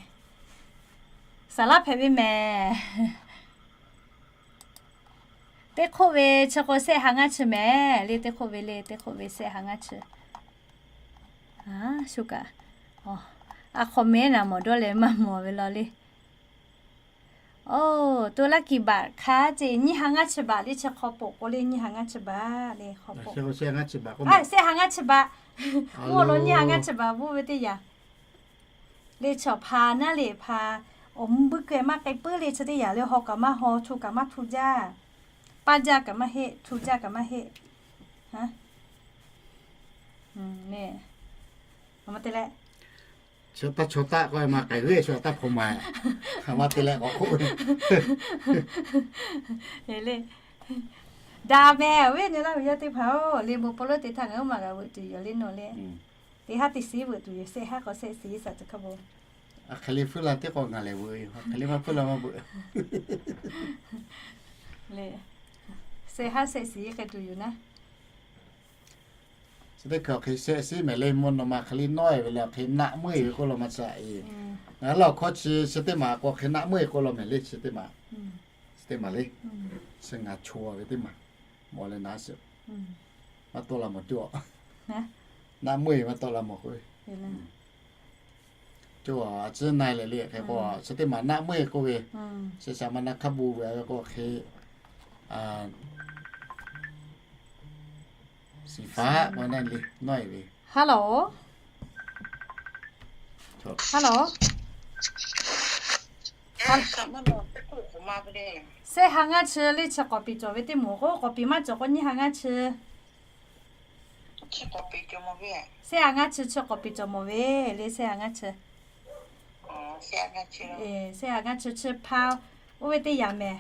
Saˍ laˉ hpehꞈ ve mehˍ. Teˇ hk'oˆ ve chi k'o shehˆ ha ngaˇ chi mehˍ le. Teˇ hk'oˆ ve le, teˇ hk'oˆ ve shehˆ ha ngaˇ chi. Shu kaꞈ, a hk'awꞈ mehˉ naˍ mawˬ dawˇ leh maˇ mawˬ ve law le. Oˇ, to laˇ kiˍ baꞈ hk'a ceˇ nyiˇ ha ngaˇ chi baꞈ le. Chi hk'aw poꞈ k'o le nyiˇ ha ngaˇ chi baꞈ le. Hk'aw poꞈ shehˆ ha ngaˇ chi baꞈ, mvuhˇ awˬ lawn nyiˇ ha ngaˇ chi baꞈ bvuhˆ ve teˇ yanˇ le. Chaw hpaˍ naˉ le hpaˍ, awˬ mvuh buiˇ keu maˇ k'ai puiˉ le. Chi teˇ yanˇ le haw kaꞈ maˇ haw, htu kaꞈ maˇ htu jaˇ, paˇ jaˇ kaꞈ maˇ heˆ, htu jaˇ kaꞈ maˇ heˆ. Aˬ ma te leh, chi taˇ chaw taˆ k'o ma k'ai g'euˆ shu taˇ hpaw ma, aˬ ma te leh k'awꞈ k'oˆ ve le. Daꞈ mehˍ, awˬ viˉ nyi Laˇ huˍ yaˇ teˇ hpaˍ-oˬ, le bon pawˇ lonˉ te htaˇ ngaˬ hui maˇ g'a veuꞈ tuˬ yoˬ le nawˬ le. Teˇ haˉ teˇ shiˉ veuꞈ tuˬ yoˬ. Shehˆ haˉ k'awꞈ shehˆ shiˍ saˍ tcuh hk'a bon. Hk'e le hpuiˇ la teˇ k'awꞈ ngaˬ lehˬ veuꞈ, hk'e le maˇ hpuiˇ la maˇ veuꞈ. Shehˆ haˉ shehˆ shiˍ k'ai tuˬ yoˬ naˉ. Chi teˇ hkui awˬ hk'e shehˆ shiˉ mehˍ le. Mvuhˇ naw ma hk'e le nawˉ e ve leh awˬ hk'e naˆ meuˇ e ve k'oˆ law ma tcuh e. Ngaˬ hui laˇ awˬ hkawˇ chi chi teˇ maˬ k'o hk'e naˆ meuˇ e k'oˆ law mehˍ le. Chi teˇ maˬ, chi teˇ maˬ le, chi ngaˬ cho ve teˇ maˬ, mawˬ leh naˉ shiˍ, maˇ tawˆ la mawˬ coˇ, naˆ meuˇ e maˇ tawˆ la mawˬ k'oˆ ve. Coˇ a ciˉ na leh le hk'e k'o chi teˇ maˬ naˆ meuˇ e k'oˆ ve. Chi shaˍ ma na hk'a bon ve k'o hk'e, shiˍ faˉ k'o na le nawˉ e ve. Hello, hello. Shehˆ ha ngaˇ chi le chi k'awꞈ peˍ cawˬ ve teˇ moˍ k'o, k'awꞈ peˍ maˇ cawˬ k'o nyiˇ ha ngaˇ chi. Shehˆ ha ngaˇ chi chi k'awꞈ peˍ cawˬ mawˬ ve le. Shehˆ ha ngaˇ chi, shehˆ ha ngaˇ chi chi hpa oˇ ve teˇ yanˇ mehˍ.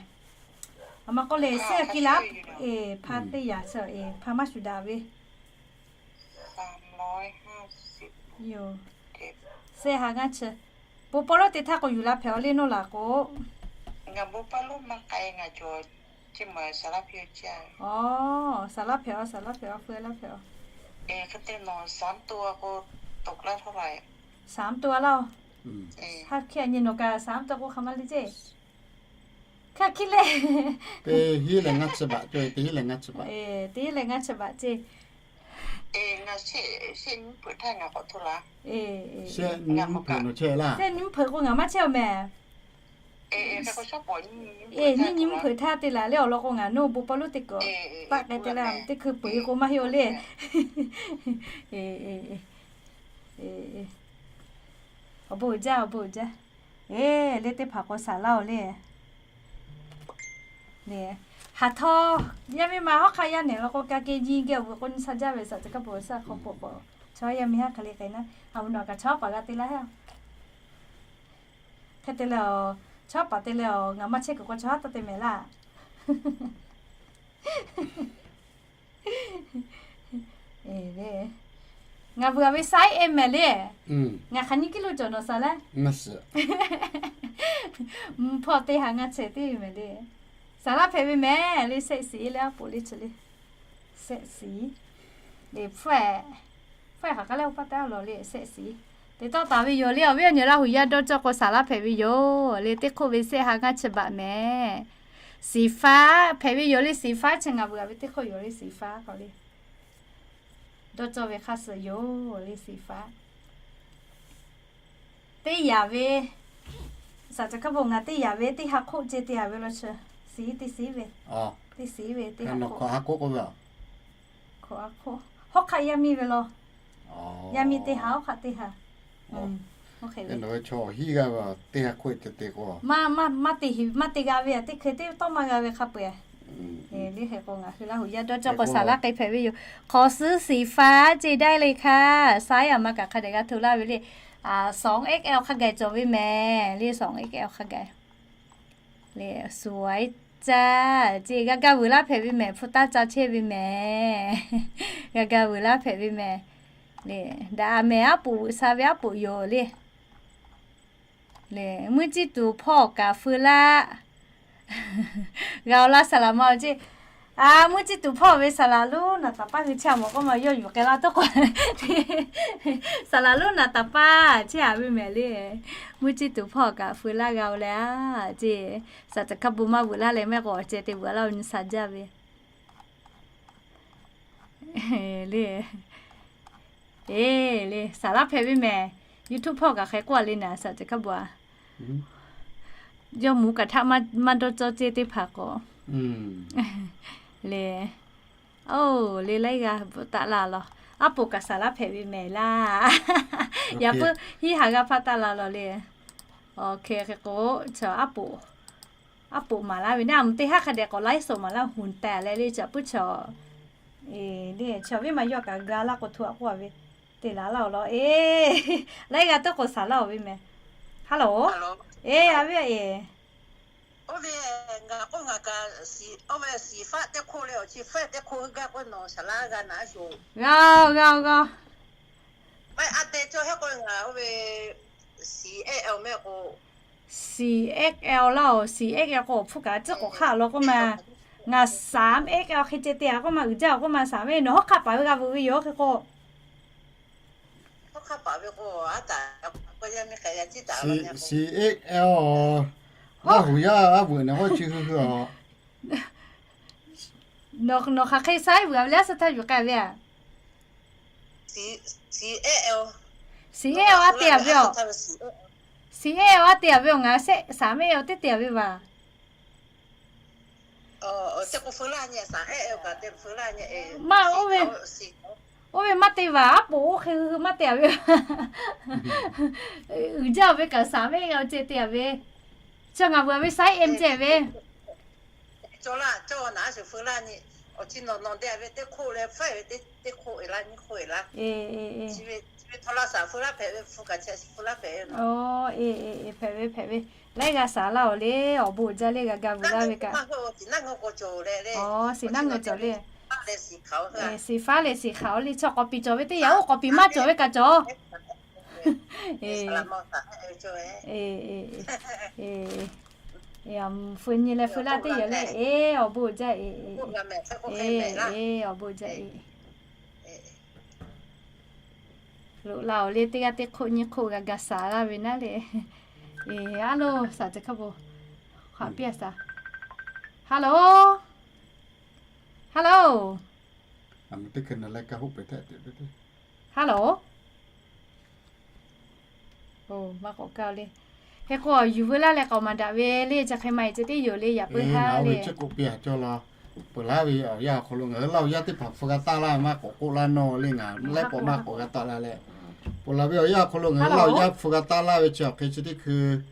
Aˬ ma k'oˆ le shehˆ ki laˇ, hpa teˇ yanˇ chi hpa maˇ shuˍ daꞈ ve yoˬ. Shehˆ ha ngaˇ chi, bon pawˇ lonˉ te htaˇ k'o yuˬ la hpehꞈ a le nawˬ laˬ k'o. Ngaˬ bon pawˇ lonˉ maˇ k'ai, ngaˬ cawˬ, aˬ, saˍ laˉ hpehꞈ a, saˍ laˉ hpehꞈ a, feu laˇ hpehꞈ a. Saˍ laˉ laˇ-oˬ. Haˉ hkiˇ a nyi nawˬ kaꞈ saˍ laˉ to k'o hk'aˬ ma le ceˇ. Hk'aˬ hkiˇ le. Teˇ hinˉ leh ngaˇ chi baꞈ, teˇ hinˉ leh ngaˇ chi baꞈ, teˇ hinˉ leh ngaˇ chi baꞈ ceˇ. Shehˆ nyiˇ mvuhˇ hpeuꞈ nawˬ chehˇ laˇ. Shehˆ nyiˇ mvuhˇ hpeuꞈ k'o ngaˬ maˇ chehˇ-oˬ mehˍ. Nyiˇ nyiˇ mvuhˇ hpeuꞈ htaˇ te laˬ le awˬ lawn k'o ngaˬ nawˬ bon pawˇ lonˉ te k'o, paˆ k'ai te laˇ teˇ hkui peuˬ e k'o maˇ heˆ-oˬ le. Awˬ bon uiˍ jaˇ, awˬ bon uiˍ jaˇ. Eˬ, le teˇ hpaˍ k'o saˍ laˇ-oˬ le. Haˍ htawˇ, yaˇ miˇ ma hawˉ hk'aˇ yaˇ nehˬ law k'o ka ke nyi geh awˬ vuˬ k'o nyi sha jaˇ ve saˍ tcuh kaˇ peuˬ saˍ hk'aw poꞈ k'o, chaw yaˇ miˇ haˉ hk'aˬ le k'ai naˉ, a vuˬ nawˬ kaꞈ chaw paˍ g'a te laˇ heˆ. Hk'e te leh, chaw paˍ te leh, ngaˬ maˇ chehˇ kuiˬ k'o chaw haˉ taˇ te mehˍ laˇ. Ngaˬ vuiˬ a ve saiˉ e mehˍ le. Ngaˬ hk'aˬ nyi kiˇ lo cawˬ nawˬ saˍ laˇ. Mvuhˇ hpawˇ teˇ ha ngaˇ chehˇ teˇ mehˍ le. Saˍ laˇ hpehꞈ ve mehˍ le, shehˆ shiˍ leh aˉ poꞈ le chi le. Sehˆ shiˍ. Leh hpfuhˇ, hpfuhˇ hk'aˬ k'ai leh oˇ paˇ taˇ lawˬ le, sehˆ shiˍ. Teˇ tawˆ taˍ ve yoˬ le, awˬ viˉ awˬ nyi Laˇ huˍ yaˇ dawˇ cawˇ k'o, saˍ laˇ hpehꞈ ve yoˬ le. Teˇ hk'oˆ ve sehˆ ha ngaˇ chi baꞈ mehˍ. Shiˍ faˉ hpehꞈ ve yoˬ le, shiˍ faˉ chi ngaˬ veuꞈ ve teˇ hk'oˆ yoˬ le, shiˍ faˉ k'awꞈ le. Dawˇ cawˇ ve hk'aˇ suh yoˬ le, shiˍ faˉ. Teˇ yaꞈ ve, saˍ ceuˬ hkaˇ bon ngaˬ teˇ yaꞈ ve teˇ ha hk'oˆ ceh te a ve law chi, shiˍ teˇ shiˍ ve, teˇ shiˍ ve teˇ ha hk'oˆ, hk'oˆ ha hk'oˆ, hawˉ hk'aˆ yaˇ miˇ ve law. Yaˇ miˇ teˇ ha, hawˉ hk'aˆ teˇ ha. Chaw hiˉ g'aˇ ve teˇ ha hk'oˆ ceh te k'o, maˇ te hiˍ maˇ te g'a ve, teˇ hk'e teˇ tawˆ maˇ g'a ve hk'a peu-eˬ. Liˇ hk'e k'o ngaˬ hui Laˇ huˍ yaˇ dawˇ cawˇ k'o saˍ laˇ k'ai hpehꞈ ve yoˬ. Hk'awꞈ suhˉ shiˍ faˉ ceˇ daˇ le hkaˇ, saiˉ aˬ ma kaꞈ hk'a dehꞈ g'a hto laˇ ve le. สองเอ็กแอล hk'a gaˬ cawˬ ve mehˍ le, สองเอ็กแอล hk'a gaˬ. Le suhˍ aiˉ caˇ ceˇ g'a gaˇ vuiˬ laˇ hpehꞈ ve mehˍ, hpu taˇ caˇ chehˇ ve mehˍ. G'a gaˇ vuiˬ laˇ hpehꞈ ve mehˍ. Le daꞈ mehˍ, aˉ poꞈ veuꞈ sha ve aˉ poꞈ yoˬ le. Le mvuhˇ ciˇ tuˬ hpawˇ kaꞈ feu laˇ g'a-o laˇ saˍ laꞈ ma-o ceˇ. Mvuhˇ ciˇ tuˬ hpawˇ ve saˍ laꞈ lonˉ naˍ taˍ paˇ hui chehˇ a mawˬ k'oˆ ma yawˇ yuˬ k'ai laˇ tawˇ k'o, saˍ laꞈ lonˉ naˍ taˍ paˇ chehˇ a ve mehˍ le. Mvuhˇ ciˇ tuˬ hpawˇ kaꞈ feu laˇ g'a-o leh a ceˇ. Saˍ ceuˬ hkaˇ bon maˇ veuꞈ laˇ leh mehˆ k'o awˬ ceh te veuꞈ laˇ-o nyi sha jaˇ ve le. Eˬ le, saˍ laˇ hpehꞈ ve mehˍ. YouTube hpawˇ kaꞈ hk'e k'oˆ a le naˍ, saˍ ceuˬ hkaˇ bon a. Yawˇ mvuhˇ kaꞈ htaꞈ maˇ dawˇ cawˇ ceˇ teˇ hpaˍ k'o le. Oˬ le, laiˉ g'aˇ bvuhꞈ taˆ laˇ law. Aˉ poꞈ kaꞈ saˍ laˇ hpehꞈ ve mehˍ laˇ. Yaꞈ puiˉ hiˉ haˍ g'aˇ hpaˇ taˆ laˇ law le. Oˬ hk'e hk'e k'o, chaw aˉ poꞈ, aˉ poꞈ maˍ laˇ ve naˉ, mvuhˇ teˇ haˉ hk'a dehꞈ k'awꞈ laiˉ soˍ maˍ laˇ, huˍ tehꞈ leh le, chaw puiˉ chaw. Eˬ le, chaw viˉ ma yawˇ kaꞈ ga laˇ k'o hto a k'oˆ a ve, te laˬ laˇ-oˬ law. Eˬ, laiˉ g'aˇ tuˉ k'oꞈ saˍ laˇ-oˬ ve mehˍ. Hello. Eˬ, a viˉ eˬ. Oˇ ve ngaˬ k'oˆ ngaˬ kaꞈ, oˇ ve shiˍ faˉ teˇ hk'oˆ le, awˬ chi faˉ teˇ hk'oˆ hui gaˇ k'o nawˬ saˍ laˇ g'a naˍ a sho. G'a-o, g'a-o, g'a-o. Maˇ a te cawˇ heˆ k'o ngaˬ oˇ ve shiˍ eˉ eˬ mehˆ k'o, shiˍ eˉ eˬ laˇ-oˬ, shiˍ eˉ eˬ k'o awˬ hpfuhˇ kaꞈ ciˉ k'oꞈ hk'aˆ law k'oˆ ma. Ngaˬ saˍ eˉ eˬ hk'e ceh te a k'oˆ ma, uiˍ jaˇ-oˬ k'oˆ ma, saˍ eˉ eˬ nawˬ hawˉ hk'aˆ paˍ ve g'a veuꞈ ve yoˬ hk'e k'o. Shiˍ eˉ eˬ-oˬ, Laˇ huˍ yaˇ a veuꞈ naˍ g'awˇ chi hui hui-oˬ. Nawˬ hk'aˬ hk'e saiˉ veuꞈ ve le, a suh htaˇ yuˬ k'ai ve a. Shiˍ eˉ eˬ a te a ve-oˬ. Shiˍ eˉ eˬ a te a ve-oˬ, ngaˬ sehˆ saˍ eˉ eˬ teˇ te a ve vaˬ. Maˇ, oˇ ve maˇ te vaˬ, aˉ poꞈ oˇ hk'e hui hui maˇ te a ve. Uiˍ jaˇ ve kaꞈ saˍ eˉ eˬ ceh te a ve. Chi ngaˬ veuꞈ ve saiˉ eˉ eˬ ceh ve. Hpehꞈ ve hpehꞈ ve, laiˉ g'a saˍ laˇ-oˬ le, awˬ bon uiˍ jaˇ le, g'a ga veuꞈ laˇ ve kaꞈ. Shiˍ naˆ ngaw cawˬ le. Shiˍ faˉ leh shiˍ hk'aˬ-oˬ le, chaw k'awꞈ piˍ cawˬ ve teˇ yanˇ oˇ k'awꞈ piˍ maˇ cawˬ ve kaꞈ cawˬ. Eˬ, feu nyi leh feu laˇ teˇ yanˇ le, eˬ, awˬ bon uiˍ jaˇ eˬ. Eˬ, awˬ bon uiˍ jaˇ eˬ. Loꞈ la-oˬ le, teˇ g'aˇ teˇ hk'oˆ nyiˇ hk'oˆ g'a ga saˍ laˇ ve naˉ le. Eˬ, a lo, saˍ ceuˬ hk'a bo, hk'aˬ piˇ a saˍ. Hello, hello, hello. Oˬ, maˇ k'awꞈ kaˇ le. Hk'e k'o yuˬ veu laˇ leh k'awꞈ maˍ daꞈ ve le, chi hk'e maˇ heˆ ceh tiˉ yoˬ le, yaꞈ puiˉ haˉ le. Chi k'oˆ piˇ a cawˇ la. Peuˬ laˇ ve awˬ yanˇ awˬ hk'aw lo ngaˬ hui Laˇ huˍ yaˇ teˇ hpaˍ hpu g'a taˆ laˇ ve maˇ k'awꞈ k'oˆ laˇ nawˇ le, ngaˬ laiˉ pawˆ maˇ k'awꞈ g'a taˆ laˇ leh. Peuˬ laˇ ve awˬ yanˇ awˬ hk'aw lo ngaˬ hui Laˇ huˍ yaˇ hpu g'a taˆ laˇ ve chi awˬ hk'e chi teˇ hkui,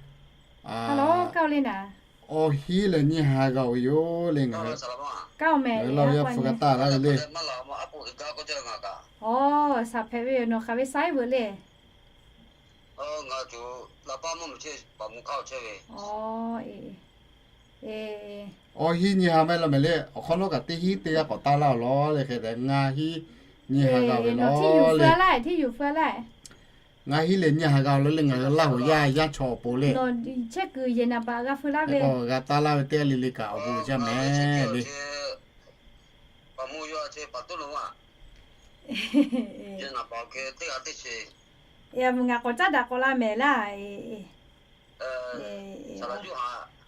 awˬ hiˉ lehˬ nyiˇ ha g'a-oˬ ve yoˬ le, ngaˬ hui Laˇ huˍ yaˇ hpu g'a taˆ laˇ ve le. Aˬ, saˍ hpehꞈ ve yoˬ, nawˬ hk'aˬ ve saiˉ veuꞈ le. Awˬ hiˉ nyiˇ ha maˇ heˆ law mehˍ le, awˬ hk'awꞈ nawˉ kaꞈ teˇ hiˉ teˇ g'aˇ k'awꞈ taˆ laˇ-oˬ law le, hk'e te ngaˇ hiˉ nyiˇ ha g'a ve law le. Ngaˇ hiˉ lehˬ nyiˇ ha g'a-oˬ law le, ngaˬ hui Laˇ huˍ yaˇ yaˇ chaw awˬ pon le. G'a taˆ laˇ ve teˇ g'aˇ le le kaꞈ awˬ bon jaˇ mehˍ le. Eˬ, a mvuhˬ ngaˬ k'awꞈ caˉ daꞈ k'aw laˇ mehˍ laˇ.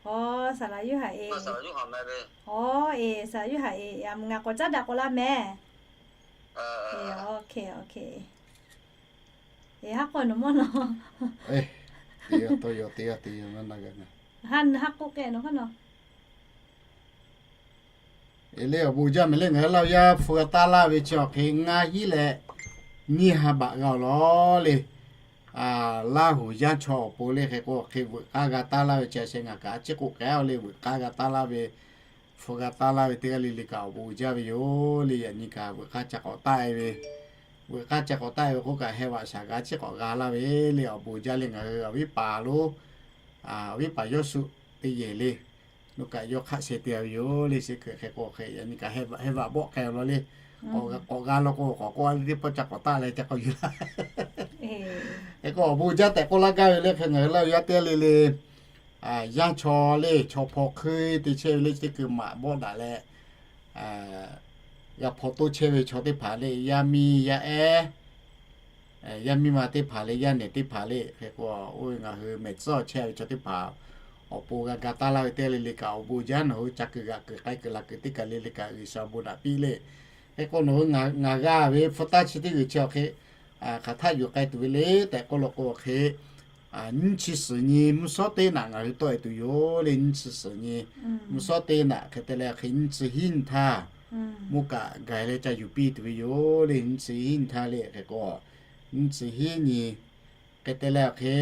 Aˬ, saˍ laˍ Yoˇhanˬ eˬ. Aˬ, eˬ, saˍ laˍ Yoˇhanˬ eˬ, a mvuhˬ ngaˬ k'awꞈ caˉ daꞈ k'aw laˇ mehˍ. Eˬ, eˬ, haˉ k'oˆ nawˬ mawˇ nawˬ, haˉ k'oˆ k'ehꞈ nawˬ hk'aˇ nawˬ. Eˬ, le awˬ bon uiˍ jaˇ mehˍ le, ngaˬ hui Laˇ huˍ yaˇ hpu g'a taˇ laˇ ve chi awˬ hk'e ngaˇ hinˉ leh nyiˇ ha baꞈ g'a awˬ lawn le. Laˇ huˍ yaˇ chaw awˬ pon le hk'e k'o, hk'e veuꞈ k'aˇ g'a taˇ laˇ ve chi a sheh ngaˬ kaꞈ a ciˉ k'oˆ k'ai-o le, veuꞈ k'aˇ g'a taˇ laˇ ve, hpu g'a taˇ laˇ ve teˇ g'aˇ le le kaꞈ awˬ bon uiˍ jaˇ ve yoˬ le. Yaꞈ nyi kaꞈ veuꞈ k'aˇ ca k'awꞈ taˆ-e ve, veuꞈ k'aˇ ca k'awꞈ taˆ-e ve k'oˆ kaꞈ heh vaꞈ shaˍ g'a ciˉ k'awꞈ g'a laˇ ve le. Awˬ bon uiˍ jaˇ le, ngaˬ hui awˬ viˉ paˍ lo, awˬ viˉ paˍ Yawˇsuˆ teˇ yehˬ le, nuˇ kaꞈ yawˇ hk'aˆ sheh te ve yoˬ le. Chi hk'e k'o hk'e yaꞈ nyi kaꞈ heh vaꞈ bawˆ k'ai-o law le. K'awꞈ g'a law k'o k'awꞈ k'oˆ a le, teˇ pawˆ ca k'awꞈ taˆ leh ca k'awꞈ yuˬ laˇ. Hk'e k'o awˬ bon uiˍ jaˇ tehꞈ k'oˆ laˇ gaˇ ve le hk'e ngaˬ hui Laˇ huˍ yaˇ teˇ g'aˇ le le, yaˇ chaw le chaw hpaw hk'eˇ te chehˇ ve le chi teˇ hkui maꞈ bawˆ daꞈ leh, g'a hpaw toˇ chehˇ ve chaw teˇ hpaˍ le, yaˇ miˇ yaˇ ehˉ, yaˇ miˇ ma teˇ hpaˍ le, yaˇ nehˬ teˇ hpaˍ le hk'e k'o, oˇ ve ngaˬ hui mehˬ tcuhˉ awˬ chehˇ ve chaw teˇ hpaˍ awˬ pon g'a ga taˇ laˇ ve teˇ g'aˇ le le kaꞈ awˬ bon uiˍ jaˇ. Nawˬ hui ca kuiˬ g'aꞈ kuiˬ k'ai kuiˬ laˬ kuiˬ teˇ kaˬ le le kaꞈ G'uiˬsha awˬ bon daꞈ piˇ le. Hk'e k'o nawˬ hui ngaˬ g'a ve hpu taˇ chi teˇ g'uiˬ chi awˬ hk'e hk'aˬ htaˆ yuˬ k'ai tuˬ ve le tehꞈ k'oˆ law k'o hk'e, nyiˇ chi suhˍ nyi mvuhˇ shawˉ teˇ naꞈ ngaˬ hui tawˆ-e tuˬ yoˬ le. Nyiˇ chi suhˍ nyi mvuhˇ shawˉ teˇ naꞈ hk'e te leh hk'e nyiˇ chi hiˉ nyi htaˇ mvuhˇ kaꞈ gaˬ leh ca yuˬ piˇ tuˬ ve yoˬ le. Nyiˇ chi hiˉ nyi htaˇ le hk'e k'o, nyiˇ chi hiˉ nyi hk'e te leh awˬ hk'e,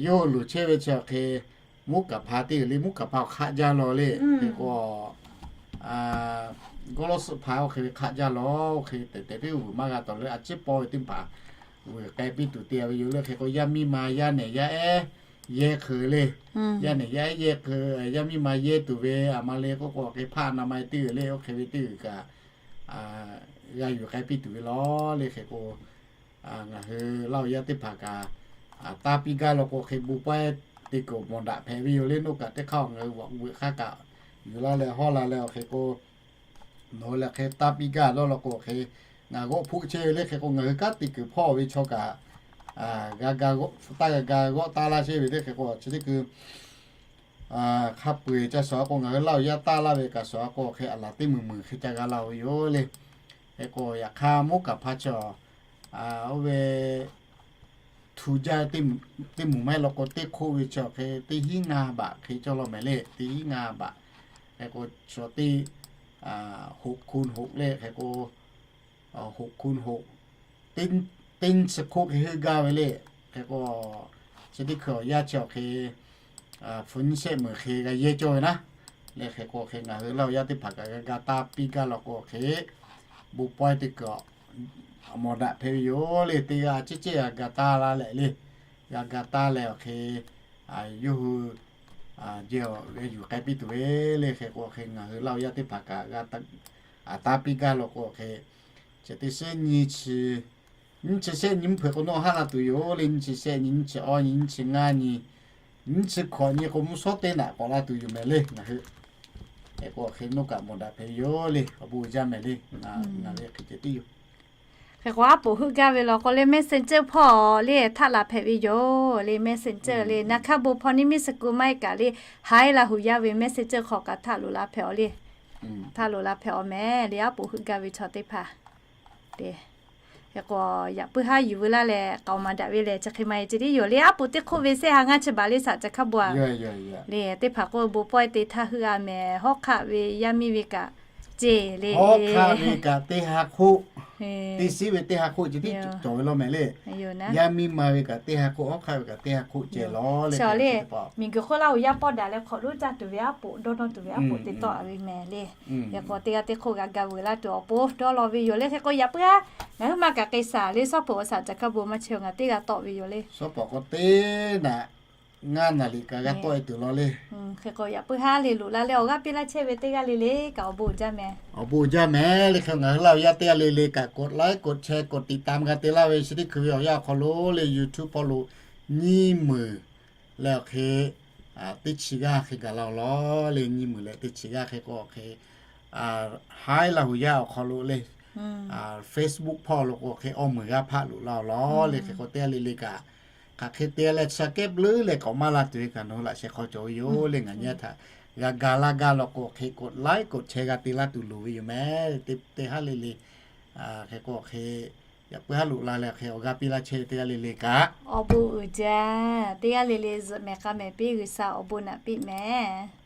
yawˇ hui luˬ chehˇ ve chi awˬ hk'e mvuhˇ kaˍ hpa teˇ g'uiˬ le, mvuhˇ kaˍ hpa awˬ hk'aˆ jaˇ law le hk'e k'o, gawˇ lawˇ suhˆ hpa oˇ hk'e ve hk'aˆ jaˇ law. Oˇ hk'e tehꞈ tehꞈ teˇ g'uiˬ maˇ g'a tawˍ le, a ciˉ paw ve teˇ hpaˍ g'uiˬ k'ai piˇ tuˬ te ve yoˬ le. Hk'e k'o yaˇ miˇ ma yaˇ nehˬ yaˇ ehˉ yehˇ hk'e le, yaˇ nehˬ yaˇ ehˉ yehˇ hk'e, yaˇ miˇ ma yehˇ tuˬ ve aˬ ma le k'oˆ k'o hk'e hpaˆ na ma e teˇ g'uiˬ le, oˇ hk'e ve teˇ g'uiˬ kaꞈ g'a yuˬ k'ai piˇ tuˬ ve law le. Hk'e k'o ngaˬ hui Laˇ huˍ yaˇ teˇ hpaˍ kaꞈ taˇ piˇ gaˇ law k'o hk'e bon pawehˇ te kuiˬ mawˬ daꞈ hpehꞈ ve yoˬ le. Nawˬ kaꞈ teˇ hk'aˇ ngaˬ hui veuꞈ k'aˇ kaꞈ yuˬ laˇ leh hawˇ la leh awˬ hk'e k'o, nawˬ hui lehˬ hk'e taˇ piˇ gaˇ law law k'o hk'e ngaˬ g'awˆ hpoˆ chehˇ ve le. Hk'e k'o ngaˬ hui kanˉ te kuiˬ hpawˇ ve chaw kaꞈ g'a ga, taˇ g'a ga g'awˆ taˇ laˇ chehˇ ve le. Hk'e k'o chi teˇ hkui hk'a peu-eˬ ca shawˍ a k'o ngaˬ hui Laˇ huˍ yaˇ taˇ laˇ ve kaꞈ shawˍ a k'o hk'e aˬ laˬ teˇ meunˍ meunˍ hk'e ca g'a laˇ ve yoˬ le. Hk'e k'o yaꞈ hk'aˇ mvuhˇ kaˍ hpa chi oˇ ve htu jaˇ teˇ moˍ maˇ heˆ law k'o teˇ hk'oˆ ve chi awˬ hk'e teˇ hinˉ ngaˇ baꞈ hk'e cawˇ law mehˍ le. Teˇ hinˉ ngaˇ baꞈ hk'e k'o chaw teˇ hoꞈ hkun hoꞈ le. Hk'e k'o hoꞈ hkun hoꞈ teˇ nyi chi hk'oˆ hk'e heuˆ gaˇ ve le. Hk'e k'o chi teˇ hkui awˬ yaˇ chi awˬ hk'e hpu nyiˇ shehˆ meunˍ hk'e g'a yehˇ cawˇ ve naˉ. Leh hk'e k'o hk'e ngaˬ hui Laˇ huˍ yaˇ teˇ hpaˍ kaꞈ g'a ga taˇ piˇ gaˇ law k'o hk'e bon pawehˇ te kuiˬ mawˬ daꞈ hpehꞈ ve yoˬ le. Teˇ g'aˇ ceh ceh g'a ga taˇ laˇ leh le, g'a ga taˇ leh awˬ hk'e yawˇ hui jehˬ awˬ g'a yuˬ k'ai piˇ tuˬ ve le. Hk'e k'o hk'e ngaˬ hui Laˇ huˍ yaˇ teˇ hpaˍ kaꞈ g'a taˇ piˇ gaˇ law k'o hk'e chi teˇ shehˆ nyi chi, nyiˇ chi shehˆ nyi mvuhˇ hpeuꞈ k'o nawˬ haˆ la tuˬ yoˬ le. Nyiˇ chi shehˆ nyi, nyiˇ chi awˇ nyi, nyiˇ chi ngaˇ nyi, nyiˇ chi hkawꞈ nyi k'o mvuhˇ shawˉ teˇ naꞈ k'awꞈ la tuˬ yoˬ mehˍ le ngaˬ hui. Hk'e k'o hk'e nawˬ kaꞈ mawˬ daꞈ hpehꞈ ve yoˬ le. Awˬ bon uiˍ jaˇ mehˍ le. Ngaˬ ve hk'e ceh tiˉ yoˬ. Hk'e k'o aˉ poꞈ heuˆ gaˇ ve law k'o le Messenger hpawˇ le htaˆ la hpehꞈ ve yoˬ le. Messenger le naˬ hk'aˇ bon hpawˇ niˇ miˇ suh ku maˇ heˆ kaꞈ le, haiˉ Laˇ huˍ yaˇ ve Messenger hk'aw kaꞈ htaˆ loꞈ la hpehꞈ-aw le. Htaˆ loꞈ la hpehꞈ-aw mehˍ le. Aˉ poꞈ heuˆ gaˇ ve chaw teˇ hpaˍ te Hk'e k'o yaꞈ puiˉ haˉ yuˬ veu laˇ leh k'aoˍ maˍ daꞈ ve lehˬ chi hk'e maˇ heˆ ce tiˉ yoˬ le. Aˉ poꞈ teˇ hk'oˆ ve sehˆ ha ngaˇ chi baˬ le shaˍ ca hk'a bvuhꞈ le. Teˇ hpaˍ k'oˆ bon pawehˇ te htaˇ heuˆ-a mehˍ. Hawˉ hk'aˆ ve yaˇ miˇ ve kaꞈ ceˇ le. Hawˉ hk'aˆ ve kaꞈ teˇ ha hk'oˆ, teˇ shiˉ ve teˇ ha hk'oˆ ce tiˉ cawˬ ve law mehˍ le. Yaˇ miˇ ma ve kaꞈ teˇ ha hk'oˆ, hawˉ hk'aˆ ve kaꞈ teˇ ha hk'oˆ ceh law le. Miˬguiˬ hk'oˆ Laˇ huˍ yaˇ pawˆ daꞈ leh hk'awꞈ lonˉ caˇ tuˬ ve aˉ poꞈ dawˇ nawˇ tuˬ ve aˉ poꞈ te tawˆ-a ve mehˍ le. Hk'e k'o teˇ g'aˇ teˇ hk'oˆ g'a ga veuˬ laˇ tuˬ awˬ pon dawˇ law ve yoˬ le. Hk'e k'o yaꞈ puiˉ haˉ ngaˬ hui maˇ kaꞈ hk'e shaˍ le. Shawˉ peuˬ awˬ shaˍ ca hk'a bon maˇ chehˇ-oˬ, ngaˬ teˇ g'aˇ tawˆ ve yoˬ le. Shawˉ peuˬ k'o teˇ naꞈ ngaˇ naˍ riꞈ kaꞈ g'a tawˆ-e tuˬ law le. Hk'e k'o yaꞈ puiˉ haˉ le loꞈ la leh awˬ g'aˇ piˇ laˇ chehˇ ve teˇ g'aˇ le le kaꞈ awˬ bon uiˍ jaˇ mehˍ. Awˬ bon uiˍ jaˇ mehˍ le. Hk'e ngaˬ hui Laˇ huˍ yaˇ teˇ g'aˇ le le kaꞈ กดไลค์ กดแชร์ กดติดตาม g'a te laˇ ve chi teˇ hkui ve awˬ yanˇ awˬ hk'aw lo le YouTube hpawˇ lo nyiˇ meunˍ leh awˬ hk'e teˇ chi g'aˇ hk'e gaˬ la-oˬ law le. Nyiˇ meunˍ leh teˇ chi g'aˇ hk'e k'o awˬ hk'e haiˉ Laˇ hu yaˇ awˬ hk'aw lo le, Facebook hpawˇ lo k'o hk'e awˬ meuˍ g'aˇ hpaˆ loꞈ la-oˬ lawˬ le. Hk'e k'o teˇ g'aˇ le le kaꞈ, hk'aˬ hk'e te leh subscribe leuˉ leh k'awꞈ maˇ laˇ tuˬ ve kaꞈ nawˬ hui laꞈ sheh hk'aw cawˬ ve yoˬ le. Ngaˬ nyi htaꞈ g'a ga laˇ gaˇ law k'o hk'e กดไลค์ กดแชร์ g'a te laˇ tuˬ loˍ ve yoˬ meh. Teˇ haˉ le le, hk'e k'o hk'e yaꞈ puiˉ haˉ loꞈ la leh hk'e awˬ g'aˇ piˇ laˇ chehˇ ve teˇ g'aˇ le le kaꞈ, awˬ bon uiˍ jaˇ. Teˇ g'aˇ le le zuhꞈ mehˍ k'a mehˍ piˇ G'uiˬsha awˬ bon naꞈ piˇ meh.